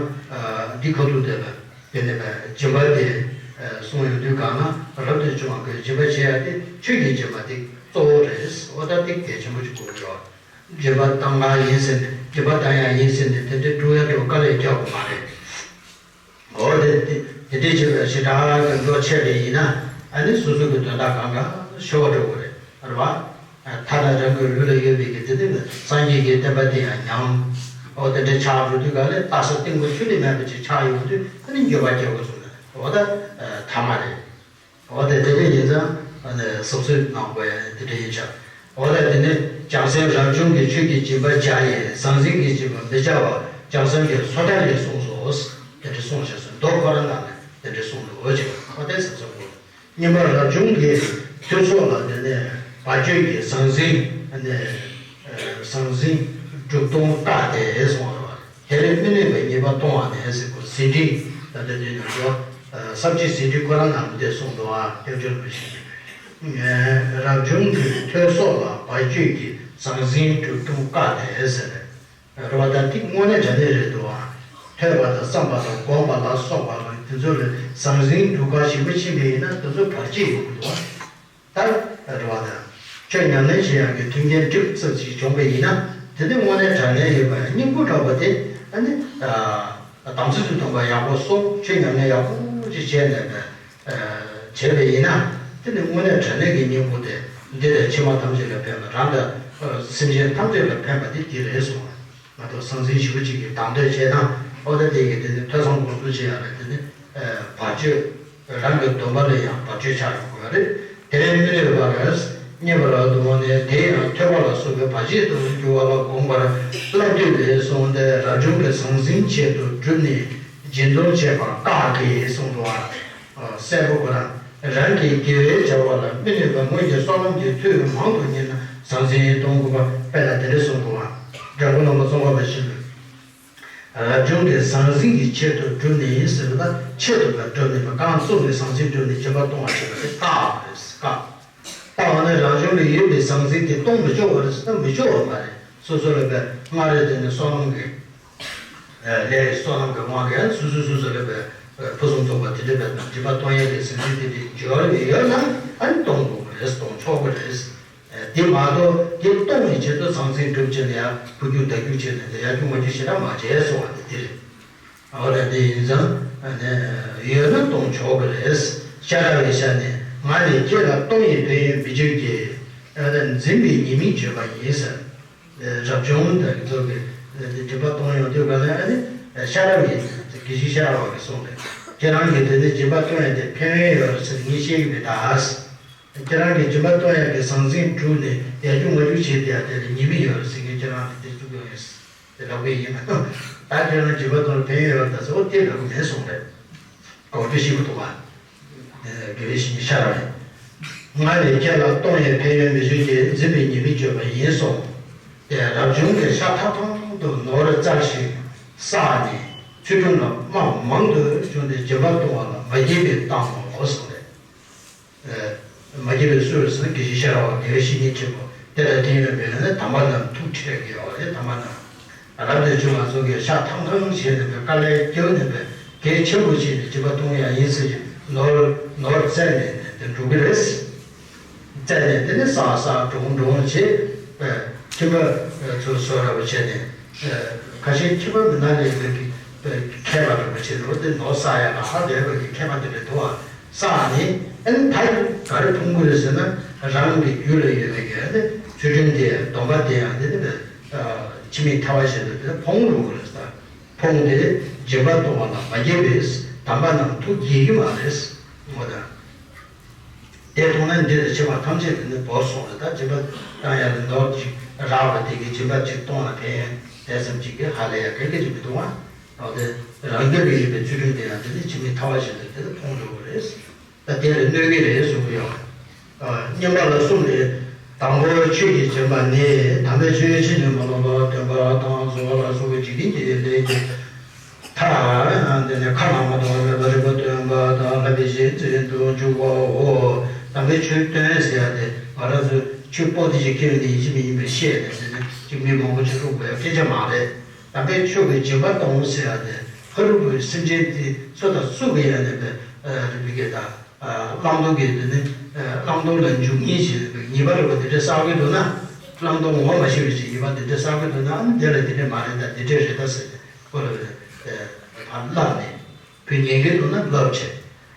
འདི་ཁ་ཐུག་དེ་ལ། དེ་ནས་སྦྱིན་པ་དེ་གསུངས་ཡོང་དུས་གང་ན། རབ་ཏུ་བྱུང་བ་གིས་སྦྱིན་པ་བྱེད་ཡ་དེ་ཆོས་ཀྱི་སྦྱིན་པ་དེ་གཙོ་བོ་རེད། འོ་ད་དེ་གལ་ཆེན་པོ་ཞིག་དགོས་ཀྱི་ཡོད། སྦྱིན་པ་གཏང་ག་ཡིན་ཟེར་ནས་སྦྱིན་པ་གཏང་ཡ་ཡིན་ཟེར་ནས་དེ་འདྲའི་སྒྲུབ་ཡ་འགྲོ་དཀའ་ལས་རྒྱག་དགོས་མ་རེད། འོ་དེ་དེ་དེ་འདྲའི་བྱེད་པ་ཞེ་དྲག་གི་འགྲོ་ཆད་པ་ཡིན་ན་ཨ་ནི་སོ་སོ་གི་དོན་དག་གང་ག་ཤོར་བ་འགྲོ་གི་རེད། རེད་བ། ཐ་ན་རང་གི་ལུས་ལ་ཡོད་པའི་གི་དེ་ནི་སངས་རྒྱས་ཀྱི་བསྟན་པ་དེ་ཡང་ཉམས། འོ་དེ་འདྲ་ཆགས་འགྲོ་དུས་ག་ལས་ལྟ་ས་སྟེང་གོ་ཆུ་ལས་མེད་པ་ཅིག་ཆགས་ཡོང་དུས་ཨ་ནི་འགྱོད་པ་སྐྱེ་དགོས་བྱུང་ན་འོ་ད་ཐ་མ་རེད། འོ་དེ་དེ་འདྲ་ཡིན་ཙང་ཨ་ནི་གཟབ་གཟབ་གནང་དགོས་ཡ་དེ་འདྲ་ཡིན་ཆགས། འོ་ད་དེ་ནི་བྱང་སེམས་རབ་བྱུང་གི་ཆོས་ཀྱི་སྦྱིན་པ་བྱ་ཡི། ཟང་ཟིང་གི་སྦྱིན་པ་མི་བྱ་བ་བྱང་སེམས་ཀྱི་སོ་ཐར་ལས་གསུངས་སོ། དེ་འདྲ་གསུངས་བཞག་སོང་། མདོ་ཁོ་རང་ནང་ནས་དེ་འདྲ་གསུངས་འདུག་འོ་ཅེ་འོ་དེ་གཟབ་གཟབ་དགོས། སྙན་པ་རབ་བྱུང་གི་ཐོས་ཚོགས་ལ་དེ་ནས་བར་གཅོད་ཀྱི་ཟང་ཟིང་ནས་ཟང་ཟིང་གྲུབ་སྟོང་བཀག་སྟེ་གསུངས་པ་རེད། དེ་ལས་མི་གནོད་པའི་ཉེས་པ་གཏོང་བ་ནས་ཟེར་གོ་ཟིན་བྲིས་ད་ལྟ་དེ་ནས་འགྲོ་ས་བཅད་ཟིན་བྲིས་ཁོ་རང་ནང་དེ་གསུངས་འདུག་ཨ། སྐྱབས་བཅོལ་བ་ཞིག་རབ་བྱུང་གི་ཐོས་ཚོགས་ལ་བར་གཅོད་ཀྱི་ཟང་ཟིང་གྲུབ་སྟོང་བཀག་སྟེ་ཟེར། རེད་བ། ད་འདི་དངོས་གནས་དྲང་གནས་རེད་འདུག་ཨ། ཐོས་པ་དང་བསམ་པ་དང་སྒོམ་པ་ལ་སོགས་པ་ལ་དེ་ཚོ་ལ་ཟང་ཟིང་སྒྲུབ་གར་ཞིག་པ་ཕྱིན་པ་ཡིན་ན་དེ་ཚོ་བར་ཆད་ཡོང་གི་འདུག་ཨ། ད་རེད་བ། ད་ཆོས་ཉམས་ལེན་བྱེད་ཡག་གི་མཐུན་རྐྱེན་འགྲིག་ཙམ་ཞིག་བྱུང་པ་ཡིན་ན་དེ་ནི་དངོས་གནས་དྲང་གནས་ཡོད་པ་སྙིང་པོ་འདྲ་བ་དེ་ཨ་ནི་དམ་ཚིག་ཏུ་གཏོང་པ་ཡག་པོ་སོགས་ཆོས་ཉམས་ལེན་ཡག་པོ་ཅིག་བྱས་ནས་བྱས་པ་ཡིན་ན་དེ་ནི་དངོས་གནས་དྲང་གནས་ཀྱི་སྙིང་པོ་དེ་འདི་ལས་ཕྱི་མ་ཐམས་ཅད་ལ་ཕན་པ་རང་དང་སེམས་ཅན་ཐམས་ཅད་ལ་ཕན་པ་དེ་འདི་རེད་གསུངས། ང་ཚོ་ཟང་ཟིང་ཞེ་པོ་ཅིག་གི་དང་དོད་བྱས་ན་ཨོ་ད་དེ་གི་དེ་ནི་ཐོས་བསམ་སྒོམ་གསུམ་བྱེད་ཡ་ལ་དེ་ནི་བར་གཅོད་རང་གི་སྡོམ་པ་ལ་ཡང་བར་གཅོད་ཆགས་ཡོང་དགོས་རེད། དེ་ལས་མི་གནོད་པ་ལ་སྙན་པ་རབ་ཏུ་བསྔོ་ནས་དེ་ཡང་ཐོས་པ་ལ་སོགས་པའི་བར་ཆད་དུ་འགྱུར་བ་ལ་དགོངས་པར་བསླབ་བཏུས་ལས་གསུངས་ཏེ་རབ་བྱུང་གི་ཟང་ཟིང་ཆེད་དུ་བསྒྲུབས་ནས་སྦྱིན་སྡོམ་བྱེད་པར་བཀག་གི་གསུངས་འདུག་ཨ། གསལ་པོ་ཁོ་རང་རང་གི་དགེ་བའི་བྱ་བ་ལ་མི་གནོད་པའི་དངོས་ཀྱི་བསོད་ནམས་ཀྱི་མཐུ་མང་དུ་བསྙེན་ན་ཟང་ཟིང་གཏོང་དགོས་པ་དཔེ་ལ་དེ་འདྲ་གསུངས་འདུག་ཨ། འགྲོ་མགོན་བླ་མ་ཙོང་ཁ་པ་ཆེན་པོས། རབ་བྱུང་གི་ཟང་ཟིང་གི་ཆེད་དུ་བསྒྲུབས་ནས་ཟེར་བ་ད་ཆེད་དུ་བསྒྲུབས་ནས་མ་རྐང་བཙུགས་ནས་ཟང་ཟིང་བསྒྲུབས་ནས་སྦྱིན་པ་གཏོང་བ་བྱེད་པ་དེ་བཀག་པ་རེད། བཀག་བཀག་པ་ནི་རང་བྱུང་ལ་ཡོད་པའི་ཟང་ཟིང་དེ་གཏོང་མི་ཆོག་པ་རེད་ཟེར་ན་མི་ཆོག་པ་མ་རེད། སོ་སོ་ལ་བས་སྔར་རེ་དེ་ནས་བསོད་ནམས་ཀྱི་ལས་བསོད་ནམས་ཀྱི་དབང་གིས་སོ་སོ་སོ་སོ་ལ་བས་ཕུན་སུམ་ཚོགས་པ་དེ་འདྲ་བས་ན་སྦྱིན་པ་གཏོང་ཡས་ཀྱི་ཟང་ཟིང་དེ་འདྲའི་འབྱོར་བ་ཡོད་ན་ཨ་ནི་གཏོང་དགོས་པ་རེད། གཏོང་ཆོག་པ་རེད། དེ་མ་གཏོགས་དེ་གཏོང་བའི་ཆེད་དུ་ཟང་ཟིང་སྒྲུབ་བྱས་ནས་ཡར་འཕུར་རྒྱུག་བརྡབ་རྒྱུག་བྱས་ནས་ཡར་རྒྱུག་མར་རྒྱུག་ཞེ་དྲག་མ་བྱས་གསུངས་པ་དེ་དེ་རེད། འོ་ན་དེ་ཡིན་ཙང་ཡོད་ན་གཏོང་ཆོག་གི་རེད། ཤ་ར་བའི་ཤ་ནས་ང་ནི་ཁྱེད་ལ་གཏོང་ཡི་ཕན་ཡོན་མི་བརྗོད་ཀྱི། འཛིན་པའི་ཉེས་དམིགས་བརྗོད་པ་ཡིན་ཟེར། རབ་བྱུང་དང་གི་ཚོགས་ཀྱི་སྦྱིན་པ་གཏོང་ཡོང་དུས་ག་ལ་ཨ་ནི་ཤ་ར་བའི་དགེ་བཤེས་ཤ་ར་བ་གིས་གསུངས་པས་ཁྱེད་རང་གིས་དེ་ནས་སྦྱིན་པ་གཏོང་ཡ་དེ་ཕན་ཡོན་ཡོད་རེད་ཟེར་ངས་བཤད་ཀྱི་མེད་ད། ཁྱེད་རང་གིས་སྦྱིན་པ་གཏོང་ཡག་གི་ཟང་ཟིང་བསྒྲུབས་ནས་ཡར་རྒྱུག་མར་རྒྱུག་བྱེད་དེ་ཡག་དེ་ལ་ཉེས་དམིགས་ཡོད་རེད་ཟེར་མཁན་ཁྱེད་རང་ལ་དེ་བཙུགས་ཡོང་ཡོད་དེ་ལབ་གི་ཡིན་མ་གཏོགས་ད་ཁྱེད་རང་སྦྱིན་པ་གཏོང་ལ་ཕན་ཡོན་ཡོད་རེད་ད་ཟེར་བ་དེ་ལབ་གི་མེད་གསུངས་རེད། གོ་ཐོས་ཤེས་ཀྱི་འདུག་ག་དགེ་བའི་བཤེས་གཉེན་ཤ་ར་བས། ང་ནི་ཁྱེད་ལ་གཏོང་ཡས་ཕན་ཡོན་མི་བརྗོད་ཀྱི་འཛིན་པའི་ཉེས་དམིགས་བརྗོད་པ་ཡིན་གསུངས། དེ་རབ་བྱུང་གི་ཤ་ཐང་ཐང་དུ་ནོར་བཙལ་ཞིང་བསགས་ནས་ཚུལ་ཁྲིམས་ལ་རྨ་མང་དུ་བྱུང་སྟེ་སྦྱིན་པ་གཏོང་བ་ལ་མ་དགྱེས་པའི་གཏམ་མོ་གསུངས་ཏེ། མ་དགྱེས་པའི་སུ་རེད་ཟེར་ན་དགེ་བཤེས་ཤ་ར་བ་དགེ་བའི་བཤེས་གཉེན་ཆེན་པོ་དེ་ལ་བརྟེན་ཡོད་པས་ན་དམ་པ་རྣམས་ཐུགས་ཁྲལ་གྱི་ཡོད་རེད། དམ་པ་རྣམས་རབ་ཏུ་བྱུང་བ་ཚོ་གིས་ཤ་ཐང་ཐང་བྱས་ནས་པའི་དཀའ་ལས་བརྒྱབ་ནས་པའི་གལ་ཆེན་པོ་བྱས་ནས་སྦྱིན་པ་གཏོང་ཡ་ཡིན་ཟེར་གྱི་ནོར་ནོར་བཙལ་ནས་ནས་དེ་འགྲོ་གི་རེད། བཙལ་ནས་དེ་ནས་བསགས་བསགས་འགྲོ་འགྲོ་བྱས་པའི་ཁྱིམ་པ་ཚོ་བཟོ་འདྲ་བ་བྱས་ནས་ ཁ་ཤས་ཁྱད་པར་མི་སྣ་ལས་མེད་པའི་མཁས་པ་རིན་པོ་ཆེ་འོ་དེ་མདོ་བསགས་ཡ་ལ་ཧ་ལས་པའི་མཁས་པ་དེ་འདྲ་འདུག་བ། བསགས་ནས་ཨ་ནི་ད་ག་རེ་མཐོང་གི་རེད་ཟེར་ན། རང་གི་རྒྱུད་ལ་ཡོད་པའི་གི་ཨ་ནི་ཚུལ་ཁྲིམས་དེ་སྡོམ་པ་དེ་ཡང་དེ་ནི་ཕྱི་མའི་ཐར་པ་བཞིན་དུ་དེ་ཕོངས་འགྲོ་གི་རེད་ཟེར། ཕོངས་ཏེ་སྦྱིན་པ་གཏོང་བ་ལ་མ་དགྱེས་པས་དམ་པ་རྣམས་ཐུགས་དགྱེས་ཀྱི་མ་རེད། འོ་ད། དེ་མཐོང་ན་འདི་ལ་སྐྱེ་བ་ཐམས་ཅད་དེ་ནི་བོར་སོང་རེད། ད་སྦྱིན་པ་བཏང་ཡ་ལ་མདོག་ཅིག་རག་པ་དེ་གི་སྦྱིན་པ་ཅིག་གཏོང་ལ་ཕན་ཡོན་དེ་ཙམ་ཅིག་གི་ཧ་ལས་ཡ་ག་གེ་ཅིག་མི་འདུག་བ། འོ་དེ་རང་རྒྱུད་ལ་ཡོད་པའི་ཚུལ་ཁྲིམས་དེ་ཡང་དེ་ནི་ཕྱི་མའི་ཐར་པ་བཞིན་དུ་དེ་ནི་ཕོངས་འགྲོ་གི་རེད། ད་དེ་ལ་གནོད་ཀྱི་རེད་གསུང་གི་ཡོད། བསྙེན་པ་ལ་གསུམ་ལས། དང་པོ་ཆོས་ཀྱི་སྦྱིན་པ་ནི། དམ་པའི་ཆོས་ཕྱིར་ནི་མ་ལོག་པར་སྟོན་པ་དང་གསོལ་བ་ལ་སོགས་པའི་འཇིག་རྟེན་གྱི་ལས་ཀྱི་མཐའ། དེ་ནས་ཁ་ལ་མ་གཏོགས་མེད་པ་རིག་པ་སྟོན་པ་དང་ལྷ་བའི་གཞི་འཛིན་དུ་འཇུག་པའོ། དམ་པའི་ཆོས་སྟོན་ཟེར་ཡ་དེ་ང་རང་ཚོ་ཆོས་པོ་ཏི་ཞིག་ཁྱེར་ནས་ཡིན་གཅིག་མིན་ཡིན་པའི་བཤད་ནས་དེ་ནས་གཅིག་མི་མང་པོ་ཅིག་སློབ་དགོས་ཡ་སྐད་ཆ་མ་རེད། དམ་པའི་ཆོས་ཀྱི་སྦྱིན་པ་གཏོང་ཟེར་ཡ་དེ་ཕ་རོལ་པོའི་སེམས་ཅན་དེ་ཚོ་དང་སུ་གི་ཡ་ནས་པའི་རིག་པའི་གེ་དང་། བླང་དོར་གྱི་དེ་ནི་བླང་དོར་ལ་འཇུག་ཉེན་ཞིག་ཉེས་པ་རེད་པ་འདི་འདྲ་བསགས་ཀྱི་འདུག་ན། བླང་དོར་ངོ་མ་ཤེས་པའི་ཞིག་ཉེས་པ་འདི་འདྲ་བསགས་ཀྱི་འདུག་ན་ཨ་ནི་དེ་ལ་འདི་འདྲ་མ་རེད་ད་འདི་འདྲ་རེད་ད་ཟེར་ནས་ཁོ་ལ་ཕར་བསླབས་ནས་བུ་ཉན་གྱི་འདུག་ན་བསླབ་བྱས།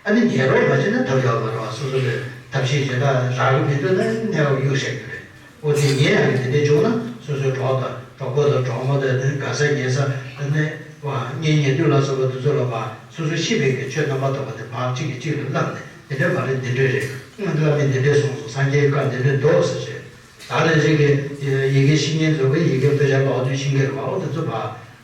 ཨ་ནི་ཉན་རོགས་མ་བྱས་ན་ཐབས་ཡག་མ་རེད་བ། སོ་སོ་ལ་ཐབས་ཤེས་བྱེད་ད་རག་གི་མི་འདུག་ན་གནས་བབ་གཡུག་བཞག་རྒྱུ་རེད། འོ་དེ་ཉན་ཡག་གི་དེ་འདྲ་བྱུང་ན་སོ་སོའི་གྲོགས་དང་གྲོགས་པོ་དང་གྲོགས་མོ་དང་དེ་ནི་དགའ་ས་ཉེ་ས་དེ་ནི་བ་གཉེན་ཉེ་དུ་ལ་སོགས་པ་དེ་ཚོ་ལ་བ་སོ་སོ་ཤེས་པའི་གི་ཆོས་རྣམ་པ་དག་པ་དེ་བག་གཅིག་གིས་གཅིག་ལ་བསླབས་ནས་དེ་འདྲ་མ་རེད་འདི་འདྲ་རེད། སྔོན་བླ་མས་འདི་འདྲ་གསུངས་སོང་སངས་རྒྱས་ཀྱི་བཀའ་འདི་འདྲ་འདུག་ཟེར་བྱས། ད་ནི་རིགས་ཀྱི་ཡི་གེ་ཤེས་མཁན་ཚོ་གི་ཡི་གེ་དཔེ་ཆ་ཀློག་དུས་ཤེས་མཁན་རེད་བ། འོ་དེ་ཚོ་བ་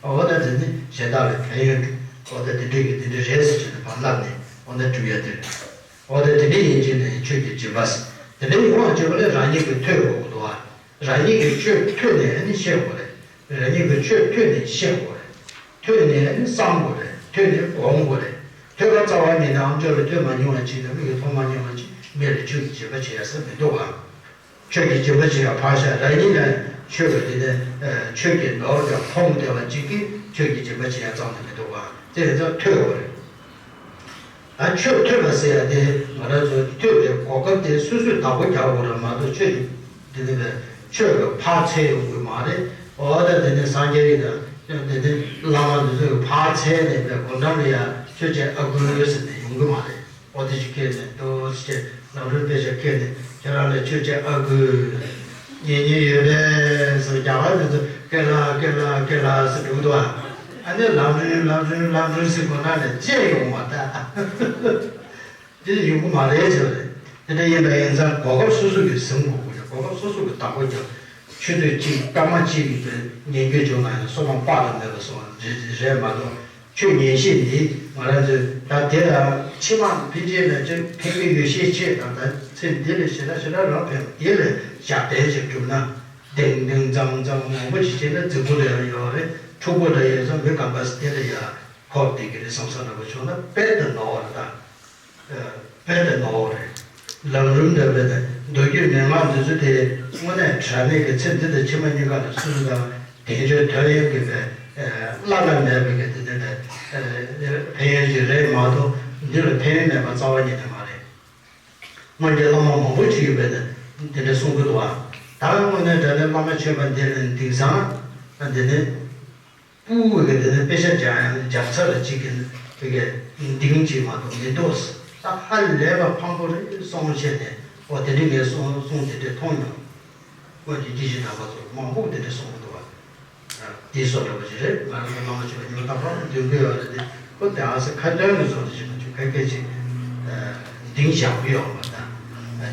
འོ་ད་དེ་ནི་གཞན་དག་ལ་ཕན་ཡོན་འོ་ད་འདི་འདྲ་གི་འདི་འདྲ་རེད་ཟེར་བྱས་ནས་བ་བསླབས་ནས་འོ་ན་འགྲུབ་ཡ་དེ་རེད། འོ་ད་དེ་འདྲ་ཡིན་ཕྱིན་ནས་ཆོས་ཀྱི་སྦྱིན་པ་ཟེར། དེ་འདྲ་ཡོང་བ་བྱེད་པ་ལས་རང་ཉིད་ཀྱིས་ཐོས་དགོས་ཀྱི་འདུག་བ། རང་ཉིད་ཀྱིས་ཆོས་ཐོས་ནས་ཨ་ནི་ཤེས་དགོས་རེད། རང་ཉིད་ཀྱིས་ཆོས་ཐོས་ནས་ཤེས་དགོས་རེད། ཐོས་ནས་ཨ་ནི་བསམ་དགོས་རེད། ཐོས་ནས་སྒོམ་དགོས་རེད། ཐོས་པ་རྩ་བ་ཉིད་ནས་ཨམ་ཅོག་ལ་ཐོས་མ་མྱོང་བ་ཅིག་དང་མིག་གིས་མཐོང་མ་མྱོང་བ་ཅིག་མི་ལ་ཆོས་ཀྱི་སྦྱིན་པ་བྱེད་ཡ་ས་མི་འདུག་བ། ཆོས་ཀྱི་སྦྱིན་པ་བྱེད་ཡ་ཕར་བཞག་རང་ཉིད་ལ་ཆོས་ཀྱི་དེ་ནས་ཆོས་ཀྱི་ནོར་གྱང་ཕོངས་བསྡད་པ་ཅིག་གིས་ཆོས་ཀྱི་སྦྱིན་པ་བྱེད་ཡ་ཙམ་དུ་མི་འདུག་བ། དེ་ཡིན་ཙང་ཐོས་དགོས་རེད། ད་ཆོས་ཐོས་པ་ཟེར་ཡ་དེ་ང་རང་ཚོ་ཐོས་པའི་གོ་སྐབས་དེ་སོ་སོས་བདག་པོ་རྒྱག་དགོས་རེད་མ་གཏོགས་ཆོས་དེ་ནི་བས་ཆོས་ཀྱི་ཕར་འཚལ་ཡོང་གི་མ་རེད། འོ་ད་དེ་ནི་སངས་རྒྱས་ཡིན་ན་དེ་ནི་བླ་མ་འདི་ཚོས་ཕར་འཚལ་ནས་བས་སྒོ་འགྲམ་ལ་ཡ་ཆོས་བྱེད་ཨ་ཁུ་ཟེར་ནས་ཡོང་གི་མ་རེད། འོ་དེ་ཞིག་ཁྱེར་ནས་ཏོག་ཙམ་ལམ་རིམ་དཔེ་ཆ་ཁྱེར་ནས་ཁྱེད་རང་ལ་ཆོས་བྱེད་ཨ་ཁུ། ཉན་མཁན་ཡོད་པས་སོ་རྒྱ་གར་དེ་ཚོ་ཀེ་ལ་ཀེ་ལ་ཀེ་ལ་ཟེར་འགྲོ་གི་འདུག་ཨ། ཨ་ནི་ལམ་རིམ་ལམ་རིམ་ལམ་རིམ་ཟེར་དགོས་ན་ནས་བཅད་ཡོང་བ་ད། དེ་ཡོང་གི་མ་རེད་ཟེར་བ་རེད། དེ་འདྲ་ཡིན་པ་ཡིན་ཙང་གོ་སྐབས་སོ་སོ་གིས་ཟིན་དགོས་ཀྱི་རེད། གོ་སྐབས་སོ་སོ་གིས་བདག་པོ་རྒྱབ། ཆུ་ཚོད་གཅིག་སྐར་མ་གཅིག་གི་ཉན་རྒྱུ་བྱུང་ན་ཡང་བསོད་ནམས་དཔག་ཏུ་མེད་པ་སོང་བ་རེད་མ་གཏོགས། ཆོས་ཉན་ཤེས་འདི་ང་རང་ཚོས་ད་དེ་ལ་ཕྱི་མ་ཕན་ཆད་ལ་ཅིག་ཕན་གྱི་ཡོད་ཤས་ཆེ་དང་ད་ཚེ་འདི་ལས་ཞེ་དྲག་ཞེ་དྲག་རང་ཕན་པ་དེ་ལས་ཞབས་བརྟན་ཞིག་བསྒྲུབས་ན་ལྡེང་ལྡེང་འཛམ་འཛམ་མང་པོ་ཞིག་བྱས་ན་རྫིག་པོ་ལ་ཡང་ཡོད་རེད། འཁྲུག་པོ་ལ་ཡོད་ཙང་མི་ཁམས་པ་དེ་ལ་ཡང་ཕོག་བསྡད་ཀྱི་རེད་བསམ་ས་འདྲ་པོ་བྱུང་ན་དཔེ་དེ་ནོར་བ་རེད་ད། དཔེ་དེ་ནོར་བ་རེད། ལམ་རིམ་འདྲ་བས་ནས་མདོ་རྒྱུད་མན་ངག་འདི་ཚོ་དེ་དངོས་གནས་དྲང་གནས་ཀྱི་ཚེ་འདི་དང་ཕྱི་མ་གཉིས་ཀ་ལ་སོ་སོ་དང་དལ་འབྱོར་དོན་ཡོད་དགོས་པའི་བླ་ན་མེད་པའི་གི་དེ་འདྲ་ལ་ཕན་ཡོན་ཞིག་རེད་མ་གཏོགས་འདི་ལ་ཕན་ཡོན་མེད་པ་རྩ་བ་ཉིད་ནས་མ་རེད། སྔོན་གྱི་བླ་མ་མང་པོ་ཅིག་ཡོད་པས་ནས་འདི་འདྲ་གསུང་གི་འདུག་བ། ད་དངོས་གནས་དྲང་གནས་བླ་མ་མཆོད་པ་འདི་ནི་དེང་སང་འདི་ནི། སྤུ་གུ་གི་དེ་ནི་དཔེ་ཆ་སྦྱང་ཡང་སྦྱང་ཚར་ལ་གཅིག་གི་དེ་གའི་འདིང་གཅིག་མ་གཏོགས་མི་འདུག་ད་ཧ་ལས་པ་ཕངས་པོ་རེད་གསུངས་བྱས་ནས་འོ་དེ་འདྲའི་ངས་གསུང་གསུང་དེ་འདྲས་མཐོང་མྱོང་། སྔོན་གྱི་སྐྱེས་ཆེན་དམ་པ་ཚོ་མང་པོ་དེ་འདྲས་གསུང་གི་འདུག་བ། དེའི་བཟོ་འདྲ་པོ་ཞིག་རེད། ང་རང་ཚོ་བླ་མ་མཆོད་པ་ཉི་མ་རྟག་པར་འདོན་གི་ཡོད་རེད་དེ་ཁོ་དེ་ཨ་ས་ཁ་འདོན་གི་བཟོ་འདྲ་ཞིག་མ་བྱུང་ཁ་སྐད་ཅིག་འདིང་བཞག་གི་ཡོད་མ་ད།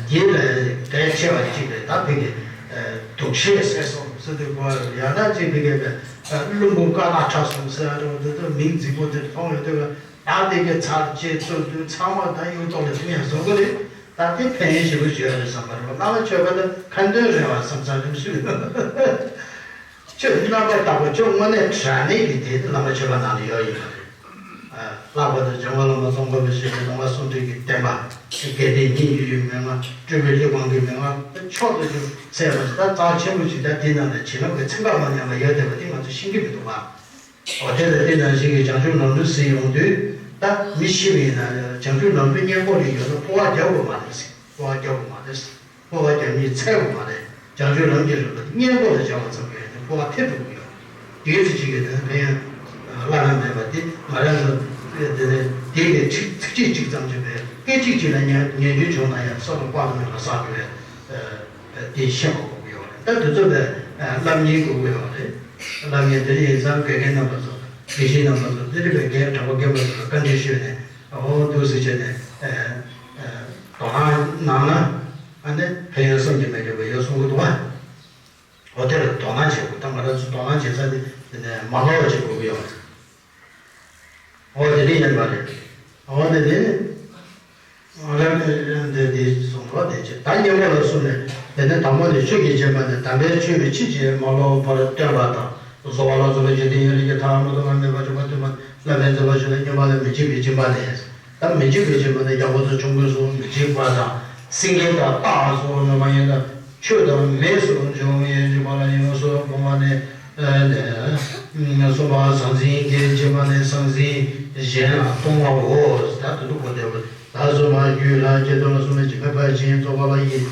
དེ་ལ་གལ་ཆེ་བ་གཅིག་རེད་ད་ཕ་གི། སྡུག་ཤེས་ཟེར་སོང་ཟེར་དུས་གོ་ཡང་ན་ཅིག་ཕ་གི་བས་བླུན་པོ་དཀར་ནག་ཁྲ་གསུམ་ཟེར་རོ་འདི་ཚོ་མིང་རྫིག་པོ་དེ་མཐོང་ཡོད་དུས་ད་དེ་གི་ཚར་བཅད་རྩོད་དུས་ཚང་མ་ད་ཡུལ་ཐོག་ལ་ཐུན་ཡང་བཟོ་གི་རེད། ད་དེ་ཕན་ཡོན་ཞེ་པོ་ཞིག་ཡོད་རེད་བསམ་པ་རེད་བ། བླ་མ་མཆོད་པ་ད་ཁ་འདོན་རེད་བ་བསམ་ཚར་རིམ་སུས། ཁྱོད་རྣམ་པར་དག་པ་ཁྱོད་དངོས་གནས་དྲང་གནས་ཀྱི་དེ་བླ་མ་མཆོད་པ་ནང་ལ་ཡོད་ཡིན་པ་རེད། ལྷག་པར་དུ་འཇམ་མགོན་བླ་མ་ཙོང་ཁ་པ་ཆེན་པོའི་ལུང་པ་གསུང་འདུས་ཀྱི་བསྟན་པ། དགེ་ལྡན་ཉིད་ཡོད་ཡོད་མན་ངག་སྤྲུལ་པའི་གླེགས་བམ་གྱི་མན་ངག་མཆོག་ཏུ་གྱུར་ཟེར་བ་ཞིག་ད་རྩ་ཆེན་པོ་ཞིག་ད་དེ་ནང་ལ་བྱིན་རླབས་ཀྱི་ཚན་ཁ་མ་ཉམས་པ་ཡོད་བསྡད་པ་དེ་ང་ཚོ་ཤེས་ཀྱི་མི་འདུག་ག་འོ་དེ་ལ་དེ་ནང་བཞིན་གྱི་བྱང་ཆུབ་ལམ་སྒྲོན་ཟེར་ཡོང་དུས་ད་མི་ཤེས་པ་ཡིན་ན་བྱང་ཆུབ་ལམ་སྒྲོན་སྔོན་འགོག་ལ་ཡོད་ན་འཕོ་བ་རྒྱག་དགོས་མ་རེད། འཕོ་བ་རྒྱག་དགོས་མ་རེད། འཕོ་བ་རྒྱག་མིའི་ཚད་དུ་མ་རེད། བྱང་ཆུབ་ལམ་གྱི་རིམ་པ་དེ་སྔོན་འགོག་ལ་སྦྱར་བ་ཙམ་གྱིས་ནི་འཕོ་བ་ཐེབས་ཐུབ་ཀྱི་ཡོད། དེའི་ཚེ་གཅིག་གི་དོན་ཕན་ཡང་བླ་ན་མེད་པ་དེ་ང་རང་ཚོ་དེ་ནས་དེ་ལས་ཚིག་ཚིག་གཅིག་གཅིག་ཙམ་གྱིས་པའི་སྐད་ཅིག་གཅིག་ལ་ཉན་ཉན་རྒྱུ་བྱུང་ན་ཡང་བསམ་བློ་དཔག་ཏུ་མེད་པ་བསགས་དགོས་པས་དེ་ཤེས་པ་དགོས་ཀྱི་ཡོད་རེད། ད་དེ་ཚོ་ལ་བསླབ་གཉེར་དགོས་ཀྱི་ཡོད་རེད། བསླབ་གཉེར་དེ་ཡིན་ཙང་དགེ་རྒན་རྣམ་པ་ཚོ་དགེ་བཤེས་རྣམ་པ་ཚོ་འདི་འདྲ་བའི་རྒན་གྲྭ་པ་རྒན་པ་ཚོ་ལ་བཀའ་འདྲི་ཞུས་ནས་འོ་འདུག་ཟེར་བྱས་ནས་དོ་སྣང་གནང་ན་ཨ་ནི་ཕན་ཡོན་བསམ་གྱིས་མི་ཁྱབ་པ་ཡོད་གསུང་གི་འདུག་བ། འོ་དེ་ལ་དོ་སྣང་བྱེད་དགོས། ད་ང་རང་ཚོ་དོ་སྣང་བྱེད་ས་དེ་དེ་ནས་མ་ལྷོ་བ་བྱེད་དགོས་ཀྱི་ཡོད་རེད། འོ་དེ་འདྲ་ཡིན་པ་རེད། འོ་དེ་དེ་ནི་ང་རང་གི་འདི་འདི་གསུང་རོགས་དེ་བྱེད། ད་སྙན་མོ་ལ་གསུངས་ནས་དེ་ནི་དང་པོ་ནི་ཆོས་ཀྱི་སྦྱིན་པ་ནི་དམ་པའི་ཆོས་ཀྱི་ཕྱིར་གྱིས་མ་ལོག་པར་སྟོན་པ་དང་། བཟོད་པ་ལ་སོགས་པའི་འཇིག་རྟེན་ཡོད་རིགས་ཀྱི་ཐ་མ་དང་མ་མེད་པ་འཇོག་པ་སྟོན་པ་བསླབ་པའི་མཛད་པ་ཞིག་ལ་སྙན་པ་ལས་མི་འཇིགས་པའི་སྦྱིན་པ་ལས། ད་མི་འཇིགས་པའི་སྦྱིན་པ་ནི་རྒྱལ་པོ་ཚོ་ཆོམ་རྐུན་སོགས་མི་འཇིགས་པ་དང་། སེང་གེ་དང་སྟག་སོགས་ནོར་བ་ཡིན་ན་ཆོས་དང་མེས་སུ་འབྱུང་བའི་འཇིགས་པ་ལ་ཡོངས་སུ་སྤོང་བ་ནི། གསུམ་པ་ཟང་ཟིང་གི་སྦྱིན་པ་ནི་ཟང་ཟིང་གཞན་ལ་གཏོང་བའོ། ད་དུ་དུ་གོ་བདེ་བོ། ད་གསུམ་པ་རྒྱུད་ལ་སྐྱེ་དོན་གསུམ་པའི་སྦྱིན་པའི་ཕར་ཕྱིན་རྫོགས་པ་ལ་ཡིན།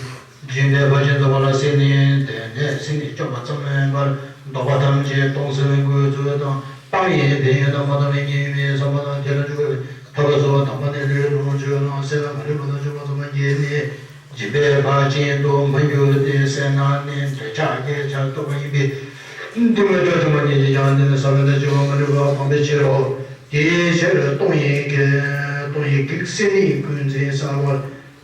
སྦྱིན་པའི་ཕར་ཕྱིན་རྫོགས་པ་ལ་སེམས་ནི་དེ་ནས་སེམས་ནི་བཅོམ་པ་ཙམ་མིན་པར་ལྡོག་པ་ཐམས་ཅད་སྟོང་ཟད་འགོད་ཚུལ་དང་། གཏམ་ཡིན་ཕན་ཡོན་དང་མ་གཏམ་པའི་ཉེས་དམིགས་བསམ་པ་དང་། དེ་ལ་འཇུག་པའི་ཐབས་ལ་སོགས་པ་དམ་པ་ནི་ལུས་ལོངས་སྤྱོད་ལ་སེམས་ལ་མ་ལུས་པ་དང་བཅོས་མ་ཚང་བ་བརྒྱད་ནི། སྦྱིན་པའི་ཕར་ཕྱིན་དུ་མ་གྱུར་ཏེ། སེར་སྣ་ནི་འདོད་ཆགས་སྐྱེ་བྱ་སྟོབས་པ་ཡིན་པས། འདི་མ་བཅོས་ཚང་བ་ཉིད་ཀྱིས་ཀྱང་འདི་ནི་ཟག་མེད་དང་བཅོས་མ་མ་ལུས་པ་སྤངས་པའི་ཕྱིར་རོ། དེའི་ཕྱིར་སྟོང་ཉིད་ཀྱི་སྟོང་ཉིད་ཀྱི་སེམས་ཉིད་ཀུན་འཛིན་གསལ་བ་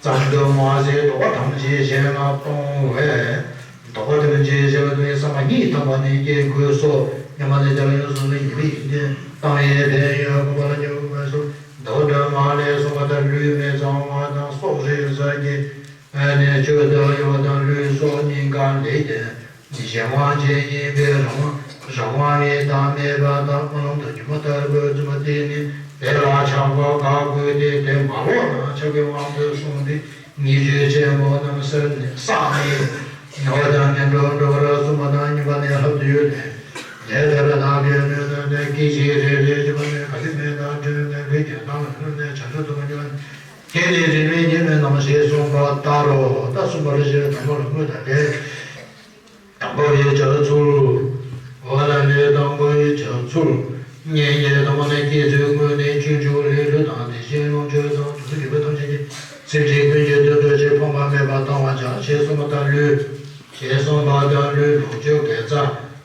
ཙམ་དུ་མ་ཟད་ལྡོག་པ་ཐམས་ཅད་གཞན་ལ་གཏོང་བས། ལྡོག་པ་ཐམས་ཅད་གཞན་ལ་གཏོང་བའི་བསམ་པ་ཉིད་དམ་པ་ནི་སྐྱེ་དགོས་སོ། སྙམ་པ་ནི་དེ་ལ་ཡོངས་སུ་ཉེས་པའི་ཡོན་ཏན་བཏང་བའི་ཕན་ཡོན་བསྒོམ་པ་ལ་སྙོམས་པར་སོང་། མདོར་བསྡུ་མ་ལས་གསུངས་པ་ལྟར་ལུས་མི་གཙང་བ་དང་སྲོག་རེག་ཟ་གི་ནས་བཅོས་ཏེ་གཡོ་བ་དང་ལུས་སྲོག་གཉིས་ཀ་ལས་ཏེ་གཞན་དབང་ཅན་ཡིན་པས་རང་རང་དབང་ཡི་དྭགས་མེད་པ་དང་སྨོན་ལམ་དང་སྒྱུ་མ་ལྟ་བུར་བརྩོན་པ་དེ་ནི་དེ་ལ་ཆགས་པ་དགག་དགོས་ཏེ། དེ་མ་ལོག་ན་ཆགས་པའི་དབང་དུ་སོང་སྟེ་ཉེས་སྤྱོད་ཆེན་པོ་རྣམས་བསགས་ནས་བསགས་ནས་ཉེ་བ་དང་ངན་འགྲོར་འགྲོ་བར་གསུངས་པ་དང་སྙམ་པ་ནི་ལྷག་ཏུ་ཡོད་དེ། དེ་ལྟར་བདག་གིས་ནུས་ན་ནི་སྐད་ཅིག་རེ་རེ་བྱས་པ་ནི་ག་ལེར་མེད་ན་དྲན་ནས་ལུས་ཀྱང་ནང་ལ་ནུས་ནས་བྱང་ཆུབ་ཏུ་མ་འགྱུར་བ་ནི། དེ་ནི་རིམ་པས་ཉེས་དམིགས་རྣམས་ཞེས་གསུངས་པ་ལྟར་རོ། ད་གསུམ་པ་ལ་ཞེས་པའི་དང་པོ་ལ་དངོས་དང་འབྲེལ། དང་པོ་ཡི་བྱ་ཚུལ། འོ་ན་ལས་དང་པོ་ཡི་བྱ་ཚུལ། སྙིང་རྗེ་དང་པོ་ནི་བསྐྱེད་ཚུལ་དངོས་ནི་སྤྱོད་འཇུག་ལས་ལུས་དང་དེ་བཞིན་ལོངས་སྤྱོད་དང་དུས་སུ་གྱུར་པ་ཐམས་ཅད་ཀྱི་སེམས་ཅན་ཀུན་གྱི་དོན་དུ་ཆེས་ཕངས་པ་མེད་པར་བཏང་བར་བྱ་ཞེས་གསུངས་པ་ལྟར་ལུས། ཞེས་གསུངས་པ་ལྟར་ལུས་ལོངས་སྤྱོད་དགེ་རྩ་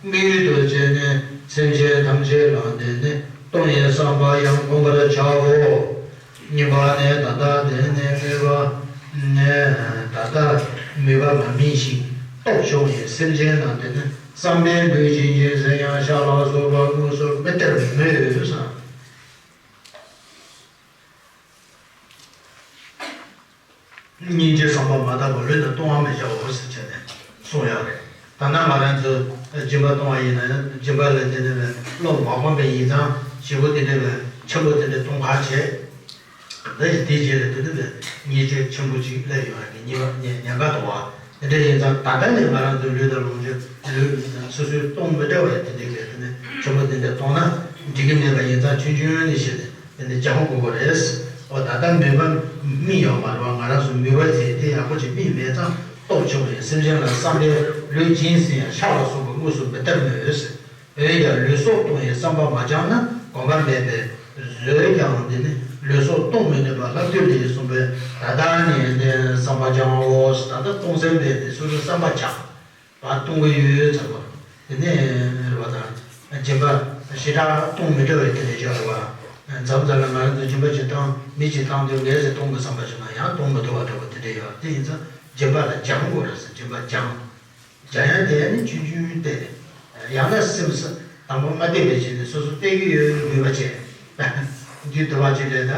དམིགས་ཡུལ་དུ་བྱས་ནས་སེམས་ཅན་ཐམས་ཅད་ལ་དེ་ནི་གཏོང་བའི་བསམ་པ་ཡང་བསྒོམ་པར་བྱའོ། གཉིས་པ་ནི་ད་ལྟ་དེ་ནི་མོས་པ་ནི་ད་ལྟ་མོས་པ་མ་སྨིན་ཞིང་སྟོབས་ཆུང་བའི་སེམས་ཅན་རྣམས་དེ་ནི་བསམ་པས་འདུལ་ཞིང་སྦྱིན་སྲེག་ཡང་ཤ་ལ་སོགས་པ་དངོས་སུ་མི་སྟེར་མོས་སམ། སྙིང་རྗེ་བསམ་པ་མ་དག་པར་ལུས་དང་གཏོང་བ་མི་བྱའོ་ཟེར་བྱས་ནས་གསུངས་ཡོད་རེད། ད་ལྟ་ང་རང་ཚོ་སྦྱིན་པ་གཏོང་བ་ཡིན་ན་ཡང་སྦྱིན་པ་ལ་དེ་འདྲ་བའི་བློ་མ་སྒོམ་པ་ཡིན་ཙང་བྱེད་པོ་དེ་འདྲ་བའི་ཆེན་པོ་དེ་འདྲ་གཏོང་ཁག་བྱེད། ད་དེ་རྗེས་ལ་དེ་འདྲ་བའི་ཉེས་སྤྱོད་ཆེན་པོ་ཅིག་སླེབས་ཡོང་བ་གི་ཉེས་པ་ཉེན་ཉེན་ཁ་འདུག་བ། དེ་འདྲ་ཡིན་ཙང་ད་ལྟ་ནས་ང་རང་ཚོའི་ལུས་དང་ལོངས་སྤྱོད་ལུས་སོ་སོའི་གཏོང་མི་བདེ་བ་དེ་འདྲ་གི་དེ་ནས་ཆེན་པོ་དེ་འདྲ་གཏོང་ན་འགྲིག་གི་མེད་པ་ཡིན་ཙང་ཆུང་ཆུང་ནས་བྱས་ནས། དེ་ནི་སྦྱང་དགོས་པ་རེད། འོ་ད་ལྟ་མོས་པ་སྨིན་ཡོད་མ་རེད་བ། ང་རང་ཚོ་མོས་པ་ཟེར་དེ་ཡག་པོ་ཅིག་སྨིན་མེད་ཙང་སྟོབས་ཆུང་བའི་སེམས་ཅན་ལ་བསམ་པས་ལུས་སྦྱིན་ཟིན་ཡང་ཤ་ལ་སོགས་པ་དངོས་སུ་མི་སྟེར་མོད། འོན་ཀྱང་ལུས་སྲོག་གཏོང་བའི་བསམ་པ་མ་བཅངས་ན་གོམས་པ་མེད་པས་བཟོད་ཀྱང་དེ་ནི་ལུས་སྲོག་གཏོང་མི་ནུས་པ་ལྷག་བསྡུས་ལས་གསུངས་པས། ད་ལྟ་ནས་བསམ་པ་བཅངས་འོ། ད་ལྟ་གཏོང་སེམས་མེད་དེ་སོ་སོའི་བསམ་པ་བཅངས། བ་གཏོང་གི་ཡོད་ཚར་བ། དེ་ནས་རེ་བ་དང་སྦྱིན་པ་ཞེ་དྲག་གཏོང་མི་འདོད་པའི་དེ་འདྲ་ཡོད་རེད་བ། མཚམས་མཚམས་ལ་ང་རང་ཚོ་སྦྱིན་པ་ཅིག་བཏང་མི་གཅིག་བཏང་དུས་ངས་ཟེར་གཏོང་དགོས་བསམ་པ་བྱུང་ན་ཡང་གཏོང་མི་ཐུབ་པ་འདྲ་བོ་དེ་འདྲ་ཡོད་རེད། དེ་ཡིན་ཙང་སྦྱིན་པ་ལ་སྦྱང་དགོས་རེད་ཟེར། སྦྱིན་པ་སྦྱང་། སྦྱང་ཡང་དེ་ནི་ཆུང་ཆུང་བལྟས། ཡང་ན་སེམས་སུ་དང་པོ་མ་བལྟས་པའི་ཆེད་དུ་སོ་སོ་བལྟས་ཀྱི་ཡོད་མོས་པ་བྱས། རྒྱུ་དུ་བ་ཅིག་ལས་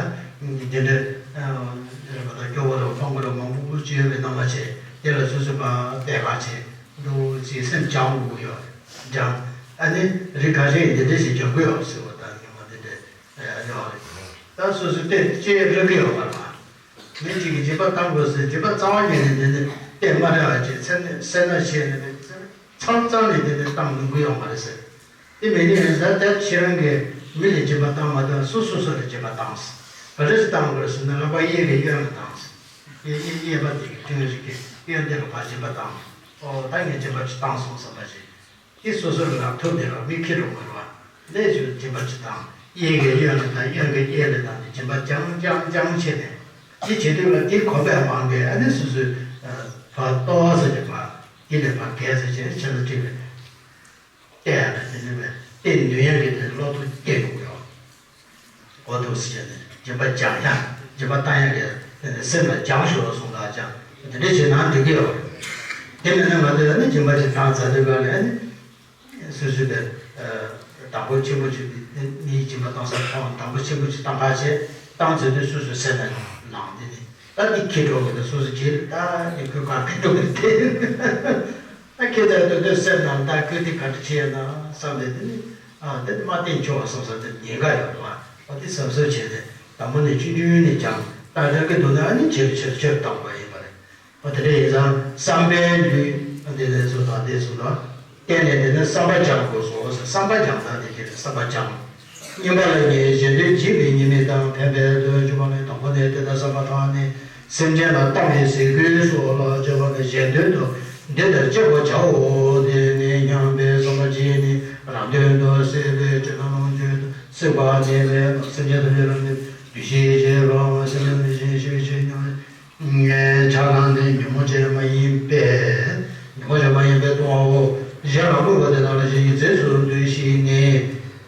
ན་དེ་འདྲ་རེད་པ། ད་སྐྱོ་བོ་རེད་པ། ཕངས་པོ་རེད་པ། མང་པོ་པོ་ཅིག་ཡོད་པའི་སྣང་བ་བྱས། དེ་ལ་སོ་སོས་ཕར་བལྟས་པ་བྱས། འདུག་ཅེས་སེམས་སྦྱང་དགོས་ཀྱི་ཡོད་རེད། སྦྱང་། ཨ་ནི་རིགས་ཁ་ཤས་འདི་འདྲ་ཞིག་སྦྱང་དགོས་ཡོད་ཟེར་བ་དང་ཉོན་མོངས་འདི་འདྲ་ཡོད་རེད། ད་སོ་སོས་བལྟས་ཅེས་རིག་གི་ཡོད་པ་རེད་པ། མི་གཅིག་གིས་སྦྱིན་པ་བཏང་དགོས་ཟེར་སྦྱིན་པ་རྩ་བ་ཉིད་ནས་འདི་ནི་བལྟས་མ་རེད་པ་ཅེས་སེར་སྣ་བྱས་ནས་ཚང་ཚང་ནས་འདི་ནི་བཏང་མི་དགོས་ཡོད་མ་རེད་ཟེར། དེ་མིན་ནི་ཡིན་ཙང་དེ་ཁྱེད་རང་གིས་མི་ལ་སྦྱིན་པ་བཏང་མ་བཏང་སོ་སོ་སོ་ལ་སྦྱིན་པ་བཏང་། ག་རེ་ཟེར་བཏང་དགོས་རེད་ཟེར་ན་ལག་པ་གཡས་ཀྱིས་གཡོན་ལ་བཏང་། གཡས་གཡས་གཡས་པ་དེ་གི་མཐོང་རིག་གི་གཡོན་དེ་ལ་ཕར་སྦྱིན་པ་བཏང་། ཨོ་ད་ངས་སྦྱིན་པ་ཅིག་བཏང་སོང་བསམ་པ་ཞིག་དེ་སོ་སོར་རག་ཐུབ་དེ་ར་མི་ཁེ་རུ་མ་རུ་བ་ལས་ཞུ་སྦྱིན་པ་ཅི་དང་གཡས་ཀྱི་གཡོན་ལ་དང་གཡོན་གྱི་གཡས་ལ་དང་དེ་སྦྱིན་པ་རྐྱང་རྐྱང་རྐྱང་བྱས་ནས་དེ་བྱེད་དུས་ལ་དེ་གོ་བས་མང་པས་ཨ་ནི་སོ་སོའི་བར་ལྟོ་བ་ཟེར་གྱི་བར་དེ་ལས་བར་བརྒལ་ཟེར་བྱས་ཆེ་ལ་ཁྲིད་པས་བལྟས་ཡ་ལ་དེ་ནི་བས་བལྟས་འདོན་ཡ་གི་དེ་བློ་ཐུག་སྐྱེ་དགོས་ཡོད། འོ་ཐུགས་སུ་ཆེ་ནས་སྦྱིན་པ་སྦྱང་ཡ། སྦྱིན་པ་བཏང་ཡ་གི་དེ་ནི་སེམས་ལ་སྦྱང་ཞུ་བ་སོང་ལ་སྦྱང་དེ་འདྲ་བྱེད་ན་འགྲིག་གི་ཡོད་རེད། དེ་མིན་ན་ང་ཚོས་ནི་སྦྱིན་པ་ཞིག་བཏང་ཚར་དུས་ག་ལ་ནི། སོ་སོའི་དེ། དང་པོ་ཆེན་པོ་ཆེ་མིའི་སྦྱིན་པ་གཏོང་ས་མཐོང་དང་པོ་ཆེན་པོ་ཆེ་གཏོང་ཁ་ཆེ་གཏོང་ཚེ་དུས་སོ་སོའི་སེམས་ནང་ནང་དེ་ནི་ད་འདི་ཁྱེད་གྲོགས་ཀྱི་དེ་སོ་སོ་བྱེད་ད་ནི་ཁོས་ག་གི་འགྲོ་གི་དེ་ད་ཁྱེད་ཚོའི་དུས་དུས་སེམས་ནང་ད་ཁོས་དེ་ག་འདྲ་བྱས་ན་བསམ་ནས་དེ་ནི་ཨ་དེ་ནི་མ་བསྟན་ཆོག་བསམ་ས་དེ་ཉེན་ཁ་ཡོད་དོ། ཨ་དེ་གཟབ་གཟབ་བྱས་ཏེ་དང་པོ་ནས་ཆུང་ཆུང་ནས་ཀྱང་ད་རག་གི་འདུག་ན་ཨ་ནི་ཆེར་ཆེར་ཆེར་བཏང་བ་ཡིན་པ་རེད། འོ་དེ་འདྲ་ཡིན་ཙང་བསམ་པའི་ལུས་འདི་ལས་སུ་དང་དེ་སུ་དང་བརྟེན་ནས་དེ་ནི་བསམ་པ་སྦྱང་དགོས་སོ། བསམ་པ་སྦྱང་ན་དེ་ཁྱེད་བསམ་པ་སྦྱང་། སྙོམས་པ་ལ་ཉེ་ཞིང་གཞན་དོན་བགྱིད་པའི་ཉེས་དམིགས་དང་ཕན་པའི་དོན་བྱུང་བ་ནི་དང་པོ་ནས་དེ་ལྟར་བསམ་པ་དང་ནི་སེམས་ཅན་ལ་བཏང་བའི་ཟས་གོས་སོགས་ལ་སྤྱོད་པ་ནི་གཞན་དོན་དུ་འདི་ལྟར་སྤྱད་པར་བྱའོ། དེ་ནི་སྙམ་པའི་བསམ་པ་བྱས་ནས་རང་དོན་དུ་སྲེད་པའི་སྤྱོད་ལམ་ལོངས་སྤྱོད་དུ་སྲེད་པ་ནི་མེད་ལ་སེམས་ཅན་ཐམས་ཅད་ལ་ནི་འདུ་ཤེས་བྱེད་པའམ་སེམས་ཅན་མི་ཤེས་ཤེས་ཤེས་སྙམ། ཆགས་སྡང་ནི་ཉོན་མོངས་ཅན་མ་ཡིན་པས། ཉོན་མོངས་ཅན་མ་ཡིན་པས་ལྟུང་བའོ། གཞན་ལ་བསྔོས་པ་དེ་དག་ལ་གཞན་གྱི་རྗེས་སུ་འདུས་ཤིང་ནི།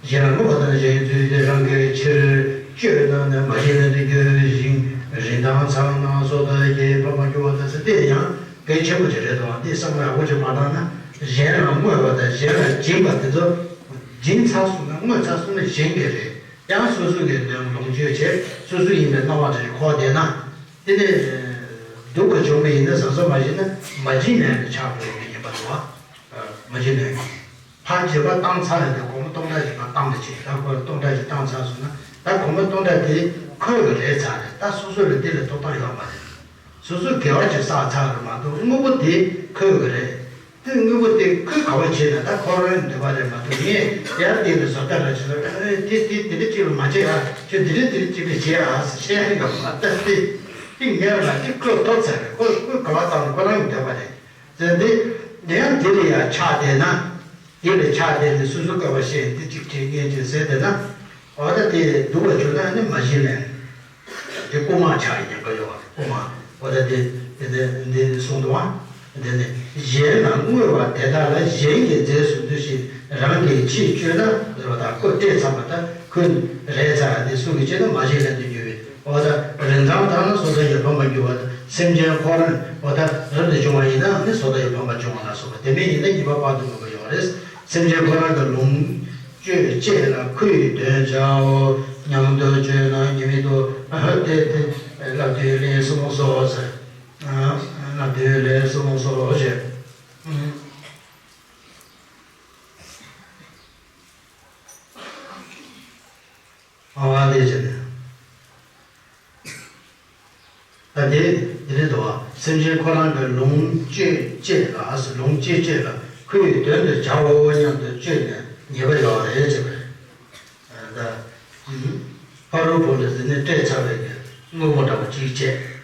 གཞན་ལ་བསྔོས་པ་དང་གཞན་གྱི་རྗེས་སུ་རང་གི་ཕྱིར་སྤྱོད་ན་ནི་མ་བྱིན་ལེན་དུ་འགྱུར་ཞིང་རིན་ཐང་ཚང་ན་སོ་ཐར་གྱི་ཕ་མ་འགྱུར་བ་དང་ཟེར་དེ་ཡང་གལ་ཆེན་པོ་ཅིག་རེད་དོ། འདི་བསམ་བློ་ཡག་པོ་ཅིག་མ་བཏང་ན་གཞན་ལ་བསྔོས་པ་དང་གཞན་ལ་སྦྱིན་པ་དེ་ཚོ་སྦྱིན་ཚར་སོང་ན་བསྔོས་ཚར་སོང་ན་གཞན་གྱི་རེད། ཡང་སོ་སོ་གི་ལོངས་སྤྱོད་བྱས་སོ་སོ་ཡིན་པའི་སྣང་བ་དེ་འཁོར་བསྡད་ན། དེ་ནས་སྡུག་པ་བྱུང་བ་ཡིན་ན་བཟང་ས་མ་བྱིན་ན་མ་བྱིན་ལེན་དུ་ཆགས་འགྲོ་གི་ཡིན་པ་དང་། མ་བྱིན་ལེན་གྱི་ཕར་སྦྱིན་པ་བཏང་ཚར་རེད་དེ་སྒོར་མོ་སྟོང་ཕྲག་ཅིག་ཕར་བཏང་བ་བྱས། ད་སྒོར་སྟོང་ཕྲག་ཅིག་བཏང་ཚར་སོང་ན་ད་སྒོར་མོ་སྟོང་ཕྲག་དེ་ཁོའི་གི་རེད་ཚར་རེད། ད་སོ་སོ་ལ་དེ་ལ་ཐོབ་ཐང་ཡོད་མ་རེད། སོ་སོས་དགེ་བ་ཅིག་བསགས་ཚར་རེད་མ་གཏོགས་དངོས་པོ་དེ་ཁོའི་གི་རེད། དེ་དངོས་པོ་དེ་ཁོས་ག་བ་བྱས་ན་ད་ཁོ་རང་འདོད་པ་རེད་མ་གཏོགས་ངས་ཡར་བལྟས་ནས་བཟོ་ལྟ་ར་བྱེད་ས་ཨ་ནི་དེ་དེ་དེ་འདྲ་ཅིག་ལ་མ་བྱེད་ཨ། ཁྱོད་དེ་འདྲ་དེ་འདྲ་ཅིག་ལ་བྱེད་ཨ་ཟེར་བཤད་ཡ་ཡོད་མ་རེད། ད་དེ་དེ་ངས་ལ་དེ་ཁོས་ཐོབ་ཚར་རེད། ཁོས་ཁོས་ག་བ་བཏང་ནས་ཁོ་རང་གི་འདོད་པ་རེད་ཟེར། དེ་དེ་ཡང་དེ་ལ་ཡང་ཆགས་བསྡད་ན་དེ་ལ་ཆགས་བསྡད་ནས་སོ་སོ་དགའ་བ་བཤད་དེ་གཅིག་བྱེད་ངས་ཅིག་ཟེར་བསྡད་ན་འོ་ད་དེ་སྡུག་པ་བྱུང་ན་ཨ་ནི་མ་བྱིན་ལེན། དེ་རྐུ་མ་ཆགས་ཉེན་ཁ་ཡོད་པ་རེད། རྐུ་མ་འོ་ད་དེ་དེ་དེ་འདི་གསུངས་འདུག་པ། དེ་ནི་གཞན་ལ་བསྔོས་པ་དེ་དག་ལ་གཞན་གྱི་རྗེས་སུ་འདུས་ཤིང་རང་གི་ཕྱིར་སྤྱོད་ན་ཟེར་བ་དང་ཁོས་སྤྲད་ཚར་བ་དང་ཁོས་རེད་ཚར་དེ་སུ་གིས་བྱས་ན་མ་བྱིན་ལེན་དུ་འགྱུར་བས། འོ་ད་རིན་ཐང་དག་ན་སོ་ཐར་གྱི་ཕམ་པར་འགྱུར་བ་དང་སེམས་ཅན་ཁོ་རང་འོ་ད་རབ་ཏུ་བྱུང་བ་ཡིན་ནའང་ནི་སོ་ཐར་གྱི་ཕམ་པར་འབྱུང་བ་ལ་སོགས་པ་དེ་མིན་ཡིན་ན་ཉེས་པ་དཔག་ཏུ་མེད་པ་ཡོད་རེད། སེམས་ཅན་ཁོ་རང་གི་ལོངས་སྤྱོད་བཅས་ལ་ཁོའི་དོན་བྱའོ་སྙམ་དུ་སྤྱོད་ན་ཉེས་དམིགས་དུ་སྟེ་སྟེ་བསླབ་བཏུས་ལས་གསུངས་སོ་ཟེར། བསླབ་བཏུས་ལས་གསུངས་སོ་ཞེས། ཨ་དེ་བྱས་ནས། ད་དེ་འདི་རེད་དོ། སེམས་ཅན་ཁོ་རང་གི་ལོངས་སྤྱོད་བཅས་ལ་ལོངས་སྤྱོད་བཅས་ལ་ཁོའི་དོན་དུ་བྱའོ་སྙམ་དུ་སྤྱོད་ནས་ཉེས་པ་ཡོད་རེད་ཅེས་པ་རེད། ད་ཕ་རོལ་པོ་ལ་ཟེར་ནས་སྤྲད་ཚར་བའི་གི་དངོས་པོ་འདྲ་བ་གཅིག་བྱས།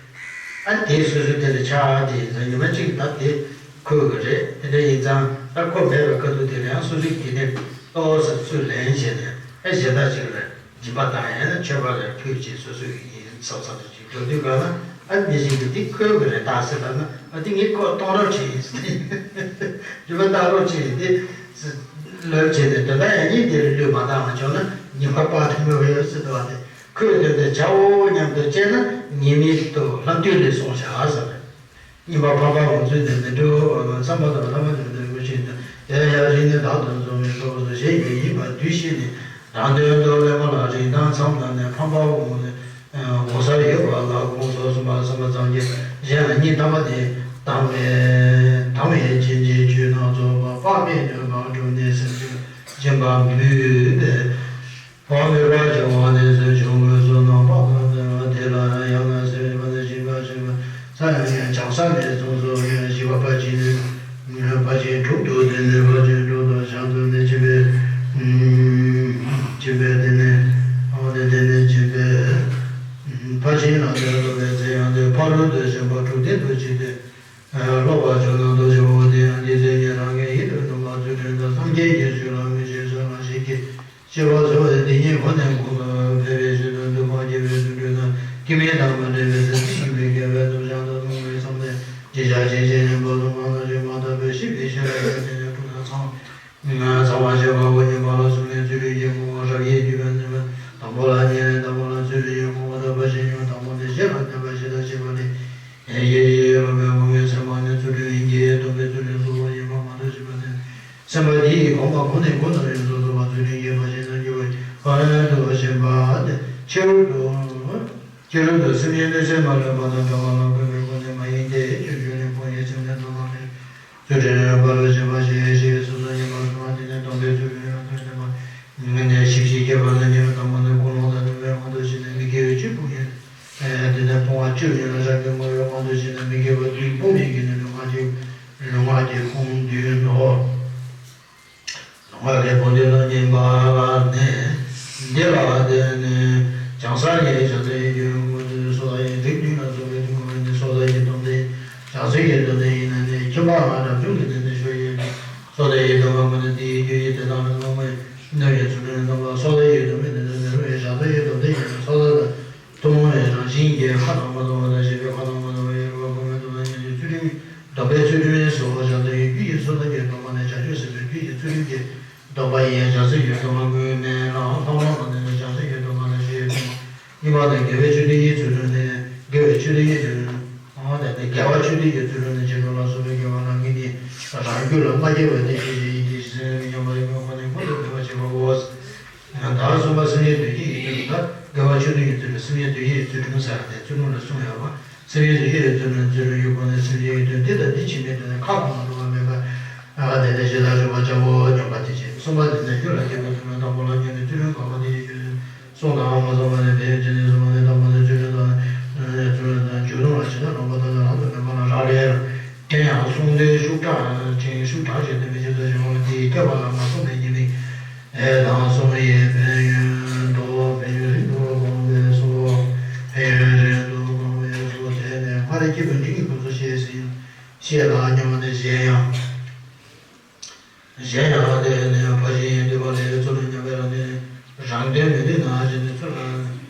ཨ་དེ་སོ་སོའི་དེ་ལ་ཆགས་དེ་ཡིན་ཙང་ཉི་མ་གཅིག་ད་དེ་ཁོའི་གི་རེད། དེ་འདྲ་ཡིན་ཙང་ད་ཁོ་མེད་པའི་སྐབས་དུ་དེ་ལ་ཡང་སོ་སོའི་དགེ་སྡིག་ཏོག་ཙམ་ཚུར་ལེན་བྱས་ནས་ཨ་གཞན་དག་ཅིག་ལ། སྦྱིན་པ་དང་ཡང་ན་མཆོད་པ་ལ་ཕུལ་ཅིག་སོ་སོའི་ཡིན་བསམ་བསམ་དུ་ཅིག་འགྲོ་དུས་ག་ལ་ཨ་མི་ཞིག་གིས་འདི་ཁོའི་གི་རེད་ད་ཟེར་ལབ་ན་ཨ་འདི་ངས་ཁོ་གཏོང་རོགས་བྱེད་ཡིན་ཟེར། སྦྱིན་པ་བཏང་རོགས་བྱེད་ཡིན་འདི་ལོས་བྱས་ཏེ་དོན་དག་ཡང་སྙིང་འདིར་བློས་མ་བཏང་བ་བྱུང་ན་ཉེས་པ་དཔག་ཏུ་མེད་པ་ཡོད་སྲིད་དོ། ཨ་དེ་ཁོའི་དོན་དུ་བྱའོ་སྙམ་དུ་བྱས་ན་ཉེས་དམིགས་དུ་ལྷག་བསྡུས་ལས་གསུངས་བཞག་ཟེར། སྙིམ་པ་ཕམ་པ་འོང་ཚུལ་ནི་མི་འགྲོ་བར་བསམ་པ་དང་ཐ་མ་དོན་དུ་དགོས་ཤེས་དང་དེ་ཡང་རིགས་ནི་བདག་ཏུ་འཛིན་པའི་སྟོབས་སུ་ཞེས་པའི་ཡིན་པར་འདུས་ཤིང་ནི་རང་དོན་དུ་ལེན་པ་ལ་རིན་ཐང་ཚང་བཏང་ནས་ཕམ་པ་འོང་འོང་ས་ཡོད་པ་ལ་དགོངས་སུ་གསུངས་པ་བསམ་པ་ཙམ་གྱིས་གཞན་ལ་སྙིང་ཐག་པ་ནས་དང་བས་དང་བས་བྱིན་གྱིས་བརྗོད་ན་རྫོགས་པ་དཔག་མེད་ནོད་པ་འགྲུབ་ནས་སེམས་ཅན་སྦྱིན་པ་འབུལ་བས། བ་མེད་པ་བྱུང་བ་ནི་སེམས་བྱུང་དངོས་སུ་རྣམ་པར་དག་པའི་དེ་ལ་ཡང་ན་སེམས་པ་ནི་ཞིང་ཁ་ཞིག་ས་ཡང་ཡང་བྱང་ས་ནས་གསུངས་སོ། ཞི་བ་ཕར་ཕྱིན་ཕར་ཕྱིན་དྲུག་ཏུ་བདེན་ནས་ཕར་ཕྱིན་དྲུག་ཏུ་བྱང་དུ་ནི་སྦྱིན་པའི་སྦྱིན་པའི་དེ་ནི་འོ་དེ་དེ་ནི་སྦྱིན་པའི་ཕར་ཕྱིན་ལ་དོན་རྟོགས་པའི་ཚེ་ཡང་དེ་ཕ་རོལ་ཏུ་ཕྱིན་པ་དྲུག་ལྡན་དུ་ཕྱིན་ཏེ། ལོག་པར་བྱུང་ན་རྡོ་རྗེ་འོ་དེ་ཡང་འདི་ཚེ་ཉིད་རང་གི་ཡིད་དུ་འགྲོ་བ་ཚུལ་ཁྲིམས་དང་བསམ་ གོང་ནས་གོང་དུ་འཕེལ་བའི་ཆེད་དུ་འདུན་པ་སྐྱེ་བའི་ཚུལ་ཁྲིམས་དང་། སྐྱེ་མེད་དང་མ་འདྲེས་པའི་ཚེ་ཚད་ཡིན་པའི་དགེ་བའི་སྟོབས་བྱང་དུ་གཏོང་བའི་བསམ་པས་ཅི་བྱ་ཞིང་ཅི་ཉན་པ་དང་སྔར་བཞིན་མ་དག་པའི་ཤེས་པའི་ཤེས་རབ་ཀྱིས་དེ་ནས་དྲུག་ནས་ཚང་ཚང་བར་བྱེད་པའོ། གཉིས་པ་ལ་གསུམ་ལས་ཚུལ་ཁྲིམས་ཀྱི་སྒོ་ནས་རབ་དབྱེ་བསྡུས་པ་ནི། དང་པོ་ལ་གཉིས་ལས། དང་པོ་ལ་ཚུལ་ཁྲིམས་ཀྱི་སྒོ་ནས་དག་པ་ཞེས་སྨོས། དང་པོ་ནི་བཞི་ལ་བརྟེན་པ་བཞི་དང་བཞི་པ་སྟེ། ཡེ་ཤེས་ཡོད་པའི་སྒོ་ནས་སེམས་པ་ནི་ཚུལ་ཁྲིམས་ཀྱི་སྟོན་པའི་ཚུལ་ཁྲིམས་སོ་སོ་ཡིན་པ་མ་གཏོགས་བཞི་པ་སྟེ། སེམས་པ་དེ་ཡི་གོམས་པ་གོང་ནས་གོང་དུ་ཡོངས་སུ་རྫོགས་པ་ཚུལ་ཁྲིམས་ཀྱི་འབའ་ཞིག་ཏུ་འགྱུར་བའི་ཕན་ཡོན་དུ་བཞིན་པ་སྟེ། ཕྱི་རོལ་དུ། ཕྱི་རོལ་དུ་སེམས་ཅན་གནོད་འཚེ་མ་ལུས་པ་དང་བྲལ་བ་ལ་བཀོད་པའི་སྒོ་ནས་མ་ཡིན་ཏེ། སྤྱོད་འཇུག་ནི་ཕུང་པོའི་སེམས་ལས་ལྡོག་པ་སྟེ། ཚུལ་ཁྲིམས་ཡོད་པ་ལ་བྱེད་པ་ཞེས་བྱ་བའི་སོ་སོ་ཡིན་པར་གསུངས་པ་དེ་ནི་སྟོན་པའི་ཚུལ་ཁྲིམས་ཡོངས་སུ་ཟིན་པ་ནི་ཞིབ་ཅིང་རྒྱས་པར་ནི། དང་པོ་ནི་ཀུན་སློང་དང་ལྡན་པའི་དབང་དུ་བྱས་ནས་མི་དགེ་བའི་བཅུ་སྤོང་ཡིན། དེ་ནས་སྤོང་བ་བཅུ་ཡིན་ལ། རབ་ཏུ་བསྔོ་བའི་དབང་དུ་བྱས་ནས་མི་དགེ་བ་བདུན་སྤོང་བའི་གི་ནི་ལུས་ངག་གི་ལུས་ངག་གི་ཕུང་བདུན་ནོ། ལུས་ངག་གི་ཕུང་བདུན་ལ་བསྙེན་པ་ནི། འདི་ལ་བརྟེན་ནས་བྱང་ས་ནི་བྱང་ས་ཡི་རྒྱུ་སྔོན་དུ་སོ་ཐར་ཡི་རིགས་བདུན་ལ་སོགས་པའི་ཐུན་མོང་མ་ཡིན་ཏེ། སོ་ཐར་གྱི་སྡོམ་ལྡན། བྱང་སེམས་ཀྱི་སྡོམ་ལྡན་ཡིན་ན་ནི་ཁྱིམ་པའམ་རབ་བྱུང་གི་སྡོམ་ལྡན་ཞུ་ཡི། སོ་ཐར་གྱི་སྡོམ་པ་ངོ་ནས་དེའི་རྒྱུ་ཡི་དེ་དག་ལ་སྔོན་མ་ཡི་སྣོད་ཀྱི་ཚུལ་ཁྲིམས་སྡོམ་པ། སོ་ཐར་གྱི་སྡོམ་པའི་སྡོམ་ལྡན་ནི་རུང་བའི་བྱང་སེམས་ཀྱི་སྡོམ་ལྡན་ཡིན་ན། སོ་ཐར་དང་ཐུན་མོང་བའི་རང་བཞིན་གྱི་ཁ་དང་མ་འདོགས་པ་དང་བཞི་པའི་ཁ་དང་མ་འདོགས་པ་ཡི་རུ་བ་གོང་མའི་སྡོམ་པ་ཉིད་ཀྱི་ཚུལ་ཁྲིམས། སྡོམ་པའི་ཚུལ་ཁྲིམས་སོ། བྱང་སེམས་ཀྱི་རྒྱུ་ཡི་སོ་ཐར་གྱི་སྡོམ་པ་ནི་བྱང་ཆུབ་སེམས་དཔའི་རྒྱུ་ཡི་ཚུལ་ཁྲིམས་ཀྱི་སྡོམ་པ་ཡིན། བྱང་སེམས་ཀྱི་སྡོམ་པ་དངོས་མེད་ལ་ལྷག་མ་མ་ནི་བྱང་སེམས་ཀྱི་སྡོམ་པ་ལ་ཞེས་སྟོན་པ། གཉིས་པ་ནི་དགེ་བའི་ཆོས་སྡུད་ཀྱི་ཚུལ་ཁྲིམས་ནི། དགེ་བའི་ཆོས་སྡུད་ཀྱི་ཚུལ་ཁྲིམས། འོ་དེ་ནི་དགེ་བ་ཆོས་སྡུད་ཀྱི་ཚུལ་ཁྲིམས་ནི། བྱིན་རླབས་ལ་སོགས་པའི་དགེ་བ་རྣམས་ཀྱིས་ནི་རང་རྒྱུད་ལ་མ་སྐྱེས་པ་དེ་ཤེས་བྱའི་ཡིད་ཀྱིས་ཟིན་ཉམས་པ་ཡིན་པའི་སྒོ་ནས་ཀུན་ཏུ་སྤེལ་བར་བྱེད་པའོ། བདག་གསུམ་པ་སེམས་ཅན་སྡུད་བྱེད་ཀྱི་ཚུལ་ཁྲིམས་དང་། དགེ་བ་ཆོས་སྡུད་ཀྱི་ཚུལ་ཁྲིམས། སེམས་ཅན་སྡུད་བྱེད་ཀྱི་ཚུལ་ཁྲིམས་ཟེར་བ་དེ་ཚུལ་ཁྲིམས་ལ་གསུམ་ཡོད་པ། སེམས་ཅན་སྡུད་བྱེད་ཀྱི་ཚུལ་ཁྲིམས། ཚུལ་ཁྲིམས་ཀྱི་སྒོ་ནས་སེམས་ཅན་གྱི་དོན་འདི་དང་འདི་བྱེད་མིན་དུ་ནི་ཁ་གང་ལ་འགྲོ་བ་མེད་པར། ཨ་དེ་ནས་ཞེ་སྡང་སྤྱོད་པ་བྱའོ་སྙམ་པ་དེ་བྱེད། གསུམ་པ་དེ་ནི་རྒྱུ་ལ་སྐྱེས་བུ་དུ་མའི་དང་པོ་ལ་སྔོན་ནས་ཚུལ་ཁྲིམས་བཀག་པ་དེ་ཡི་རྒྱུ་གསུངས་དང་མ་གསུངས་པ་ནི་ཕན་ཡོན་ཅི་ནས་གསུངས་པ་ནི། དང་པོ་ནི་ཚུལ་ཁྲིམས་དང་། ཚུལ་ཁྲིམས་དང་འཇུག་ལྡོག་ལ་ཇི་ལྟར་རུང་བ་དག་ཀྱང་རང་དུ་མེད་པ་ལ་རག་ལས་ལ། དེ་ཡང་གསུང་དོན་ཤུགས་དྲག་ཅིང་ཤུགས་དྲག་ཅིང་བསྟན་པའི་ཕྱིར་དུ་ཞེས་པ་དེས་བསྐྱེད་པ་ལ་མ་གསུངས་པའི་ཉེས་དམིགས་དང་གསུམ་ཡི་ཕན་ཡོན་དང་། ཕན་ཡོན་རིང་དུ་གང་བས་སོ། ཕན་ཡོན་རིང་དུ་གང་བས་སོ། དེ་ནི་སྔར་སྐྱེས་བུ་འབྲིང་གི་སྐབས་སུ་བཤད་ཟིན། བཤད་ལ་སྙམ་ནས་གཞན་ཡང་། གཞན་ཡང་དེ་ནི་ཕར་ཕྱིན་འདུས་པ་ལས་ཚུལ་ཁྲིམས་ཉམས་པའི་རང་དོན། རང་དོན་མི་འདོད་ན་གཞན་དོན་ཚུལ་ལ།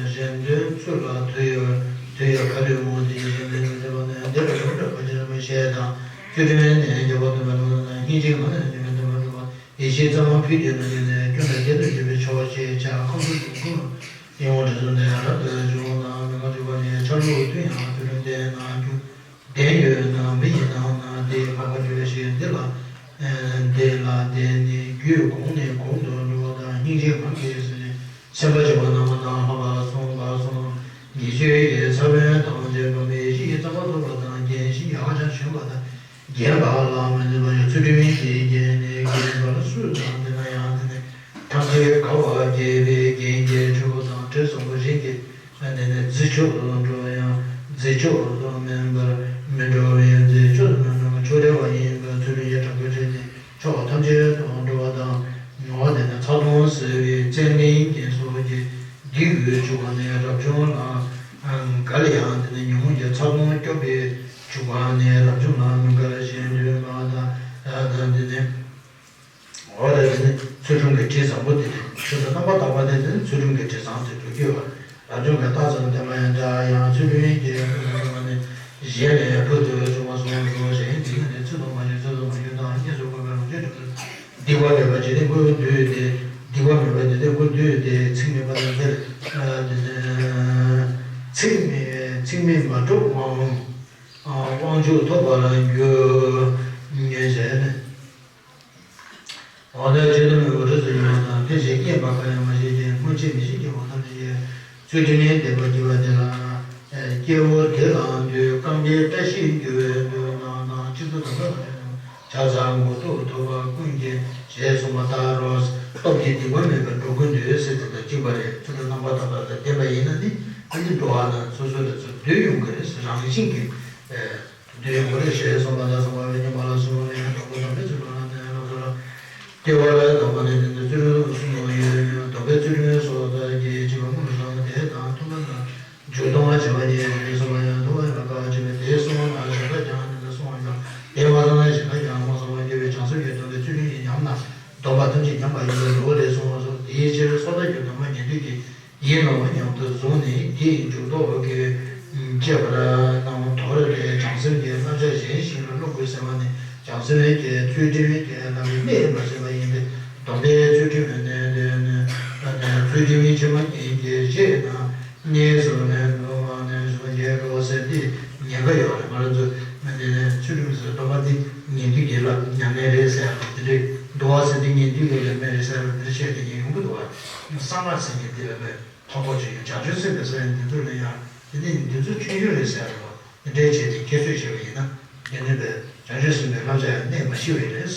གཞན་དོན་ཚུལ་ལ་དུ་ཡོད་དུ་ཡོད་ག་ལུས་འོང་དེ་ཡི་དོན་དེ་ནི་འདོད་པ་ནི་འདི་ལ་གྲུབ་འབྲས་ཕར་ཕྱིན་རིང་མོའི་ཞེས་དང་། ཚུལ་ཁྲིམས་ནི་རྒྱལ་པོ་སྟོན་པ་སྒྲུབ་པ་དང་། སྙིང་རྗེ་ངང་ནས་སྟོན་པ་སྒྲུབ་པ། ཡེ་ཤེས་གཙང་མ་ཕུད་དེ་ན་ནི་སྐྱོན་དང་བརྒྱད་དུ་འགྱུར་བའི་ཆོས་ཅེས་བྱ། ཁམས་གསུམ་དུ་ཀུན་ཡིད་འོང་དྲི་བསུང་དེ་རབ་ཏུ་འབྱུང་དང་། མི་ཁ་འཇུག་པ་ནི་ཆ་ལུགས་མཐུན་ཡང་དུས་རིམ་ལྡན་ན་རྒྱུ། ལྡན་ཡོད་ན་མི་ཡི་ནང་ན་དེ་འཕགས་པ་འགྲོ་བའི་ཞིང་འདི་ལ། འདི་ལ་དེ་ནི་རྒྱུད་གོང་ནས་གོང་དུ་འགྲོ་བ་དང་། སྙིང་རྗེ་ངང་གིས་ཟིན་ནས་སེམས་དཔའ་བྱེ་བ་རྣམ་པ་དང་ལྷག་པར་གསུངས་པ་གསུངས། ཉེས་སྤྱོད་ཀྱི་ས་བོན་དང་བཅས་པ་མེད་ཞིང་གཙང་མ་ཐོབ་པ་དང་། རྒྱན་ཞིང་ཧ་ཅང་གཞོན་པ་དང་། རྒྱན་པ་ལ་མི་ནུས་པ་ཡང་ཚུལ་ཁྲིམས་ཀྱི་རྒྱན་ནི་རྒྱན་པར་སུ་དང་། དེ་ན་ཡང་དེ་ནི་ཐམས་ཅད་དགའ་བ་བསྐྱེད་པའི་རྒྱན་གྱི་ཕྲེང་བ་དང་དྲི་བཟང་པོ་བཞིན་གྱི། དེ་ནི་རྫི་ཕྱོགས་སུ་འགྲོ་ཡང་རྫི་ཕྱོགས་སུ་མིན་པར་མི་འགྲོ་བས། རྫི་ཕྱོགས་སུ་མིན་པར་ཕྱོགས་བྲལ་བ་ཡིན་པས། ཚུལ་ཁྲིམས་ཀྱི་དྲག་པོའི་ཕྲིན་ནི་ཕྱོགས་ཐམས་ཅད་དུ་འགྲོ་བ་དང་། ངོ་བོ་དེ་ནི་ཚ་གདུང་སེལ་བའི་ཙན་དན་གྱི་སོགས་ཀྱིས་བསྡུས་ཀྱི་བྱུག་པ་ནི་རབ་བྱུང་ལ་འགལ། ཡང་དེ་ནི་ཉོན་མོངས་ཀྱི་ཚ་གདུང་སྐྱོབ་པའི་བྱུག་པ་ནི་རབ་བྱུང་ལ་མི་འགལ་ཞེས་འདོད་པ་དང་། དེ་ནི། འོ་རེད། དེ་ནི་ཚུལ་ཁྲིམས་ཀྱི་དྲི་བཟང་པོ་དེ་ནི་ཚུལ་དུ་རྣམ་པར་དག་པ་དེ་དེ་ནི་ཚུལ་ཁྲིམས་ཀྱི་དྲི་བཟང་དེ་འགྲོ་རྒྱུ་བ། རབ་བྱུང་གི་རྟགས་ཙམ་ལྡན་པ་ཡང་འདྲ། ཡང་ཚུལ་ཁྲིམས་ཀྱི་དྲི་བ་ནི་གཞན་ལས་ཕུལ་དུ་བྱུང་བ་གསུངས་སོ་ཞེས་འདི་ནི་ཚུལ་དུ་མ་བྱུང་ཚུལ་དུ་མ་བྱུང་དང་། གཉིས་སུ་བཀོད་པའི་ལོངས་སྤྱོད་ཁྲིམས་སུ། སྡིག་པ་མེད་པ་ཇི་སྟེ་ཀུན་བསྡུས་ཏེ། སྡིག་པ་མེད་པ་ཇི་སྟེ་ཀུན་བསྡུས་ཏེ། ཚིག་མེད་པ་དང་འདིར། ཚིག་མེད་ཚིག་མེད་མ་གྲུབ་དབང་། དབང་ཕྱུག་ཐོབ་པར་འགྱུར་ཉེ་ཞེས་ནས། འོ་ན་ཆོས་དུ་མོས་པ་རིས་སུ་ཡོད་པ་དང་། དེ་བཞིན་སྙན་པ་གང་ཡང་མ་བཤད་ཅིང་། སྔོན་ཆད་མི་ཤེས་ཀྱི་འོ་ཐམས་ཅད་ཀྱིས། ཚུལ་ཁྲིམས་ནི་བསྟན་པར་བགྱི་བ་དེ་ལ། སྐྱེ་བོ་དེ་ལ་འདུད་རྐང་པའི་བཀྲ་ཤིས་འགྱུར་བའི་མདོ་ནང་ན་ཁྱེད་ཚོ་དམ་པ་ལ་ཕྱག་འཚལ་མགོ་ཐོག་ཐོབ་པ་ཀུན་གྱི་ཞེས་གསུངས་པ་ལྟར་རོ། སྟོབས་ཀྱིས་སྡིག་པ་མེད་པར་འགྲོ་ཀུན་འདུད་ཟེར་དེ་དང་གཅིག་པ་རེད། ཚུལ་ཁྲིམས་རྣམ་པར་དག་པ་དང་ལྡན་པ་ཡིན་ན་ནི་ཨ་ནི་འགྲོ་བ་ན་སོ་སོ་ལ་ཚུར་འདུད་ཡོང་གི་རེད། རང་བཞིན་གྱིས། དེ་ཡང་གོ་རེ་ཞེས་གསུངས་པ་ལ་གསུངས་པ་བས་ཉན་པ་ལ་གསུངས་པ་ཡང་དྲག་པོ་དམ་པའི་ཚུལ་ཁྲིམས་ལ་བརྟེན་ལ་སོགས་ལ། སྐྱེ་བ་ལ་དམ་པ་ནི་དེ་འདྲ་ཚུལ་ཁྲིམས་སུ་སོང་བ་ཡོད། དམ་པའི་ཚུལ་ཁྲིམས་སོགས་དག་གིས་བྱིས་པ་སྔོན་དུ་སོང་བ་དེ་དང་མཐུན་པ་ན་འཇུག་ལྡོག་པ་བྱ་བ་ཉིད་ཡིན་གསུངས་པ་ཡང་མཐུན་པ་ཡང་དགག་བྱས་པས། དེ་གསུངས་པ་ན་གཞན་དག་ཀྱང་དེ་འདྲ་གསུངས་པ་ཡང་དེ་མ་གསུངས་ན་གཞན་དག་ཀྱང་མ་གསུངས་པར་སྐྱེ་བོའི་བྱང་སེམས་ཀྱི་དོན་དེ་ཚུལ་ཁྲིམས་ཀྱིས་ཉམས་ན་སྡོམ་པ་ཐམས་ཅད་ཉམས་པ་ཡིན་པའི་ངོ་བོ་ལས་གསུངས་སོ། དེའི་ཕྱིར་སོ་ཐར་གྱི་སྡོམ་པ། ཐོག་གི་བཅས་པར་སྣང་། མདོར་ན་བྱང་སེམས་ཀྱི་བསླབ་བྱ་གཞན་ཞིག་ལ་སློབ་དགོས་ཟེར་བ་ནི། བྱང་སེམས་ཀྱི་ཚུལ་ཁྲིམས་ཀྱི་བསླབ་པའི་གནད་མ་ཟིན་པ་ཡིན་ཏེ། སྡོམ་པའི་ཚུལ་ཁྲིམས་ནི་ཚུལ་ཁྲིམས་ཕྱི་མ་གཉིས་ཀྱི་རྗེས་གནང་གཉིས་སུ་ལེན་དུ་མ་ནས་སུ་འགྱེད་འགྲོ་ཟེར་ཏེ་ཉེན་ཁ་ཡོད་རེད། ང་རང་ཚོ་འདི་ནས་ཚུལ་ཁྲིམས་ཟེར་སྡོམ་པ་འདི་ཉན་ཐོས་ཀྱི་ལམ་ཉམས་ལེན་རེད་ཟེར་ཡ་དང་དེ་འདྲའི་འདུལ་བ་ཟེར་འདི་ཉན་ཐོས་ཀྱི་ལམ་རེད་ཟེར་ཡ་དང་དེ་འདྲ་བཤད་མཁན་ཡོང་གི་འདུག་བ། གསང་སྔགས་ཟེར་མཁན་འདི་ལ་མཐོང་གོ་ཆོད་ཡོད། བྱང་ཆུབ་སེམས་དང་སེམས་ཡོན་ཏན་ཚོ་ལ་ཡང་དེ་ནི་འདི་ཚོ་ཆོས་ཆོས་རེད་ཟེར་རོ། དེ་འདྲའི་བྱས་ཏེ་ཁྱད་གསོད་བྱས་པ་ཡིན་ན། དེ་ནི་བས་བྱང་ཆུབ་སེམས་དཔའི་བསླབ་བྱ་ཡང་གནས་མ་ཤི་བས་རེད།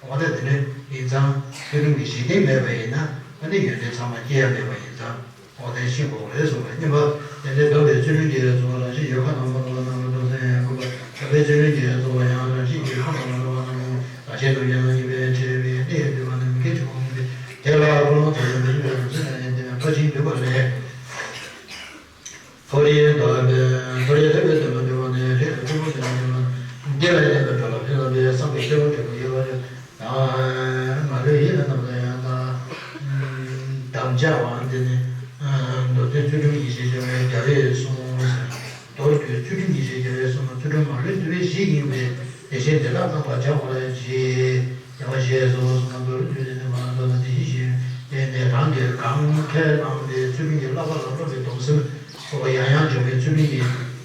འོ་ད་དེ་འདྲ་ཡིན་ཙང་ཚུལ་ཁྲིམས་ཀྱི་གཞི་རྟེན་མེད་པ་ཡིན་ན་ཨ་ནི་ཡོན་ཏན་ཚང་མ་སྐྱེ་ཡ་མེད་པ་ཡིན་ཙང་། འོ་དེ་ཤེས་དགོས་རེད་གསུངས་པ་གཉིས་པ། དེ་འདྲའི་སྡོམ་པའི་ཚུལ་ཁྲིམས་ཀྱི་རྫོགས་རང་བཞིན་ཡོད་ཁ་ནང་མ་ནོར་བ་རྣམ་པར་རྟོག་སེམས་ཡང་དགོས་པ། སྡོམ་པའི་ཚུལ་ཁྲིམས་ཀྱི་རྫོགས་པ་ཡང་རང་བཞིན་གྱིས་ཁ་ནང་མ་ནོར་བ་རྣམ་པར་རྟོག་རང་བཞིན་དུ་ཡང་ཉེས་པའི་འབྲས་བུའི་གནས་འདུས་པ་ནི་མི་སྐྱེ་ཕྱོགས་མིན་ཏེ། དེ་ལ་ཀུན་སློང་ཚོགས་པའི་མི་འདུས་པའི་རང་བཞིན་ལ་ཡང་དེ་ནས་ཕར་ཕྱིན་འདུས་པ་ལས། མཐོ་རིས་ཐོབ་པའི་མཐོ་རིས་ཐོབ་པའི་དོན་ལ་འདུལ་བ་ནི་རིགས་དང་ཕུང་པོ་དེ་ལ་འདུལ་བ་འདི་ལ་ཡང་འདུལ་བ་ལ་ཕན་ལ་འདུལ་བསམ་པའི་སྐྱེ་བོ་འབྲས་བུ་ཡོད་པ་ལས། ང་ལུས་ཡིད་ལ་རྣམ་པར་ཡང་དག་དམ་བཅའ་བ་འདི་ནི་མདོར་བསྡུས་ཚུལ་ཁྲིམས་ཉེས་བྱས་བྱ་བའི་རྒྱལ་བས་གསུངས། མདོར་བསྡུས་ཚུལ་ཁྲིམས་ཉེས་བྱས་རྒྱལ་བས་གསུངས། ཚུལ་ཁྲིམས་མ་ལུས་འདུལ་བའི་གཞི་ཡིན་པས། དེ་བཞིན་དེ་དག་རྣམ་པར་སྦྱང་བར་བགྱི། ཡང་ཞེས་སོགས་གསུངས་པ་མདོར་བསྡུས་ཏེ་ནི་མ་ལ་དོན་དེ་བཞིན་གཤེགས་པས་ནི་རང་གིས་གང་ཁས་བླངས་པའི་ཚུལ་ཁྲིམས་ཀྱི་བསླབ་པ་ལ་སློབ་པའི་སྡོམ་སེམས་སོགས་ཡང་ཡང་སྦྱོང་བའི་ཚུལ་ཁྲིམས་ཀྱི་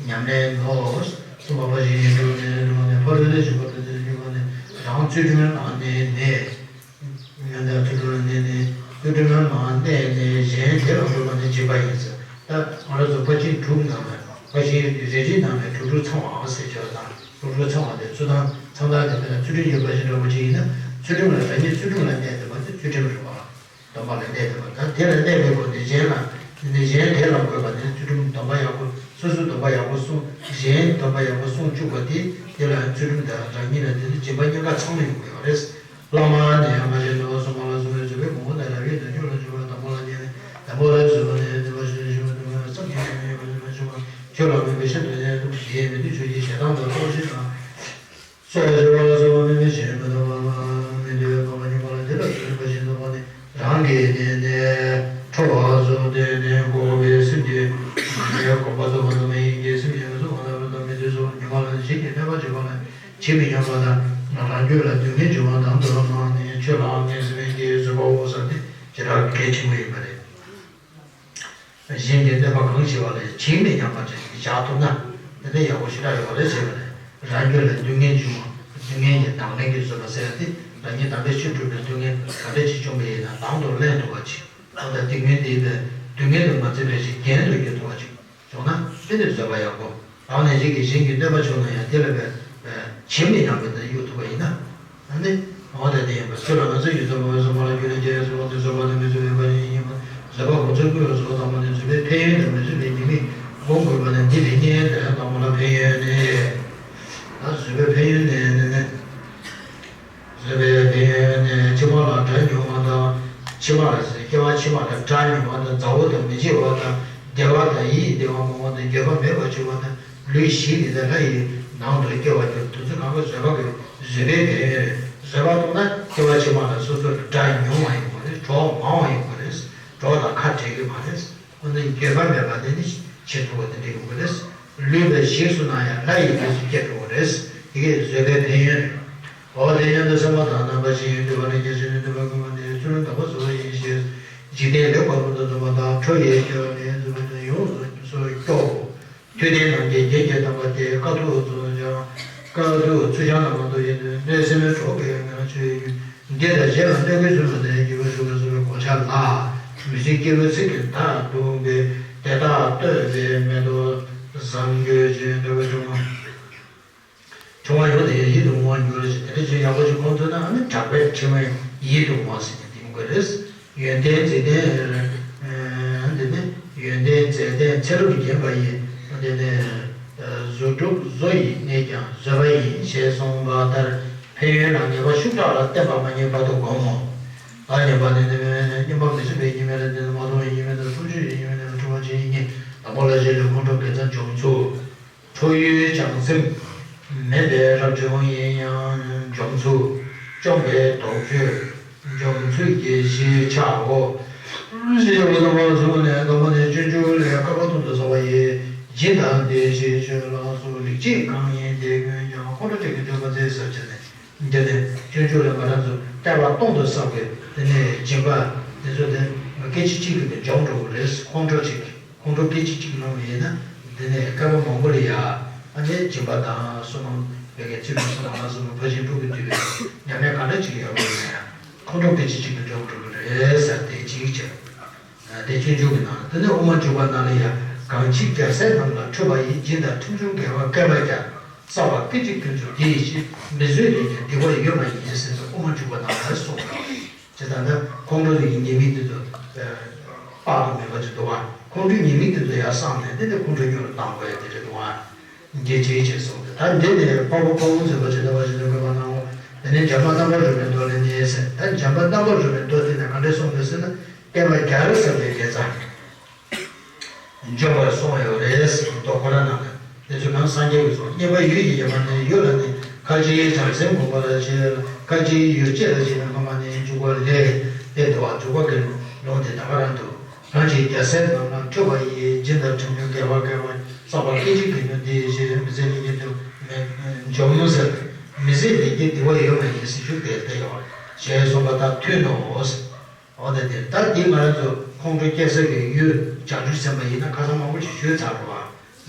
ཉམས་ལེན་ནོ། གསུངས་པ་ཕར་ཕྱིན་ཡིན་གྲུབ་ནས་གྲུབ་ནས་ཕ་རོལ་ཏུ་ཕྱིན་པ་ལ་དེ་ལ་འཇུག་པ་ནི་རང་ཚུལ་ཁྲིམས་ལ་གནས་ནས། ཡང་དག་ཚུལ་ཁྲིམས་ལ་གནས་ནས་ཚུལ་ཁྲིམས་ལ་གནས་ནས་གཞན་དེ་ལ་འགོད་པ་ནི་སྦྱིན་པ་ཡིན་ཟེར། ད་ང་རང་ཚོ་ཕར་ཕྱིན་དྲུག་ནང་ལ་ཕར་ཕྱིན་རེ་རེའི་ནང་ལ་དྲུག་དྲུག་ཚང་བའམ་ཟེར་ཆོག་དང་དྲུག་དྲུག་ཚང་བ་དེ་ཚུལ་དང་ཚང་དང་དེ་ལ་ཚུལ་ཁྲིམས་ཡོད་པ་ཞིག་འདྲ་པོ་ཅིག་ཡིན་ན་ཚུལ་ཁྲིམས་ལ་རང་ཉིད་ཚུལ་ཁྲིམས་ལ་གནས་ཐུབ་པ་དེ་ཚུལ་ཁྲིམས་རེད་པ། སྡོམ་པ་ལ་གནས་ཐུབ་པ་དང་དེ་ལ་གནས་པའི་སྒོ་ནས་གཞན་ལ་གཞན་དེ་ལ་འགོད་པ་ནི་ཚུལ་ཁྲིམས་སྡོམ་པ་ཡག་པོ་སོ་སོའི་སྡོམ་པ་ཡག་པོ་སྲུང་གཞན་སྡོམ་པ་ཡག་པོ་སྲུང་བཅུག་པ་དེ་དེ་ལ་ཚུལ་ཁྲིམས་དང་རང་ཉིད་ལ་དེ་ནི་སྦྱིན་པ་གཉིས་ཀ་ཚང་ནས་ཡོང་གི་ཡོད་རེད། བླ་མ་ནི་ཡང་མ་བྱས་ནོ་གསུངས་པ་ལ་སོགས་པའི་བརྗོད་པའི་གོང་བུ་དང་རབ་དབྱེ་དང་ཆོས་ལ་འཇུག་པ་དང་པོ་ལ་ཉེ་བའི་དང་པོ་ལ་བཟོད་པ་ནི་བདེན་པ་ཞེས་ཞུ་བ་དང་བསམ་གྱིས་མི་ཁྱབ་པ་ཞེས་པ་ཆོས་ལ་མོས་པའི་ཤིན་ཏུ་ནས་ལུགས་ཞེས་མི་འདོད་ཆོས་ཀྱི་ཞེ་སྡང་དང་ལྟོགས་ཤེས་དང་སོགས་ཞེས་པ་ལ་སོགས་པ་མེད་པའི་ཕྱིར་མི་ལྡོག་པ་ལ་མི་འདོད་པ་གཉིས་པ་ལ་དེ་ལ་བཟོད་པ་ཞེས་བྱ་བ་ནི་རང་གི་སྟེང་ནས་ཁྲོ་བ་སོགས་སྟེང་ནས་འགོག་པའི་སེམས་ཀྱི་ནི་གོམས་པ་རྫོགས་པ་དང་མ་ཡིན་གྱི་སེམས་ཀྱི་ངལ་འཚོ་མ་ལགས་པ་དང་མི་འདོད་སོགས་ཉོན་མོངས་ལ་གཞན་གྱིས་གནོད་པ་བྱེད་པ་ལ་ཇི་མི་སྙམ་པ་དང་རང་རྒྱུད་ལ་སྡུག་བསྔལ་འབྱུང་བ་དང་དུ་མ་ནི་ཆོས་ལ་ངན་སེམས་ཀྱིས་བཟོད་པའོ་ཟེར་ཏེ་ཞེ་དྲག་གལ་ཆེན་པོ་ཡིན་པ་རེད། གཞན་གྱིས་གནོད་པ་གང་བྱེད་པ་ལ་ཇི་མི་སྙམ་པ་ཅིག་བཞག་ཐུབ་ན་དེ་འདྲ་ཡག་པོ་ཞེ་དྲག་ཡོད་རེད་ཟེར་བ་རེད། རང་རྒྱུད་ལ་སྡུག་བསྔལ་འབྱུང་བ་སྡུག་བསྔལ་གྱི་དང་ལེན་གྱི་བཟོད་པ་ཟེར་ཏེ་རང་ཉིད་དམ་པའི་ཆོས་སྒྲུབ་པའི་སྡུག་བསྔལ་ག་འདྲ་ཅིག་བྱུང་བ་ཡིན་ན་དང་དུ་ལེན་ཐུབ་པ་ཅིག་ཨ་ད་སྡུག་བསྔལ་འདི་ལས་སྡུག་བསྔལ་དུ་མ་བརྩི་བའི་ཞིག་རྒྱན་དུ་འགྱུར་ཐུབ་པ་ཅིག་བྱུང་ན་དེ་ནི་བཟོད་པ་ཡག་པོ། རང་ནས་གཅིག་གིས་གཞན་གྱི་གནོད་པ་བྱུང་ན་ཡང་དེ་ལ་བས་ཇི་མི་སྙམ་པའི་དེ་གཡུག་ཐུབ་པ་ཡིན་ན། ཨ་ནི། འོ་ད་དེ་ཡིན་པ་ཚུལ་ལ་ང་ཚོ་ཡུལ་ཚོ་མ་བས་སོ་མ་ལ་རྒྱུ་ལ་སྐྱེ་བའི་སོ་དེ་བཟོད་པ་དང་མི་བཟོད་པའི་བར་ཡིན་པ། བཟོད་པ་གོ་ཚུལ་ཀུན་ལ་སོགས་དང་པོ་ནི་བཟོད་པའི་ཕན་ཡོན་དང་མི་བཟོད་པའི་ཉེས་དམིགས་སྒོམ་དགོས་པ་ནི་འདི་ལས་གཉིས་དེ་དང་པོ་ལ་ཕན་ཡོན་ནི། ད་བཟོད་པའི་ཕན་ཡོན་ནི་ནི་ནི། བཟོད་པའི་ཕན་ཡོན་ནི་ཕྱི་མ་ལ་དགྲ་ཉུང་བ་དང་། ཕྱི་མ་ལ་ཟེར་སྐྱེ་བ་ཕྱི་མ་ལ་དགྲ་ཉུང་བ་དང་མཛའ་བོ་དང་མི་བརྗེ་བ་དང་བདེ་བ་དང་ཡིད་བདེ་བ་མང་བ་དང་འགྱོད་པ་མེད་པར་འགྱུར་བ་དང་ལུས་ཞིག་ནི་དང་ལྷ་ཡི་ནང་དུ་སྐྱེ་བར་འགྱུར། དེ་ཚོ་གང་ག་བཟོད་པ་གི་བཟོད་པའི་ཕན་ཡོན་རེད། བཟོད་པ་གཏོང་ན་སྐྱེ་བ་ཕྱི་མ་ལ་སོ་སོ་ལ་དགྲ་ཉུང་བ་ཡོང་བ་རེད། གྲོགས་མང་བ་ཡོང་བ་རེད། གྲོགས་དང་ཁ་བྲལ་གི་མ་རེད། འོ་ན་འགྱོད་པ་མེད་པ་དེ་ནི་བྱེད་ཐུབ་པ་དེ་འདྲ་ཡོང་གི་རེད། ལུས་པའི་ཞིག་སུ་ན་ཡང་ལྷ་ཡི་ལུས་སུ་སྐྱེ་ཐུབ་པ་རེད། དེ་གའི་བཟོད་པའི་ཕན་ཡོན་རེད། འོ་དེ་ཡང་དུ་སེམས་པ་དང་རྣམ་པ་ཤེས་ཡོན་འདུས་པ་ནི་རྒྱལ་སྲས་ནི་འདུས་པ་ཀུན་པ་ནི་ཚུལ་དམ་པ་བཟོ་བ་ཡིན་ཞེས། འཇིག་རྟེན་ལེགས་པར་རབ་ཏུ་བཟུང་བ་དང་ཁྲོ་བའི་སྐྱེ་བ་ནས་འཛིན་པ་དང་ཡོངས་སུ་སྐྱོ་བོ། མཐུ་ལྡན་རྣམས་ཀྱི་རྒྱན་གྱིས་བསྡམས་པ་སྟེ་དཀའ་ཐུབ་ཚུལ་ཀྱང་དཀའ་ཐུབ་ཚུལ་ཀྱང་རྣམ་པར་རྟོག་ཡིན་ཏེ་གནོད་སེམས་གྲོགས་ཀྱི་ངན་ལ་ཆོས་ཡིན། འདི་ལྟར་གཞན་ལ་གནོད་ཀྱི་ཚུལ་མ་བསྟན་རྒྱུ་བ་ཞུ་བའི་བཟོ་བའི་གོ་ཆ་ལ། མི་ཚེ་སྐྱེ་བོའི་ཚིག་གི་མཐར་ཐུག་པའི་དེ་དག་བསྟོད་པའི་མེ་ཏོག་བཟང་གོས་ཅན་འདྲ་བའི་ཕྲེང་བ། ཕྲེང་བ་ཡོངས་དེ་ཡིད་དུ་འོང་བར་འགྱུར་ཞེས་དེ་འདྲ་ཅིག་ཡག་པོ་ཞིག་གོ་ཐུབ་ན་ཨ་ནི་གྲགས་པའི་ཕྲེང་བ་ཡིད་དུ་འོང་ཟེར་ནས་འདི་ཡོང་གི་རེད། ཡོན་ཏན་མཛེས་ལྡན། འདི་ནི་ཡོན་ཏན་མཛེས་ལྡན་ཚེ་རབས་བརྒྱན་པ་ཡི། འདི་ནི་གཟུགས་སྒྲུབ་བཟོ་ཡི་གནས་ཀྱང་བཟོད་པ་ཡིན་ཞེས་གསུངས་པ་ལྟར་ཕན་ཡོན་ལ་ངེས་པ་ཤུགས་དྲག་ལ་བརྟན་པ་མ་རྙེད་བར་དུ་བསྒོམ་མོ། ཨ་ངེས་པ་ནི་ནི་མེད་མེད་ནི་སྙོམས་པར་མི་ཟད་པའི་ཉི་མའི་རང་བདེན་མ་མཐོང་བའི་ཉི་མའི་རང་སུམ་ཅུ་ཡི་ཉི་མའི་རང་ཕྲེང་བ་ཅན་ཡིན་ངེས་དང་པོ་ལ་བཞེས་ལ་ཁོང་ཁྲོ་དགེ་རྩ་འཇོམས་ཚུལ། ཁྲོ་བོའི་བྱང་སེམས། མེད་པའི་རབ་བྱུང་ཡིན་ཡང་འཇོམས་ཚུལ། བཅོམ་པའི་དོགས་གཅོད་འཇོམས་ཚུལ་གྱི་གཞི་ཆགས་འོ། ཞེས་པ་དང་པོ་གསུངས་ནས་དང་པོ་ནི་སྤྱོད་འཇུག་ལས་ཀ་ཁ་ཐུག་ཏུ་སོང་བ་ཡི། སྦྱིན་བདག་བདེ་གཤེགས་མཆོད་ལ་སོགས། ལེགས་སྦྱིས་གང་ཡིན་དེ་ཀུན་ཀྱང་། ཁོང་ཁྲོ་སྐྱེ་བའི་འདོད་པ་མཛད་ཟེར་བྱས་ནས། འདི་ནས་སྤྱོད་འཇུག་ལ་ང་རང་ཚོ་བསྐལ་པ་སྟོང་དུ་བསགས་པའི་དེ་ནས་སྦྱིན་པ་འདི་ཚོ་དེ་སྐད་ཅིག་གཅིག་གིས་འཇོམས་འགྲོ་གི་རེད། ཁོང་ཁྲོ་ཅིག་ཁོང་ཁྲོ་སྐད་ཅིག་གཅིག་ལངས་པ་ཡིན་ན། འདི་ནས་བསྐལ་པ་མང་པོ་ལ་ཡ། ཨ་ནི་སྦྱིན་པ་དང་བསོད་ནམས་བེ་གའི་ཚིག་ལ་སོགས་མ་ལ་སོགས་པའི་ཕར་ཕྱིན་དྲུག་གི་འདུས་པའི་ཉམས་ལེན་ག་འདྲ་ཅིག་ཡོད་པ་ཡིན་ན་ཡང་། ཁོང་ཁྲོ་སྐད་ཅིག་གཅིག་གིས་འཇོམས་འགྲོ་གི་རེད་ཟེར་དེ་གཅིག་བྱས། དེ་སྤྱོད་འཇུག་གི་ནང་དེ་ནས་དབུ་མ་འཇུག་པ་ནང་ལ་ཡང་། གང་ཕྱིར་རྒྱལ་སྲས་རྣམས་ལ་ཁྲོས་པ་ཡི། སྦྱིན་དང་ཁྲིམས་གཅོད་འགལ་བ་བསྐལ་པ་བརྒྱ། བསགས་པ་སྐད་ཅིག་ཀུན་རྫོབ་དེ་ཡི་ཕྱིར། མི་བཟོད་ལས་ཀྱང་བདེ་བ་ཡོད་མ་ཡིན་ཟེར་ཏེ་དབུ་མ་འཇུག་པ་ནང་ལ་གསུངས་པ་རེད། ཇི་ལྟར་ན་ཁོང་ཁྲོ་ཡི་ཉེས་དམིགས་དེ་ཚོ་དཔག་ཏུ་མེད་པ་ཅིག་འདུག་བ། ཁོང་ཁྲོའི་ཉེས་དམིགས་དེ་ཚོ་ཡར་བསམས་ནས་དེ་ནས་ཁོང་ཁྲོ་མྱུར་དུ་བཏང་དགོས་ཡ་དེ་རེད་འདུག་བ། འགྱེད་བྱེད་ཅེས་གསུངས་ཏེ། ད་འདི་ནས་འཕགས་པ་དཔའ་བོ་འཛིན་པ་ཇི་ལྟ་བ་བཞིན་དུ་བཀོད་པ་ནའོ། དེ་ནས་འཇམ་དཔལ་རྣམ་པར་རོལ་པའི་མདོ་ལས་ནི་ཟེར། ད་འཇམ་དཔལ་རྣམ་པར་རོལ་པའི་མདོ་དེ་ནས་ག་འདྲས་གསུངས་འདུག་ཟེར་ན། བསྟན་པ་རྒྱ་རུ་ཟབ་པའི་དགེ་རྩ་འཇོམས་པར་གསུངས་ཡོད་རེད། མདོ་ཁོ་ར་ནང་ལ། དེ་ཚོ་གང་སངས་རྒྱས་ཀྱིས་གསུངས། རྙེད་པ་ཡུལ་གྱི་ཡོད་པ་ནི་ཡུལ་ལ་ནི། ཁ་ཅིག་བྱང་སེམས་བསྒོམ་པར་བྱེད། ཁ་ཅིག་ཡུལ་ཅན་ལ་བྱེད་པའི་སྔ་མ་ནས་འཇུག་པ་ལས། དེ་འདུལ་བ་འཇུག་པ་གི་ལུང་དེ་ད་ག་རང་འདུག་གང་ཕྱིར་རྒྱལ་སྲས་རྣམས་ལ་ཁྲོས་པ་ཡི། སྦྱིན་དང་ཁྲིམས་གཅོད་འགལ་བ་བསྐལ་པ། བསགས་པ་སྐད་ཅིག་གིས་ནི་དེ་ཡི་ཕྱིར། མི་བཟད་ལས་ཀྱང་འཇོམས་ཟེར། མི་བཟད་ལས་ཀྱང་བདེ་བ་ཡོད་མ་ཡིན་ཟེར་ཞུ་བསྡད་བསྡད་ཡོད་ཞེས་གསུངས་པ་དང་མཐུན་ནོ། འོ་དེ་དེ་ད་འདི་ང་རང་ཚོ་ཁོང་ཁྲོ་སྐྱེ་ས་གི་ཡུལ་བྱང་ཆུབ་སེམས་དཔའ་ཡིན་ན་ཁ་སང་མང་པོ་ཞིག་ཞུས་ཚར་བ།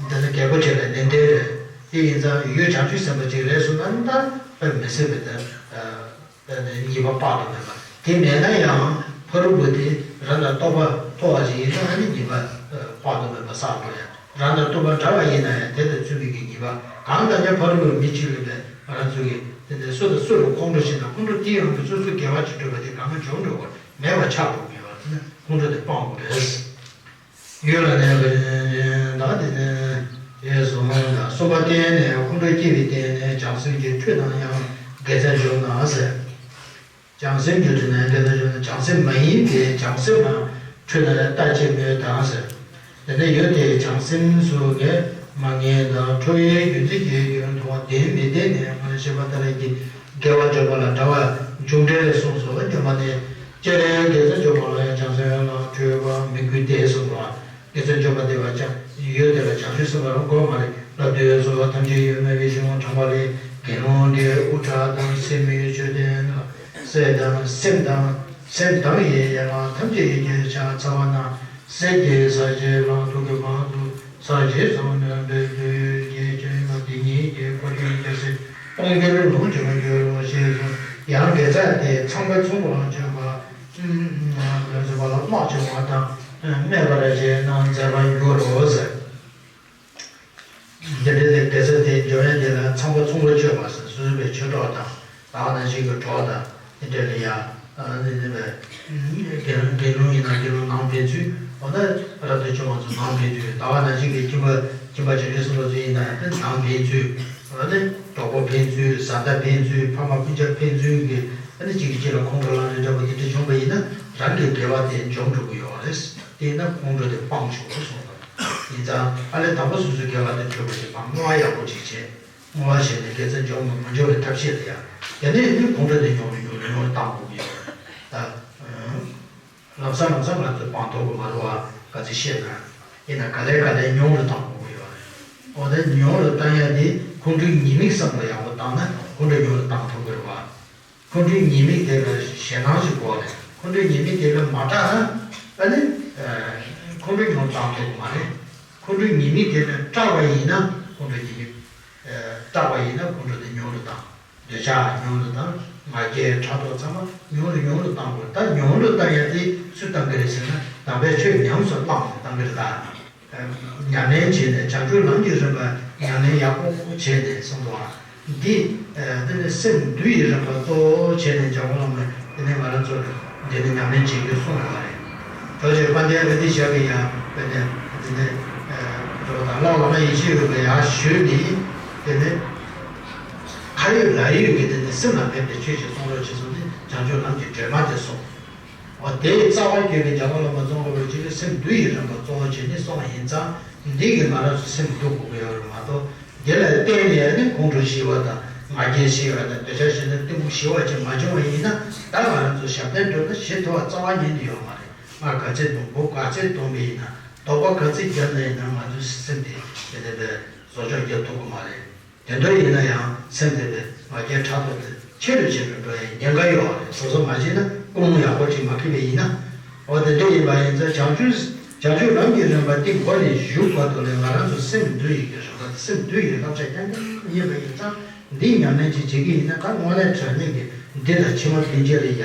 འདི་ནི་རྒྱལ་པོ་བྱས་པའི་ནན་ཏན་རེད། དེ་ཡིན་ཙང་ཡུལ་བྱང་ཆུབ་སེམས་དཔའ་ཅིག་རེད་གསུངས་ན་ད་དཔེ་མི་སྲིད་པའི་དེ། ཉེས་པ་དཔག་ཏུ་མེད་པ། དེ་མེད་ན་ཡང་ཕ་རོལ་པོ་དེ་རང་དང་རྟོགས་པ་མཐོ་བ་ཞིག་ཡིན་ན་ཨ་ནི་ཉེས་པ་དཔག་ཏུ་མེད་པ་བསགས་དགོས་ཡ། རང་དང་རྟོགས་པ་འདྲ་བ་ཡིན་ན་ཡང་དེ་དང་མཚུངས་པའི་གི་ཉེས་པ་གང་ལྟར་ཀྱང་ཕ་རོལ་པོའི་མི་གཅིག་ལ་བས་ང་རང་ཚོ་གི་དེ་འདྲའི་སུ་དང་སུ་ལ་ཁོང་ཁྲོ་ཞིག་དང་ཁོང་ཁྲོ་དེའི་དབང་གིས་སོ་སོའི་དགེ་བ་ཅིག་སྒྲུབ་པ་དེ་གང་ག་འཇོམས་འགྲོ་བར་མེད་པ་ཆགས་འགྲོ་གི་ཡོད་པ་དེ་ནི་ཁོང་ཁྲོ་དེ་སྤང་དགོས་རེད། ཡུལ་ལ་གནས་པའི་བདག་དེ་ནི་ཞེས་གསུངས་ལ། གསུམ་པ་བརྟེན་ནས་ཁོང་ཁྲོ་སྐྱེ་བའི་རྟེན་ནི་བྱང་སེམས་ཀྱི་ཁྲོས་དང་ཡང་དགེ་རྩ་འཇོམས་ན་ཟེར། བྱང་སེམས་ཀྱི་ཁྲོས་དང་ཡང་དགེ་རྩ་འཇོམས་ན། བྱང་སེམས་མ་ཡིན་པའི་བྱང་སེམས་ལ་ཁྲོས་དང་ཡང་ལྟ་ཅི་སྨོས་དང་ཟེར། དེ་ནས་ཡུལ་དེའི་བྱང་སེམས་སུ་ངེས་མ་ངེས་དང་ཁྲོ་བའི་རྒྱུ་མཚན་གྱི་རྒྱུ་མཐོང་བ་བདེན་མི་བདེན་ནས་སྔར་བཤད་པ་ལྟར་གྱི་དགེ་བ་འཇོམས་པ་ལ་འདྲ་བ་འཇུག་འགྲེལ་གསུངས་སོ། སྔོན་མ་ནས་སྤྱིར་དགེ་རྩ་འཇོམས་པ་ལ་ཡང་བྱང་སེམས་ལ་ཁྲོས་པ་མི་དགོས་ཏེ་གསུངས་པ། དགེ་རྩ་འཇོམས་པ་དེ་བ་ཅང་ཡོད་དེ་ལ་བྱང་ཆུབ་སེམས་དཔའ་རང་དགོས་མ་རེད། ལབ་དུས་སོ་ཐམས་ཅད་ཡོད་མེད་པའི་གཞུང་དྲངས་པ་ལས། དགེ་སློང་དེ་དབུ་སྐྲ་དང་སེན་མོའི་མཆོད་རྟེན་ལ་སྲས་དང་སེམས་དང་སེམས་དང་ཡི་ཡན་ལག་ཐམས་ཅད་ཡི་གེར་ཕྱག་འཚལ་བ་ན། སྲས་ཀྱི་ས་གཞི་ལ་ཐུག་གི་བར་དུ་ས་གཞི་བཟང་ནས་འབྲས་བུ་ཡོད་ཀྱི་ཆོས་ལ་དེ་ཉིད་ཀྱི་འཁོར་དེ་རྒྱལ་སྲས་སྟོང་འགྱུར་ལོངས་སྤྱོད་འགྱུར་རོ་ཞེས་སོ། ཡང་དགེ་རྩ་དེ་ཚངས་པ་མཚུངས་པར་སྤྱོད་པ། ལ་སྨྲ་བྱ་བ་དང་སྨད་པར་བྱས་ན་མཛེས་པར་འགྱུར་རོ་ཟེར། འདི་འདྲའི་དགེ་རྩ་དེ་འཇོམས་ཡས་དེ་ལ་ཚངས་པ་མཚུངས་པར་སྤྱོད་པ་ཟེར། སོ་སོ་བའི་ཆོས་གྲོགས་དང་ད་ག་ནང་བཞིན་གྱི་གྲོགས་དང་དེ་འདྲ་ལ་ཡང་དེ་འདྲ་བའི་དགེ་དགེ་སློང་ཡིན་ན་དགེ་སློང་ནང་ཕན་ཚུན། འོ་ན་རབ་ཏུ་བྱུང་བ་ཚོ་ནང་ཕན་ཚུན། ད་ག་ནང་བཞིན་གྱི་ཁྱིམ་པ་ཁྱིམ་པ་བྱང་ཆུབ་སེམས་དཔའ་ཚོ་ཡིན་ན་ཡང་དེ་ནང་ཕན་ཚུན། འོ་ན་གྲོགས་པོ་ཕན་ཚུན་བཟའ་ཟླ་ཕན་ཚུན་ཕ་མ་སྤུན་ཆ་ཕན་ཚུན་གྱི་ཨ་ནི་གཅིག་གིས་གཅིག་ལ་ཁོང་ཁྲོ་ལངས་རེས་འདྲ་པོ་དེ་འདྲ་བྱུང་བ་ཡིན་ན་རང་གི་དགེ་བ་དེ་འཇོམས་འགྲོ་གི་ཡོད་རེད། དེས་ན་ཁོང་ཁྲོ་དེ་སྤང་ཆོག་གསུངས་པ། ཡིན་ཙང་ཨ་ལས་དང་པོ་སོ་སོའི་དགེ་བ་དེ་འགྲུབ་པ་ཞིག་དང་བསྔོ་བ་ཡག་པོ་ཅིག་བྱས། བསྔོ་བ་བྱས་ནས་དགེ་རྩ་འཇོམས་དང་མ་འཇོམས་པའི་ཐབས་ཤེས་ལ་ཡང་། དེ་ནས་ནི་ཁོང་ཁྲོ་དེ་ཉུང་རུ་ཉུང་རུ་ཉུང་རུ་བཏང་དགོས་ཀྱི་ཡོད་རེད། ད། ལམ་སང་ལམ་སང་ང་ཚོས་སྤང་ཐུབ་ཀྱི་མ་རེད་བ། ག་ཚོད་བཤད་ན། ཡིན་ན་ག་ལེ་ག་ལེ་ཉུང་རུ་བཏང་དགོས་ཀྱི་ཡོད་རེད། འོ་ད་ཉུང་རུ་བཏང་ཡ་དེ་ཁོང་ཁྲོའི་ཉེས་དམིགས་བསམ་བློ་ཡག་པོ་བཏང་ན་ཁོང་ཁྲོ་ཉུང་རུ་བཏང་ཐུབ་ཀྱི་རེད་བ། ཁོང་ཁྲོའི་ཉེས་དམིགས་དེ་ལ་ཞེད་སྣང་ཞིག་དགོས་རེད། ཁོང་ཁྲོའི་ཉེས་དམིགས་དེ་ལ་མ་སྐྲག་ན་ཨ་ནི། ཁོང་ཁྲོ་ཉུང་རུ་བཏང་ཐུབ་ཀྱི་མ་རེད། ཁོང་ཁྲོའི་ཉེས་དམིགས་དེ་ལ་སྐྲག་པ་ཡིན་ན་ཁོང་ཁྲོའི་ཉེས་དམིགས། སྐྲག་པ་ཡིན་ན་ཁོང་ཁྲོ་དེ་ཉུང་རུ་བཏང་། འདོད་ཆགས་ཉུང་དུ་དང་ང་རྒྱལ་ཕྲག་དོག་ཚང་མ་ཉུང་རུ་ཉུང་རུ་བཏང་དགོས། ད་ཉུང་རུ་བཏང་ཡ་དེ་སུས་བཏང་གི་རེད་ཟེར་ན་དམ་པའི་ཆོས་ཉམས་སུ་བླངས་ནས་བཏང་གི་རེད་ད། ཉམས་ལེན་བྱས་ནས་བྱང་ཆུབ་ལམ་གྱི་རིམ་པ་ཉམས་ལེན་ཡག་པོ་བྱས་ནས་གསུངས་འདུག་ཨ། འདི་དེ་ནི་སེམས་འདུལ་ཡི་རིམ་པ་གཙོ་བོ་བྱས་ནས་འཇམ་མགོན་བླ་མས་དེ་ནི་ང་རང་ཚོ་ལ་འདི་ནི་ཉམས་ལེན་བྱེད་རྒྱུ་གསུངས་ཡོད་པ་རེད། ཇོ་བོ་རྗེ་དཔལ་ལྡན་ཨ་ཏི་ཤ་གིས་ཡང་དཔེར་ན་འདི་ནི་རོགས་དང་བླ་མ་ཡེ་ཤེས་འོད་པས་ཡར་ཞུས་ནས་དེ་ནི། ཁ་ཡོད་ལག་ཡོད་ཀྱི་དེ་ནི་སེམས་ལ་ཕན་པའི་ཆོས་ཤིག་གསུང་རོགས་ཞེས་གསུངས་ཏེ་བྱང་ཆུབ་ལམ་གྱི་སྒྲོན་མ་དེ་གསུངས། འོ་དེའི་རྩ་བ་གྱོན་ནས་རྒྱལ་བ་བླ་མ་ཙོང་ཁ་པ་ཆེན་པོས་སེམས་འདུལ་ཡི་རིམ་པ་གཙོ་བོ་བྱས་ནས་གསུངས་པ་ཡིན་ཙང་འདི་གིས་ང་རང་ཚོ་སེམས་འདུལ་དགོས་ཀྱི་ཡོད་རེད་མ་གཏོགས་འདི་ལ་བརྟེན་ནས་ནི་ཁོང་ཁྲོ་ཞི་བ་དང་ང་རྒྱལ་ཞི་བ་དང་འདོད་ཆགས་ཞི་བ་གཏི་མུག་ཞི་བ་ཅིག་མ་བྱུང་བ་ཡིན་ན་ད་ང་རང་ཚོ་ཞབས་བརྟན་སྒྲུབ་ན་ཞི་ཐུབ་པ་རྩ་བ་ཉིད་ནས་ཡོད་མ་རེད། ང་ག་ཚད་འདོན་པོ་ག་ཚད་འདོན་པ་ཡིན་ན། དོགས་པ་ག་ཚོད་བརྒྱབ་ན་ཡིན་ན་ང་ཚོའི་སེམས་དེ་ དེ་ནས་པའི་བཟོ་ལྕོག་རྒྱབ་ཐུབ་ཀྱི་མ་རེད། དེ་འདྲ་ཡིན་ན་ཡང་སེམས་དེ་པའི་ང་རྒྱལ་ཕྲག་དོག་དེ་ཆེ་རུ་ཆེ་རུ་འགྲོ་ཡའི་ཉེན་ཁ་ཡོད་རེད། བཟོ་བཟོ་མ་བྱས་ན་ཀུན་སློང་ཡག་པོ་ཅིག་མ་འཁྱེར་བ་ཡིན་ན། འོ་དེ་འདྲ་ཡིན་པ་ཡིན་ཙང་བྱང་ཆུབ་བྱང་ཆུབ་ལམ་གྱི་རིམ་པ་འདི་འགོ་ནས་མཇུག་བར་དུ་ལ་ང་རང་ཚོ་སེམས་འདུལ་ཡི་གེ་རེད་པ། སེམས་འདུལ་ཡི་གེ་བསླབ་བྱ་རྐྱང་རྐྱང་ཡིན་པ་ཡིན་ཙང་འདི་ཉམས་ལེན་ཅིག་བྱེད་ཀྱི་ཡིན་ན་ད་དངོས་གནས་དྲང་གནས་ཀྱི་འདི་དང་ཕྱི་མ་ཕན་ཆད་ལ་ཡ་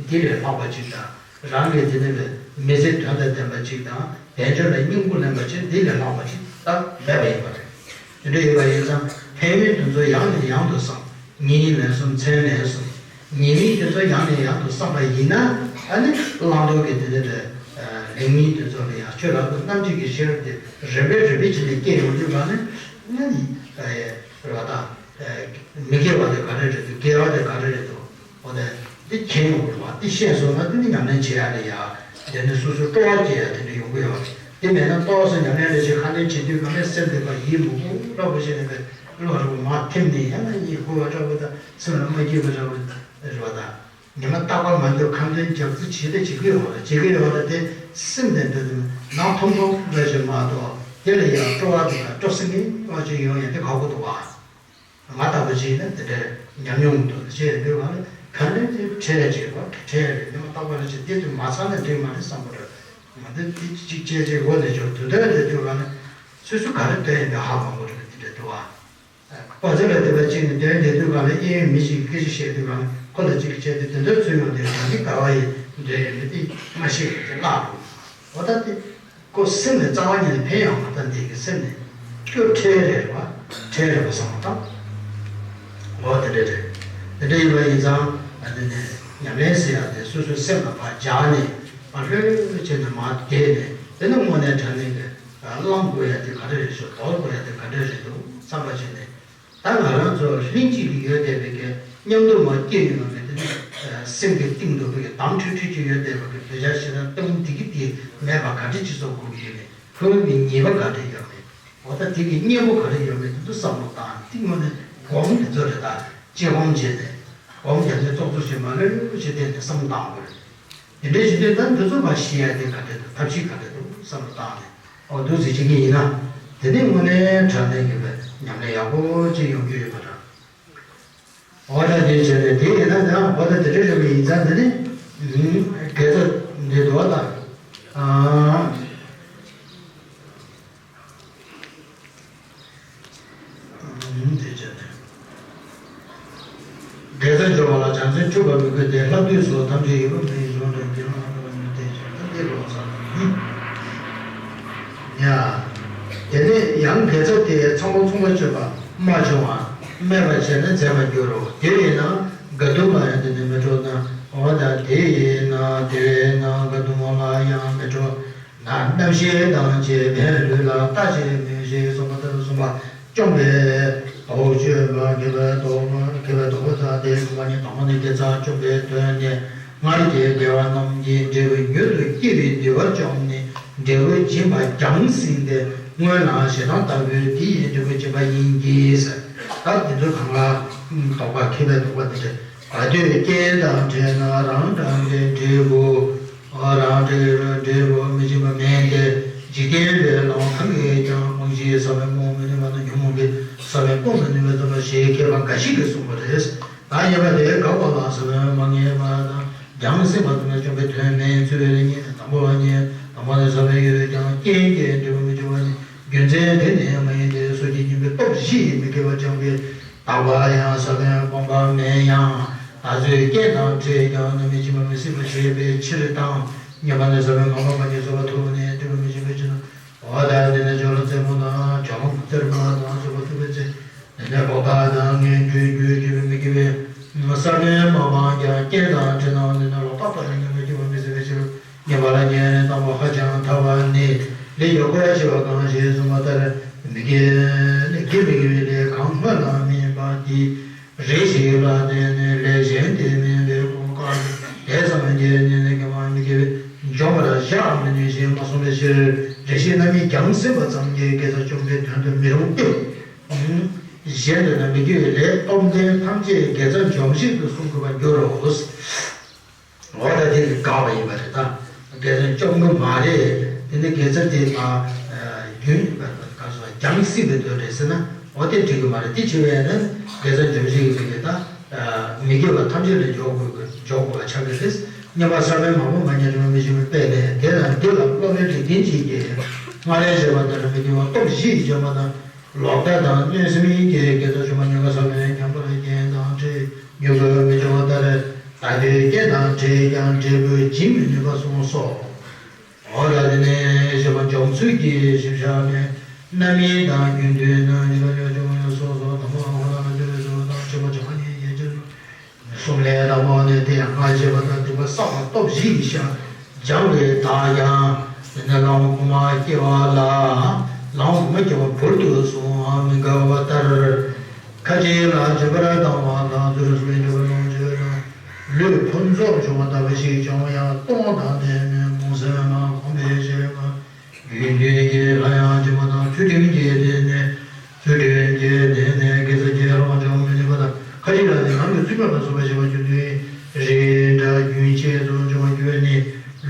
འདི་ལས་ལྷག་པ་ཅིག་དང་། རང་གི་དེ་ནས་མི་ཚེ་དོན་དང་ལྡན་པ་ཅིག་དང་དལ་འབྱོར་ལ་སྙིང་པོ་ལེན་པ་ཅིག་འདི་ལས་ལྷག་པ་ཅིག་ད་མེད་པ་ཡིན་པ་རེད། དེ་འདྲ་ཡིན་པ་ཡིན་ཙང་ཕན་ཡོན་དེ་ཚོ་ཡང་ནས་ཡང་དུ་བསམ། ཉེས་དམིགས་ལན་གསུམ་མཚན་ལན་གསུམ། ཉེས་དམིགས་དེ་ཚོ་ཡང་ནས་ཡང་དུ་བསམ་པ་ཡིན་ན་ཨ་ནི་བླང་དོར་གྱི་དེ་འདྲ་རེད། ལེགས་ཉེས་དེ་ཚོ་ལ་ཡང་ཆོས་ལ་རྣམ་འབྱེད་ཀྱི་ཤེས་རབ་དེ་རིམ་པས་རིམ་པས་བྱས་ནས་སྐྱེ་ཡོང་དུས་ག་ནས་ཨ་ནི་རེད་པ། ད་མི་དགེ་བ་དེ་ག་འདྲ་རེད་འདུག་དགེ་བ་དེ་ག་འདྲ་རེད་འདུག་འོ་དེ་འདི་མཁྱེན་ཡོང་གི་རེད་པ། འདི་ཤེས་སོང་ན་འདི་ནི་ཉམས་ལེན་བྱེད་ཡ་རེད་ཡ། དེ་ནི་སོ་སོའི་སྤྲོ་བ་སྐྱེ་ཡ་དེ་འདྲ་ཡོང་གི་ཡོད་རེད། དེ་མེད་ན་ཏོག་ཙམ་ཉམས་ལེན་རེ་བྱེད་ཁ་ལེན་བྱེད་དུས་ག་ནས་སེམས་དེ་པ་ཡིད་མུག་པོ་འདྲ་པོ་བྱས་ནས་པའི་བློ་རུ་མར་ཐིམ་ནས་ཡང་ན་ཡིད་འགུལ་བ་འདྲ་པོ་དང་སེམས་ལ་མ་སྐྱིད་པ་འདྲ་པོ་རེད་པ། ད་ཉི་མ་རྟག་པར་མ་འདུག་ཁ་འདོན་རྒྱབ་རྩིས་བྱེད་དེ་བྱེད་ཀྱི་ཡོད་རེད། བྱེད་ཀྱི་ཡོད་རེད། དེ་སེམས་དེ་འདི་ནང་ཐོམ་ཐོམ་འདྲ་ཞིག་མ་གཏོགས་དེ་ལ་ཡང་སྤྲོ་བ་དེ་དང་སྤྲོ་སེམས་ཀྱི་བ་ཅིག་ཡོང་ཡ་དེ་ཁག་པོ་འདུག་བ། ང་ལྟ་བུ་ཅིག་ཡིན་ན་དེ་འདྲའི་ཉམས་མྱོང་འདུག་ཅེས་འདོད་པ་ནི་ག་ནས་དེ་འཕྲད་ཅེས་པ་འཕྲད་རེད། ཉི་མ་རྟག་པ་རེ་ཅིག་འདི་དུ་མ་ཚང་ན་འགྲིག་མ་རེད་བསམ་པ་རེད། ང་འདི་འདི་གཅིག་བྱས་རྗེས་འོ་ནས་འཇོག་དུས་འདྲ་རེད་འདོད་པ་ནི་སོ་སོ་ག་རེ་འདོད་ཡིན་པའི་ཧ་མ་གོ་རེད། དེ་འདྲ་འདུག་ཨ། པ་ཚོ་ལ་དེ་པ་གཅིག་ནས་དེར་བསྡད་དུས་ག་ལ་གཡས་གཡོན་མི་ཞིག་གིས་སྐད་ཆ་བཤད་དུས་ག་ལ་ཁོ་ལ་གཅིག་བྱས་ཏེ་དེ་འདྲ་ཚུལ་ཡོང་དུས་ང་འདི་ག་བ་ཡིན་འདོད་ཡིན་མི་དེ་མ་ཤེས་པ་དེ་བརླག་འགྲོ། འོ་ད་དེ། ཁོ་སེམས་ནས་རྩ་བ་ཉིད་ནས་ཕན་ཡོང་མ་ཐག་འདི་གི་སེམས་ནས་སྐྱོ་ཁྲལ་རེད་བ། ཁྲལ་རེད་བ་བསམ་བློ་བཏང་། འོ་དེ་འདྲ་རེད། དེ་འདྲ་ཡིན་པ་ཡིན་ཙང་ཨ་ནི་ནས་ཉམས་ལེན་ཟེར་ཡ་དེ་སོ་སོའི་སེམས་ལ་ཕར་སྦྱར་ནས་ཕར་ལྷོད་ལྷོད་བྱས་ནས་མར་བསྡད་ནས་དེ་ནི་དངོས་གནས་དྲང་གནས་ཀྱི་བླང་དགོས་ཡ་དེ་ག་རེ་རེད་ཤོག་དོར་དགོས་ཡ་དེ་ག་འདྲ་རེད་འདུག་བསམ་པ་བྱས་ནས། ད་ང་རང་ཚོ་ལྷན་ཅིག་ཏུ་ཡོད་བསྡད་པའི་གི་མཉམ་དུ་མ་སྐྱེས་ཡོད་པ་གི་དེ་ནི་སེམས་ཀྱི་གཏིང་དུ་བུ་གི་དམ་ཁྲུས་ཁྲུས་ཀྱི་ཡོད་བསྡད་པ་གི་བུ་ཆ་ཤེས་ན་སྟོན་འདི་གི་དེ་མེད་པ་ག་འདྲ་ཅི་ཚོགས་དགོས་ཀྱི་ཡོད་མེད། ཁོའི་གི་ཉེས་པ་ག་འདྲ་ཡོད་མེད། འོ་ད་དེ་གི་གཉེན་པོ་ག་འདྲ་ཡོད་མེད་དེ་ཚོ་བསམ་བློ་བཏང་སྟེང་ངོ་ནས་སྒོམ་དེ་ཚོ་རེད། ད་དཔྱད་སྒོམ་བྱས་ཏེ་སྒོམ་རྒྱབ་ནས་ཙོག་ཙོག་བྱས་མ་ལོས་ལོས་བྱས་བསྡད་ནས་བསམ་བློ་བཏང་དགོས་རེད། དེ་འདྲའི་ཞིག་དུས་ད་འདི་ཚོ་མ་ཤེས་ཡ་དེ་ག་འདྲ་འདུག་ཐབས་ཤེས་ག་འདྲ་འདུག་བསམ་བློ་བཏང་ནས་ཨོ་འདུག་ཟེར་བྱེད་ཀྱི་ཡིན་ན། དེ་ནས་དངོས་གནས་དྲང་གནས་ཀྱི་བའི་ཉམས་ལེན་ཡག་པོ་ཅིག་ཡོང་རྒྱུ་ཡོད་པ་འདྲ། ཨོ་ད་དེ་བྱས་ནས་དེ་ཡིན་ན་ད་ཨོ་ད་དེ་འདྲ་རེད་པ་ཡིན་ཙང་དེ་ནི་དགེ་རྩ་འདི་འདུག་ད། ཨ། དེ་བྱས་ནས། དགེ་རྩ་འབྱོར་བ་ལ་བྱང་སེམས་འཁྲུལ་པ་མི་དགོས་ཏེ། ལྷག་ཏུ་སོགས་ཐམས་ཅད་ཡོད་པ་མེད་ཀྱང་དོན་གྱི་ལམ་ལ་བརྟེན་ཏེ་བྱ་སྟེ་ལོག་ཚར། ཡ། དེ་ནས་ཡང་དགེ་རྩ་དེ་ཚང་པོ་མཚུངས་པ་སྤྱོད་པ་མ་བྱུང་བར་སྨད་པར་བྱས་ནས་མཛད་པར་འགྱུར་རོ། དེ་ཡིན་ན་དགའ་ལྡན་མ་ཡང་དེ་ནི་མི་འཕྲོག་ན། འོ་ད་དེ་ཡིན་ན་དེ་བས་ན་དགའ་ལྡན་མ་ལ་ཡང་མི་འཕྲོག་ན། རྣམ་ཤེས་དང་བཅས་པའི་ལུས་ལ་ལྟ་ཞིག་མོས་ཤིག་གསུངས་པ་ལྟར་གསུངས་པ་བཅོམ་པས་དོགས་གཅོད་པ་མཁས་པའི་དོགས་མཁས་པའི་དོགས་པ་དག་སྟེ། དགོངས་པ་ནི་དང་པོ་ནི་དགེ་རྩ་བཅོམ་པའི་དོན་ནི། སྔར་གྱི་དགེ་བ་རྣམས་ཀྱི་འབྲས་བུ་མྱུར་དུ་སྐྱེ་བའི་ནུས་པ་བཅོམ་ནས་འབྲས་བུ་འབྱིན་པ་རྒྱང་བསྲིངས་ཏེ། སྔོན་ལ་ཞེ་སྡང་ལྟ་བུའི་དེ་ཡི་འབྲས་བུ་འབྱིན་པ་ཡིན་གྱི་ཟེར། ད་འདི་ཚོ་གང་ལ་དོགས་པ་མཁས་པའི་དོགས་པ་འདི་འདྲ། ག་དུས་རྐྱེན་དང་འཕྲད་ན་རང་གྲངས་ཀྱི་འབྲས་བུ། རང་འབྲས་རང་འབྲས་བུ་མི་འབྱིན་པ་མེད་དེ། འཇིག་རྟེན་པའི་ལམ་གང་གིས་ཀྱང་རྨང་གཞིའི་ས་བོན་སྤུངས་མི་ནུས་པ་དང་ཉོན་མོངས་པའི་ས་བོན་སྤུངས་མི་ནུས་པའི་རྩོད་པ་ཞེས་མཁས་པ་འགའ་ཞིག་གིས་གསུངས་པ་རེད། ད་ཉེས་པ་དེ་དགག་པ་ལ་ས་བོན་མ་ངེས་པ་དང་རྒྱང་བསྲིངས་པ་དང་བཅོམ་པའི་དོན་མེད་ཚུལ་ལ་ཉེ་དང་པོ་ལ་ཉེ་དང་པོ་ནི་ས་བོན་ཡོད་ཀྱང་རྐྱེན་གྱིས་འབྲས་བུ་མི་འབྱུང་བ་ནི་རྒྱུ་མཚན་དེ་ནི་མ་ཡིན་ཏེ། སོ་སྐྱེ་སྙིང་པོའི་སྟོབས་བཞི་ཡིས་མི་དགེ་བ་སྦྱངས་པའི། དག་པ་ཡང་ས་བོན་སྤངས་པ་མེད་ཡང་། ད་གཟོད་རྐྱེན་དང་འཕྲད་ཀྱང་རྣམ་སྨིན་འབྱིན་པ་མི་སྲིད་པར་བྱེད་པའི་ཕྱིར་དང་། ཉེས་པ་ནི་ས་བོན་མ་སྤངས་པ་ཉིད་སོ་པ་ཐུབ་པ་ནི་འབྲས་བུ་མི་འབྱིན་པའི་ཕྱིར་དང་། འོ་ད་དེ་ནི་སྦྱོར་ལམ་རྩེ་མོ་དང་སྦྱོར་ལམ་རྩེ་མོ་དང་སོ་པ་ཐུབ་པའི་ཚེ། དེ་ནས་འཕགས་པ་དང་ངན་འགྲོའི་རྒྱུར་གྱུར་པའི་མི་དགེ་བའི་ས་བོན་མ་སྤངས་ཀྱང་རྐྱེན་དང་འཕྲད་ནའང་དེ་ནི་ལོག་ལྟ་ལྟར་ཉེས་པ་འབྱིན་པ་མི་སྲིད་པའི་ཕྱིར། ཉེས་པ་ལ་ཉེས་ནས་བཏང་བ་ཧ་ཅང་ཐལ་བ་ནི། ལས་ཀྱི་འཁོར་བ་ཞི་བ་གང་ཞེས་གསུངས་པ་ལྟར། མི་དགེ་ནི་དགེ་མི་དགེ་བའི་ལས་གང་སྔོན་ལ་སྨིན་པ་དེ། རེ་ཞིག་ལ་བརྟེན་ནས་ལས་གཞན་དེ་སྨིན་པའི་གོ་སྐབས་དེ་ཙམ་གྱིས་ནི་ནི་དགེ་བ་མི་དགེ་བའི་འཇོམས་པར་བཞག་མི་ནུས་ཞེས་མ་གསུངས་པའི་ཕྱིར། རེ་ཞིག་རྣམ་སྨིན་རྒྱང་བསྲིངས་པ་ཙམ་གྱིས་དགེ་རྩ་བཅོམ་པའི་དོན་དུ་མི་རུང་སྟེ། གཞན་དུ་ན་མི་དགེ་བའི་ལས་སྟོབས་ལྡན་ཐམས་ཅད་དགེ་རྩ་འཇོམས་བྱེད་དུ་གསུང་དགོས་པར་འགྱུར་རོ། འོ་ད་དེ་གི་དགག་པ་ཡིན་པ་རེད། ད་དགེ་རྩ་བཅོམ་གི་མ་རེད། དེ་ནི་དགེ་རྩ་དེ་ད་རྒྱུན་ཡིན་པ་རེད། ག་སོ་ སྦྱང་སྲིད་པའི་དོན་རེད་ཟེར་ན། འོ་དེ་འགྲིག་གི་མ་རེད། དེ་བྱེད་པ་ཡིན་ན་དགེ་རྩ་འཇོམས་བྱེད་ཀྱི་མི་དགེ་དང་། མི་དགེ་བ་ཐམས་ཅད་ལས་འཇོག་དགོས་འཇོག་དགོས་པ་ཆགས་ཀྱི་རེད། བསྙེན་པ་ས་བོན་མང་པོ་མ་བསྙེན་རུང་མི་ཤེས་པའི་དཔེ་ལས། དེ་ལ་འདི་ལ་སློབ་དཔོན་དྲེགས་ལྡན་གྱིས་ཀྱང་། སྔར་ལས་བཤད་པ་ལྟར་མི་དགེ་བ་སྟོབས་བཞི་ཡིས་འཇོམས་པ་དང་། ལོག་ལྟ་དང་གནོད་སེམས་ཀྱིས་དགེ་རྩ་འཇོམས་པ། བསྙེན་ཁ་ས་བོན་མཉམ་པར་བརྒྱན་དང་འདྲེས། མྱུ་གུ་མི་འབྱུང་བ་ལྟར། ལྟ་སྟེ་རྐྱེན་དང་བྲལ་ཀྱང་འབྲས་བུ་འབྱིན་མི་ནུས་པ་གསུངས་སོ། འོ་ད་དེ་ནས་ཞེས་པ་འཇོམས་ཚུལ་གྱི་ཞིབ་ཆ་ནས། རྣམ་སྨིན་དང་རྒྱུན་མཐུད་ནི་ཉིད་ལ་ཡོད་ཀྱང་ཡོད་སོ་སོ་དང་པོ་ལ་ཁོ་ན་ལ་འཇུག་པའི་ཚུལ་དང་། ཆོས་པ་བྱེ་བ་གཉིས་ཡན་ཆད་ཚུལ། གསུམ་ལས་དང་པོ་ནི་དེ་ཡང་སྔར་བཤད་པ་ལྟར་སྡིག་པ་བསགས་པ་སྟོབས་བཞི་ཡིས་སྦྱངས་པས་དག་ཀྱང་། དེ་ནས་ལམ་དབུ་མ་སྐྱེ་བ་ལ། ལམ་དབུ་མ་སྐྱེ་བ་བུར་དུ་སོང་བ་མི་དགའ་བ་ལྟར། ཁ་ཅིག་ལ་སྦྱིན་པར་བཏང་བ་དང་། ཚུལ་ཁྲིམས་སྲུང་བའི་སྦྱིན་པ་ལོངས་སྤྱོད་དང་། ལུས་ཕུན་ཚོགས་བྱུང་བ་ལྟ་བུ་ཞིག་བྱུང་ཡང་། གཏོང་བ་དང་ལྡན་མིན་གུང་སེང་མ་གོམས་པའི་ཕྱིར་མ། རྒྱུན་མཐུད་ཀྱིས་སླར་ཡང་སྦྱིན་པ་དང་། ཚུལ་ཁྲིམས་ཀྱི་སྟེང་ནས། ཚུལ་ཁྲིམས་ཀྱི་སྟེང་ནས་དགེ་རྩ་གྱི་ལོངས་སྤྱོད་མི་ནུས་པ་དང་། ཁ་ཅིག་ལ་ནི་ནང་གི་རྩིས་སྤྲོད་ལ་སོགས་པ་ཞེས་པ་རྒྱུན་མཐུད་རེས་འགའ་རྒྱུན་ཆད་དུ་འབྱུང་བ་རྒྱུ་ནི།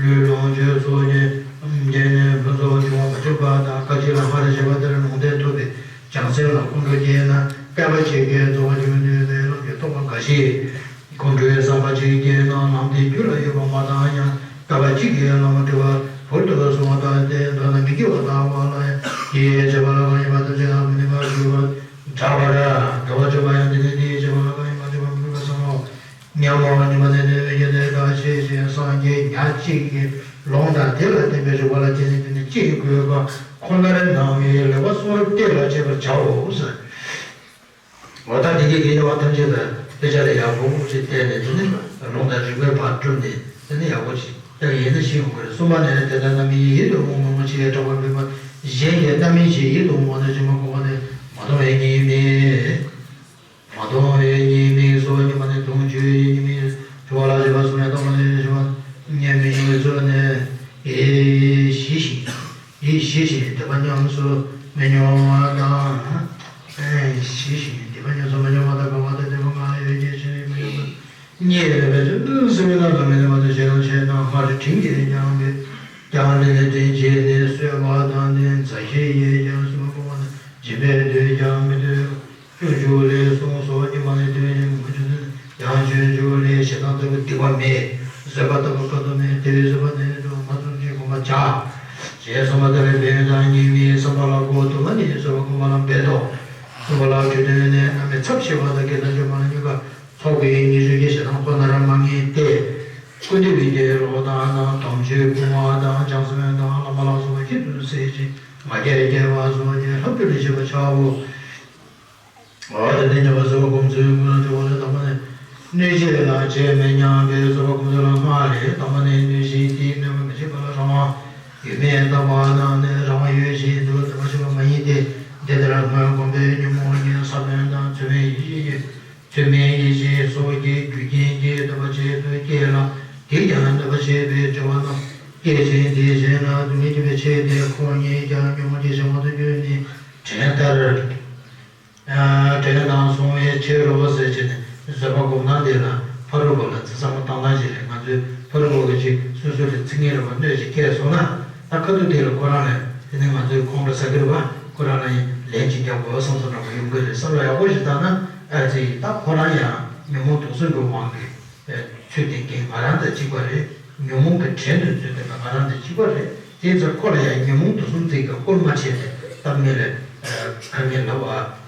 ལུས་ལོངས་སྤྱོད་སོགས་ཀྱི་རྐྱེན་ནས་ཕུན་ཚོགས་འབྱུང་བ་མ་བྱུང་བ་དང་། ཁ་ཅིག་ལ་སྔར་བཤད་པ་ལྟར་ལུང་བསྟན་ཐོབ་པའི་བྱང་སེམས་ལ་ཁོང་ཁྲོ་སྐྱེས་ན། བསྐལ་པ་གཅིག་གི་རྫོགས་པ་རྒྱུན་མཐུད་པའི་ལམ་གྱི་རྟོགས་པ་འགའ་ཞིག་ཁོང་ཁྲོའི་བསམ་པ་གཅིག་སྐྱེས་ན། ལམ་དེའི་རྒྱུད་ལ་ཡོད་པ་མ་བཏང་ཡང་། བསྐལ་པ་གཅིག་གི་ལམ་སྒྲིབ་པ་བུར་དུ་སོང་བ་ལྟར་ཏེ། མདོར་ན་མི་དགེ་བ་དག་པ་ལ་ཡང་དེའི་བྱེད་པ་ལ་གང་ཡིན་པ་ཐམས་ཅད་ལ་མི་ནུས་པར་གྱུར་པ་འདྲ་བར་འདྲ་བར་གྱུར་པ་ཡང་། དེ་ནི་དེའི་བྱེད་པ་ལ་གང་ཡིན་པ་སྒྲིབ་པ་མི་དགོས་པར་བསམ་མོ། སྙམ་མོ། ཉི་མ་ནས་དེ་བས་ཀྱང་དེ་དག་ཤེས་ཤིང་། སངས་རྒྱས་ཉག་གཅིག་གི་ལུང་དང་། དེ་ལ་བརྟེན་པའི་རིགས་པ་ལ་བརྟེན་ནས་དེ་ནི་ཅི་དགོས་པ་ཁོ་ནར་སྣང་བའི་ལེགས་པ་གསུང་རབ་བལྟས་ལ་དཔྱད་པར་བྱའོ་ཟེར། འོ་ད་འདི་གའི་དགེ་བ་ཐམས་ཅད་ལ་དཔེ་ཆ་ལ་ཡག་པོ་ཞིག་བལྟས་ནས། དེ་ནི་ལུང་དང་རིགས་པའི་བར་བསྒྲུབས་ནས། དེ་ནི་ཡག་པོ་ཞིག་ཡག་ཡིན་ན་ཤེས་ཡོང་གི་རེད། གསུམ་པ་ནི་དེ་ལྟར་རྣམ་སྨིན་ཡིད་དུ་འོང་མི་མངོན་ཕྱིར་གྲགས་པ་འབད་མ། གཞན་གྱི་རྣམ་སྨིན་ཞིག་ཡིད་དུ་འོང་བ་ནི་སྦྱིན་པ་འགོག་པ་སྟེ། མ་མཐོང་བའི་ཉེས་དམིགས། མ་མཐོང་བའི་ཉེས་དམིགས་སོ། སྙམ་པ་ནི་དོན་བཅུའི་ཉེས་དམིགས་བཅུ་པ་ལ་བྱེད་པ་གསུམ་ཡང་དག་པ་ལས་བྱེད་པ་ཉེས་དམིགས་ཡིན་པའི་ཚུལ་ནི། ཡིད་ཞི་ཞིང་། ཡིད་ཞི་ཞིང་སྡིག་པ་ཉམས་སུ་མི་མྱོང་བ་དང་། ཞི་ཞིང་སྡིག་པ་ཉམས་སུ་མི་མྱོང་བ་དང་། དགའ་བ་དང་བདེ་བ་ལྔ་ཡོད་ཀྱང་ཕྱིར་མི་ལྡོག་པ། གཉིད་མེད་པའི་ཚུལ་དུ་སྲིད་པའི་ནང་དུ་མི་གནས་པ་དང་། ཞེ་སྡང་ཆེ་ན་སྔར་དྲིན་གྱིས་བསྐྱངས་པས་ཀྱང་དེ་ནས་དྲིན་གྱིས་ནི་གསོས་པ་དང་། དེ་མཛའ་བཤེས་ཡིས་ཀྱང་གསོས་པ་བསྒོམ་པ་དང་། སྦྱིན་པའི་དུས་ཀྱང་མི་སྟོན། སྤྱོད་འཇུག་ལས་གསུངས་སོ། སྙམ་པ་ནི་དེ་བས་ཀྱང་མི་འགྱུར་ཏེ། ཡང་སྤྱོད་འཇུག་ལས་ཞེ་སྡང་ལྟ་བུ་སྡིག་པ་མེད། བཟོད་པ་ལྟ་བུ་དཀའ་ཐུབ་མེད། དེ་བས་བཟོད་པ་ནི་དུ་མ་ཚུགས་ཅིང་སྒོམ་པར་བྱ། ཞེས་གསུངས་པ་ལྟར་ཕན་ཡོན་དང་ཉེས་དམིགས་བསམ་པ་ལ་གོ་ཐུབ་པ་ནི་བཟོད་པ་སྒོམ་པ་ལ་འབད་དོ། གསུམ་པ་ལ་གྲོས་དོན་ནི། རྣམ་སྨིན་ཚབས་ཆེ་བ་དང་དགེ་རྩ་འཇོམས་པ་ལ་གཉིས་ཀ་ཚོགས་པའི་ཉེས་སྤྱོད་ཀྱི་ཞེ་སྡང་ཁོ་ནར་མ་ངེས་ཏེ། ཀུན་བདེ་བའི་གི་ལོག་ལྟ་དང་། དམ་ཆོས་སྤོང་བ་དང་། བྱང་སེམས་དང་བླ་མ་ལ་སོགས་པ་ཁྱད་དུ་བསད་ཅིང་ང་རྒྱལ་སྐྱེ་བ་སོགས་ཀྱི་ལྷག་པའི་རིགས་བྱེད་པར་བྱའོ། འོ་དེ་ནས་ཉེས་པ་བཟོད་པ་སྒོམ་ཚུལ་ཀུན་ལ་དྲི་བ་ལས། དང་པོ་ནི། གནོད་བྱེད་ལ་བྱེད་མི་སྙམ་པའི་བཟོད་པ་སྒོམ་ཚུལ་ལ་ལྔ་རེད། དང་པོ་ནི། གནོད་བྱེད་དེའི་གནོད་པ་མི་བྱེད་པ་ལ་རང་དབང་ཡོད་མེད་བརྟག་པ་དང་ནི། རང་དབང་ཡོད་བཞིན་དུ་བདེན་པ་ཤེས་པ་མ་ཡིན་ཏེ། འདི་ལྟར་སྔོན་གོམས་པའི་ཉོན་མོངས་ཀྱི་ས་བོན་དང་། ཚུལ་མིན་ཡིད་བྱེད་ཀྱི་ཚུལ་མིན་ཡིད་བྱེད་སོགས་ཀྱི་རྒྱུ་རྐྱེན་གྱིས་འདོད་པ་བྱེད་དུ་སྐྱེ་ལ། དེས་ཀྱང་འདོད་པ་བྱེད་པའི་སྤྲོ་བ་རྣམས་སྐྱེད་ཅིང་། དེ་གཞན་ལ་སྡུག་བསྔལ་སྐྱེད་པའི་ཕྱིར་ཏེ། ཁོང་གཉིས་ཀྱང་ཉོན་མོངས་ཀྱི་གཞན་དབང་དུ་གྱུར་ནས་བྲན་ལྟར། ཨ། བྲན་དང་བསྲུང་བའི་ཕྱིར་རོ་ཟེར་བྱས་ནས། བཟོད་པ་སྒོམ་སྟངས་དེ་ལ་ཕ་རོལ་པོ་ལ་ཅིག་བསམ་བློ་བཏང་སྟངས་ཤིག་རེད། ང་ཚོས་ཕ་རོལ་པོ་གི་ཅིག་སོ་སོ་ལ་ཚིག་ངན་རེ་བ་གནོད་ཅིག་སྐྱེས་སོང་ན། ད་ཁ་ཐུག་དེ་ལ་ཁོ་རང་ལ་དེ་ནས་ང་ཚོས་ཁོང་ཁྲོ་ཟ་གི་རེད་བ། ཁོ་རང་ལ་ཡང་ལན་ཅིག་རྒྱག་དགོས་བསམ་བསམ་འདྲ་པོ་ཡོང་གི་རེད། བསམ་བློ་ཡག་པོ་ཞིག་བཏང་ན། ཨ་ཙི། ད་ཁོ་རང་ཡང་ཉོན་མོངས་དུག་གསུམ་གྱི་དབང་གིས་ཚུལ་བསྟན་མཁན་ང་རང་དང་གཅིག་པ་རེད། ཉོན་མོངས་ཀྱི་བྲན་དུ་བཙོས་བསྡད་པ་ང་རང་དང་གཅིག་པ་རེད། དེ་ཚོ་ཁོ་ལ་ཡང་ཉོན་མོངས་དུག་གསུམ་དེ་གི་སྐོར་མ་བྱས་ཏེ། ད་མི་ལ་ཁ་ངན་ལབ་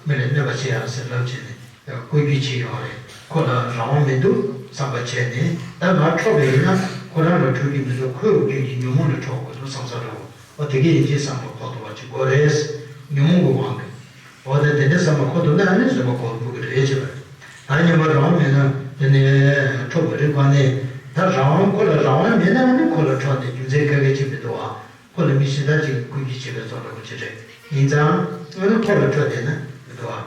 པ། མི་ལ་གནོད་པ་བྱེད་ཡ་ཟེར་ལབ་བྱས་ནས་བཀོལ་སྤྱོད་བྱེད་ཡོང་རེད། ཁོ་ལ་རང་དབང་མི་འདུག་བསམ་པ་བྱས་ནས། ད་ང་འཕྲོག་པ་ཡིན་ན་ཁོ་རང་ལ་འཕྲོག་རྒྱུ་མི་འདུག་ཁོའི་དབང་གིས་ཉོན་མོངས་ལ་འཕྲོག་དགོས་འདུག་བསམ་ས་འདྲ་བོ། འོ་དེ་གི་ཡིན་གཅིག་བསམ་པ་འཁོར་ཐུབ་པ་ཅིག་དགོས་རེད། ཉོན་མོངས་ཀྱི་དབང་གིས། འོ་ད་དེ་འདྲ་བསམ་པ་འཁོར་ཐུབ་ན་ཨ་ནི་བཟོད་པ་འཁོར་ཐུབ་ཀྱི་རེད་བྱས་པ་རེད། ད་སྙམ་པ་རང་དབང་མེད་ན་དེ་ནས་འཕྲོག་པའི་རིགས་ག་ནས། ད་རང་དབང་ཁོ་ལ་རང་དབང་མེད་ན་ཨ་ནི་ཁོ་ལ་འཕྲོག་ནས་རྒྱུ་མཚན་ག་གེ་ཅིག་མི་འདུག་ཨ། ཁོ་ལ་མི་གཞན་དག་ཅིག་གིས་བཀོལ་སྤྱོད་བྱེད་པའི་བཟོ་འདྲ་པོ་ཅིག་རེད། ཡིན་ཙང་ཨ་ནི་ཁོ་ལ་འཕྲོག་བསྡད་ན་མི་འདུག་ཨ།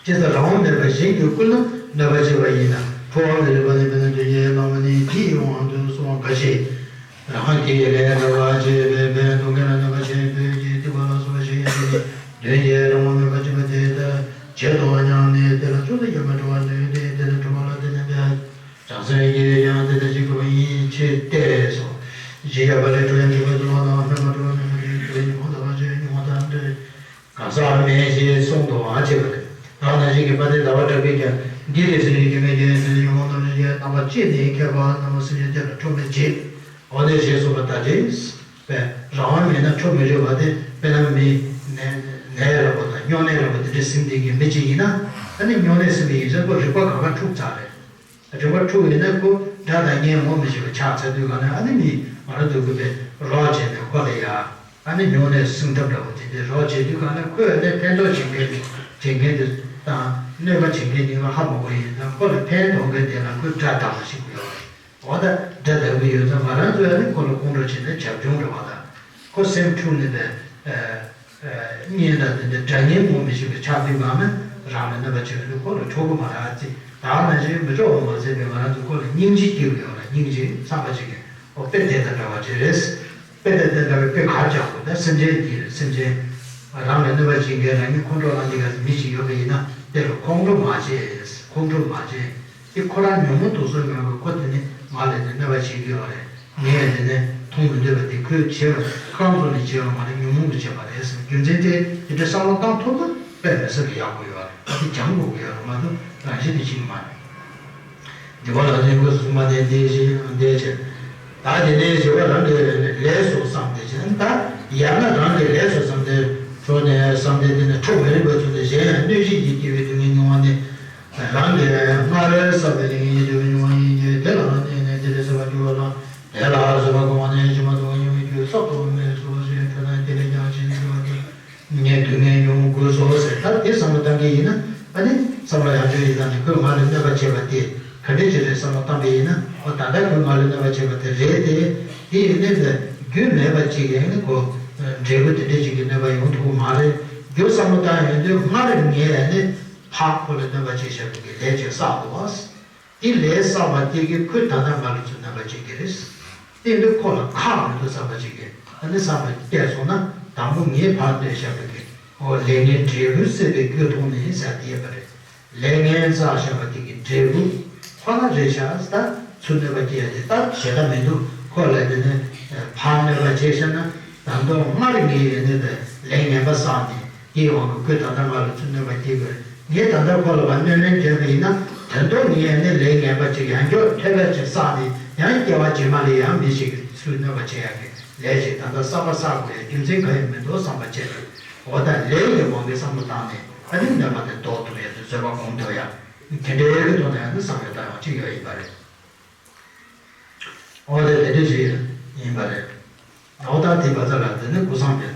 ཅི་ལྟར་རང་དབང་མེད་པར་གཞན་གྱིས་བཀོལ་ན་གནོད་པ་བྱེད་པ་ཡིན་ན། འཕྲོག་པ་མི་རིགས་པ་ནི་དཔེར་ན་དོན་གྱི་བླ་མ་ནི་དེའི་དབང་དུ་སོང་བ་འགའ་ཞིག། རང་གིས་ལས་འདྲ་བ་བྱས་པའི་ཕན་གཏོང་མཁན་ལ་གནོད་པ་བྱེད་པའི་སྡིག་པ་ལ་སོགས་པ་ཞིག་ཡིན་ཏེ། དོན་གྱི་རང་དབང་མེད་པར་སྦྱིན་པ་དེ་ལྟར་བྱེད་དོ་སྙམ་ནས། དེ་ལ་ཅུང་ཟད་ཀྱང་མི་སྤྲོ་བ་འདུག་སྟེ། དེ་ལྟར་སྤྲོ་བ་ལ་དེ་ནི་འབད། བྱང་སེམས་ཀྱིས་ཀྱང་དེ་ལྟར་བྱེད་དགོས་པ་ཡིན་ཕྱིར་ཏེ་སོ། ཇི་ཡོད་པ་ལས་སྤྲོ་ཡང་འཇུག་པའི་སྤྲོ་བ་དང་། སྨོན་པ་སྤྲོ་བ་སྨོན་པ་དེ་ཉོན་མོངས་དང་བྲལ། གང་ཟག་མེད་ཅེས་གསུངས་འདུག་ཨ། ཅེས་པ་རེད། ད་ནང་བཞིན་གྱི་དཔལ་ལྡན་ཟླ་བ་གྲགས་པས་ཀྱང་འདི་རེད་ཟེར་ནས་རྒྱུ་མེད་རྒྱུ་ཡོད་ཟེར་ནས་ཉོན་མོངས་རྣམ་ཤེས་ཀྱི་རྣམ་པ་གཅིག་ནི་ཁྱད་པར་རྣམ་པ་སེམས་ཅན་དེ་ལ་འཁྲུལ་མེད་བྱེད། འོ་ནས་ཞེས་གསུངས་པ་ལྟར་ཏེ། པས་རང་དབང་མེད་ན་འཁྲུལ་མི་རུང་བ་དེ་དཔེར་ན་མི་ནད་ནད་རགས་པ་དང་སྨྱུང་གནས་རགས་པ་དེ་འདྲ་ཟིན་བསྡད་མཁན་མི་གཅིག་ཡིན་ན། ཨ་ནི་སྨྱུང་གནས་ཟིན་པ་ཡིན་ཙང་ཁོ་རིག་པ་གང་ག་འཁྲུག་ཚར་རེད། རིག་པ་འཁྲུག་ཡོད་ན་ཁོ་དགྲ་དང་གཉེན་ངོ་མི་ཤེས་པ་ཆགས་ཚར་དུས་གང་ན་ཨ་ནི་མི་ང་རང་ཚོ་དགོས་པའི་རོགས་བྱས་ནས་ཁོ་ལ་ཡ། ཨ་ནི་སྨྱུང་གནས་སྲུང་ཐབས་འདྲ་པོ་དེ་འདྲའི་རོགས་བྱེད་དུས་གང་ན་ཁོས་ཨ་ནི་ཕན་ཐོགས་བྱེད་མཁན་དེ་བྱེད་མཁན་དེ་དང་གནོད་པ་བྱེད་མཁན་དེ་ལ་ཧ་མ་གོ་ཡིན་ཙང་ཁོ་ལ་ཕན་ཐོགས་མཁན་དེ་ལ་ཁོས་དགྲ་བཏགས་པ་ཞིག་དགོས་ཡོད་རེད། འོ་ད་དགྲ་བཏགས་ཀྱི་ཡོད་ཙང་ང་རང་ཚོས་ཨ་ནི་ཁོ་ལ་ཁོང་ཁྲོ་བྱས་ནས་བྱབ་ཆུང་འགྲོ་བ་དང་། ཁོ་སེམས་འཁྲུག་ནས་པའི་གཉེན་དང་དེ་འདྲ་དགྲ་གཉེན་ངོ་མི་ཤེས་པའི་ཆགས་དུས་གང་ན་རང་ལ་གནོད་པ་བྱེད་པ་དེ་ཁོ་ལ་འཕྲོད་ཀྱི་མ་རེད་ཨ་ཙི། ད་ནང་བཞིན་མི་འཕྲོད་པ་མ་ཟད་པའི་ང་རང་ཚོ་ཁོ་ལ་སྙིང་རྗེ་སྐྱེ་དགོས་ཡོད་ལ་སྙིང་རྗེ་བསམ་པ་ཅིག་གིས། ཨོ་དཔེ་དེ་དང་འདྲ་བ་ཅིག་རེད། དཔེ་དེ་དང་འདྲ་བའི་དཔེ་ག་རེ་བཞག་དགོས་ད་སེམས་ཅན་འདི་རེད་སེམས་ཅན། རང་ལ་གནོད་པ་བྱེད་མཁན་རང་ཉིད་ཁོང་ཁྲོ་ལངས་དེ་ག་མི་ཞིག་ཡོད་པ་ཡིན་ན་དེ་ལ་ཁོང་ཁྲོ་མ་བྱེད། ཁོང་ཁྲོ་མ་བྱེད། དེ་ཁོ་རང་ཉོན་མོངས་དུག་གསུམ་ཡོད་པ་ཁོ་དེ་ནི་ང་ལ་དེ་གནོད་པ་བྱེད་ཀྱི་ཡོད་རེད། ངས་དེ་ནི་མཐོང་མི་འདོད་པ་དེ་ཁོས་བྱས་པ་རྐང་བཙུགས་ནས་བྱས་པ་མ་རེད་ཉོན་མོངས་ཀྱིས་བྱས་པ་རེད་ཟེར་རྒྱུ་མཚན་དེ་དེ་འདྲའི་བསམ་བློ་བཏང་ཐུབ་ན་དཔེ་མི་སྲིད་པ་ཡག་པོ་ཡོད་རེད་ཨ་དེ་སྦྱང་དགོས་ཀྱི་ཡོད་རེད་མ་གཏོགས་རང་བཞིན་དེ་ཕྱིན་གྱི་མ་རེད། འདི་པ་ལ་ནི་དངོས་སུ་གསུངས་པ་ནི་འདི་ཞེས་འདི་བྱས། ད་དེ་ནས་ཞི་བ་རང་གི་ལས་སུ་བསམ་སྟེ་བྱས། ད་ཡང་ན་རང་གི་ལས་སུ་བསམ་སྟེ་འཕྲོ་ནས་བསམ་སྟེ་དེ་ནི་འཕྲོ་མི་རིགས་པ་ཚུལ་དུ་གཞན་ཡང་གནོད་བྱེད་ཀྱི་སྐྱེ་བོའི་སྡུག་བསྔལ་མྱོང་བ་ནི། རང་གིས་སྔར་བསགས་པའི་ལས་ངན་གྱི་སྡུག་བསྔལ་མྱོང་བ་ཡིན་གྱི་དེ་ལ་བརྟེན་ནས་དེ་ལས་སྲིད་པ་འགྱུར་བ་དང་དེ་ལ་སྲིད་པ་འཁོར་བ་ནས་ཞི་བ་སྡུག་བསྔལ་མྱོང་བའི་རྒྱུ་སྲོག་ཏུ་མེད་སོ་ཞེས་འཕྲོ་ན་དེ་ལས་ཀྱང་ཇི་སྲིད་པ་དེ། ངས་སྡུག་བསྔལ་མྱོང་དགོས་སོ་ཟེར་ད་དེ་བསམ་བློ་བཏང་གི་ཡིན་ན་ཨ་ནི་བསམ་བློ་ཡག་ཤོས་ཡིན་ད་ནི་ཁོས་ང་ལ་གནོད་པ་བྱས་པ་དེ་ག་འདྲས་ཅིག་རེད་བསམ་བློ་བཏང་པ་ཡིན་ན་ཨོ་ད་ལྟ་ཁོས་ང་ལ་གནོད་པ་བྱས་པ་དེ་རེད་དེ། དེ་ཡིན་ནའི་ད་རྒྱུ་མེད་པ་ཅིག་ཡིན་ནི་ཁོ་འབྲས་བུ་དེ་འདྲས་ཅིག་གི་གནོད་པ་ཡོང་ཐུབ་ཀྱི་མ་རེད། རྒྱུ་བསམ་བློ་བཏང་ཡོང་དུས་སྔར་ངས་ནི་ཕར་ཁོ་ལ་གནོད་པ་བྱས་བཞག་པའི་གི་ལས་ཅིག་བསགས་འདུག་བ། དེ་ལས་བསགས་པ་དེ་གིས་ཁོས་ད་ལྟ་ང་ལ་ཚུར་གནོད་པ་བྱེད་ཀྱི་རེད། དེ་འདི་ཁོ་ལ་ཁག་མི་འདུག་བསམ་པ་ཅིག་གིས་ཨ་ནི་བསམ་པ་བསྐྱེད་སོང་ན་དང་པོ་ངས་ཕར་གནོད་བཞག་པའི་གི་ཨོ་ལས་ངན་འབྲས་བུ་སྲེད་པའི་རྒྱུ་མཐོང་ནས་ཟེར་དེ་ཡོད་པ་རེད། ལས་ངན་བསགས་བཞག་པ་དེ་གི་འབྲས་བུ་ཁོ་ན་རེད་ཤག་ད་ཚུར་གནོད་པ་སྐྱེལ་ཡ་དེ་ད་བྱེད་ཐབས་མི་འདུག་ཁོ་ལ་དེ་ནི་ཕར་གནོད་པ་བྱས་ཤག་ན་ད་དུང་སྔར་ངས་ཡོད་ནི་དེ་ལས་ངན་པ་བསགས་ནས། དེའི་དབང་གིས་ཁོས་ད་ལྟ་ང་ལ་ཚུར་གནོད་པ་སྐྱེལ་དགོས། ངས་ད་ལྟ་ཁོ་ལ་བ་གནོད་ལན་བརྒྱབ་པ་ཡིན་ན་དོན་དུ་ངས་ནི་ལས་ངན་པ་ཅིག་ཡང་བསྐྱར་ཐོལ་པ་ཅིག་བསགས་ནས་ཡང་སྐྱེ་བ་རྗེས་མ་ལ་ཡང་མི་ཞིག་གིས་ཚུར་གནོད་པ་བྱེད་ཡག་གི་ལས་ཅིག་ད་ལྟ་གསར་པ་བསགས་དགོས་ཡ་རྒྱུ་མཚན་གང་ཡང་མི་འདུག་བསམ་པ་བྱས་པས་འོ་ད་ལས་ཀྱི་དབང་གིས་བསམ་བློ་བཏང་ནས་ཨ་ནི་གནོད་པ་དེ་ཟློག་ཐུབ་ཡ་དེ་བཟོད་པ་སྒོམ་ཐུབ་ཡ་དེ་འདྲའི་གི་ཐོག་ནས་ཨ་ནི་བསམ་བློ་བཏང་ཡག་ཅིག་ཡོད་ཡིན་པ་རེད། འོ་དེ་དེ་འདྲ་ཞིག་ཡིན་པ་རེད། འོ་ད་དེ་བ་ཚ་ལ་དེ་ནི་ཀུན་བཟང་དེ་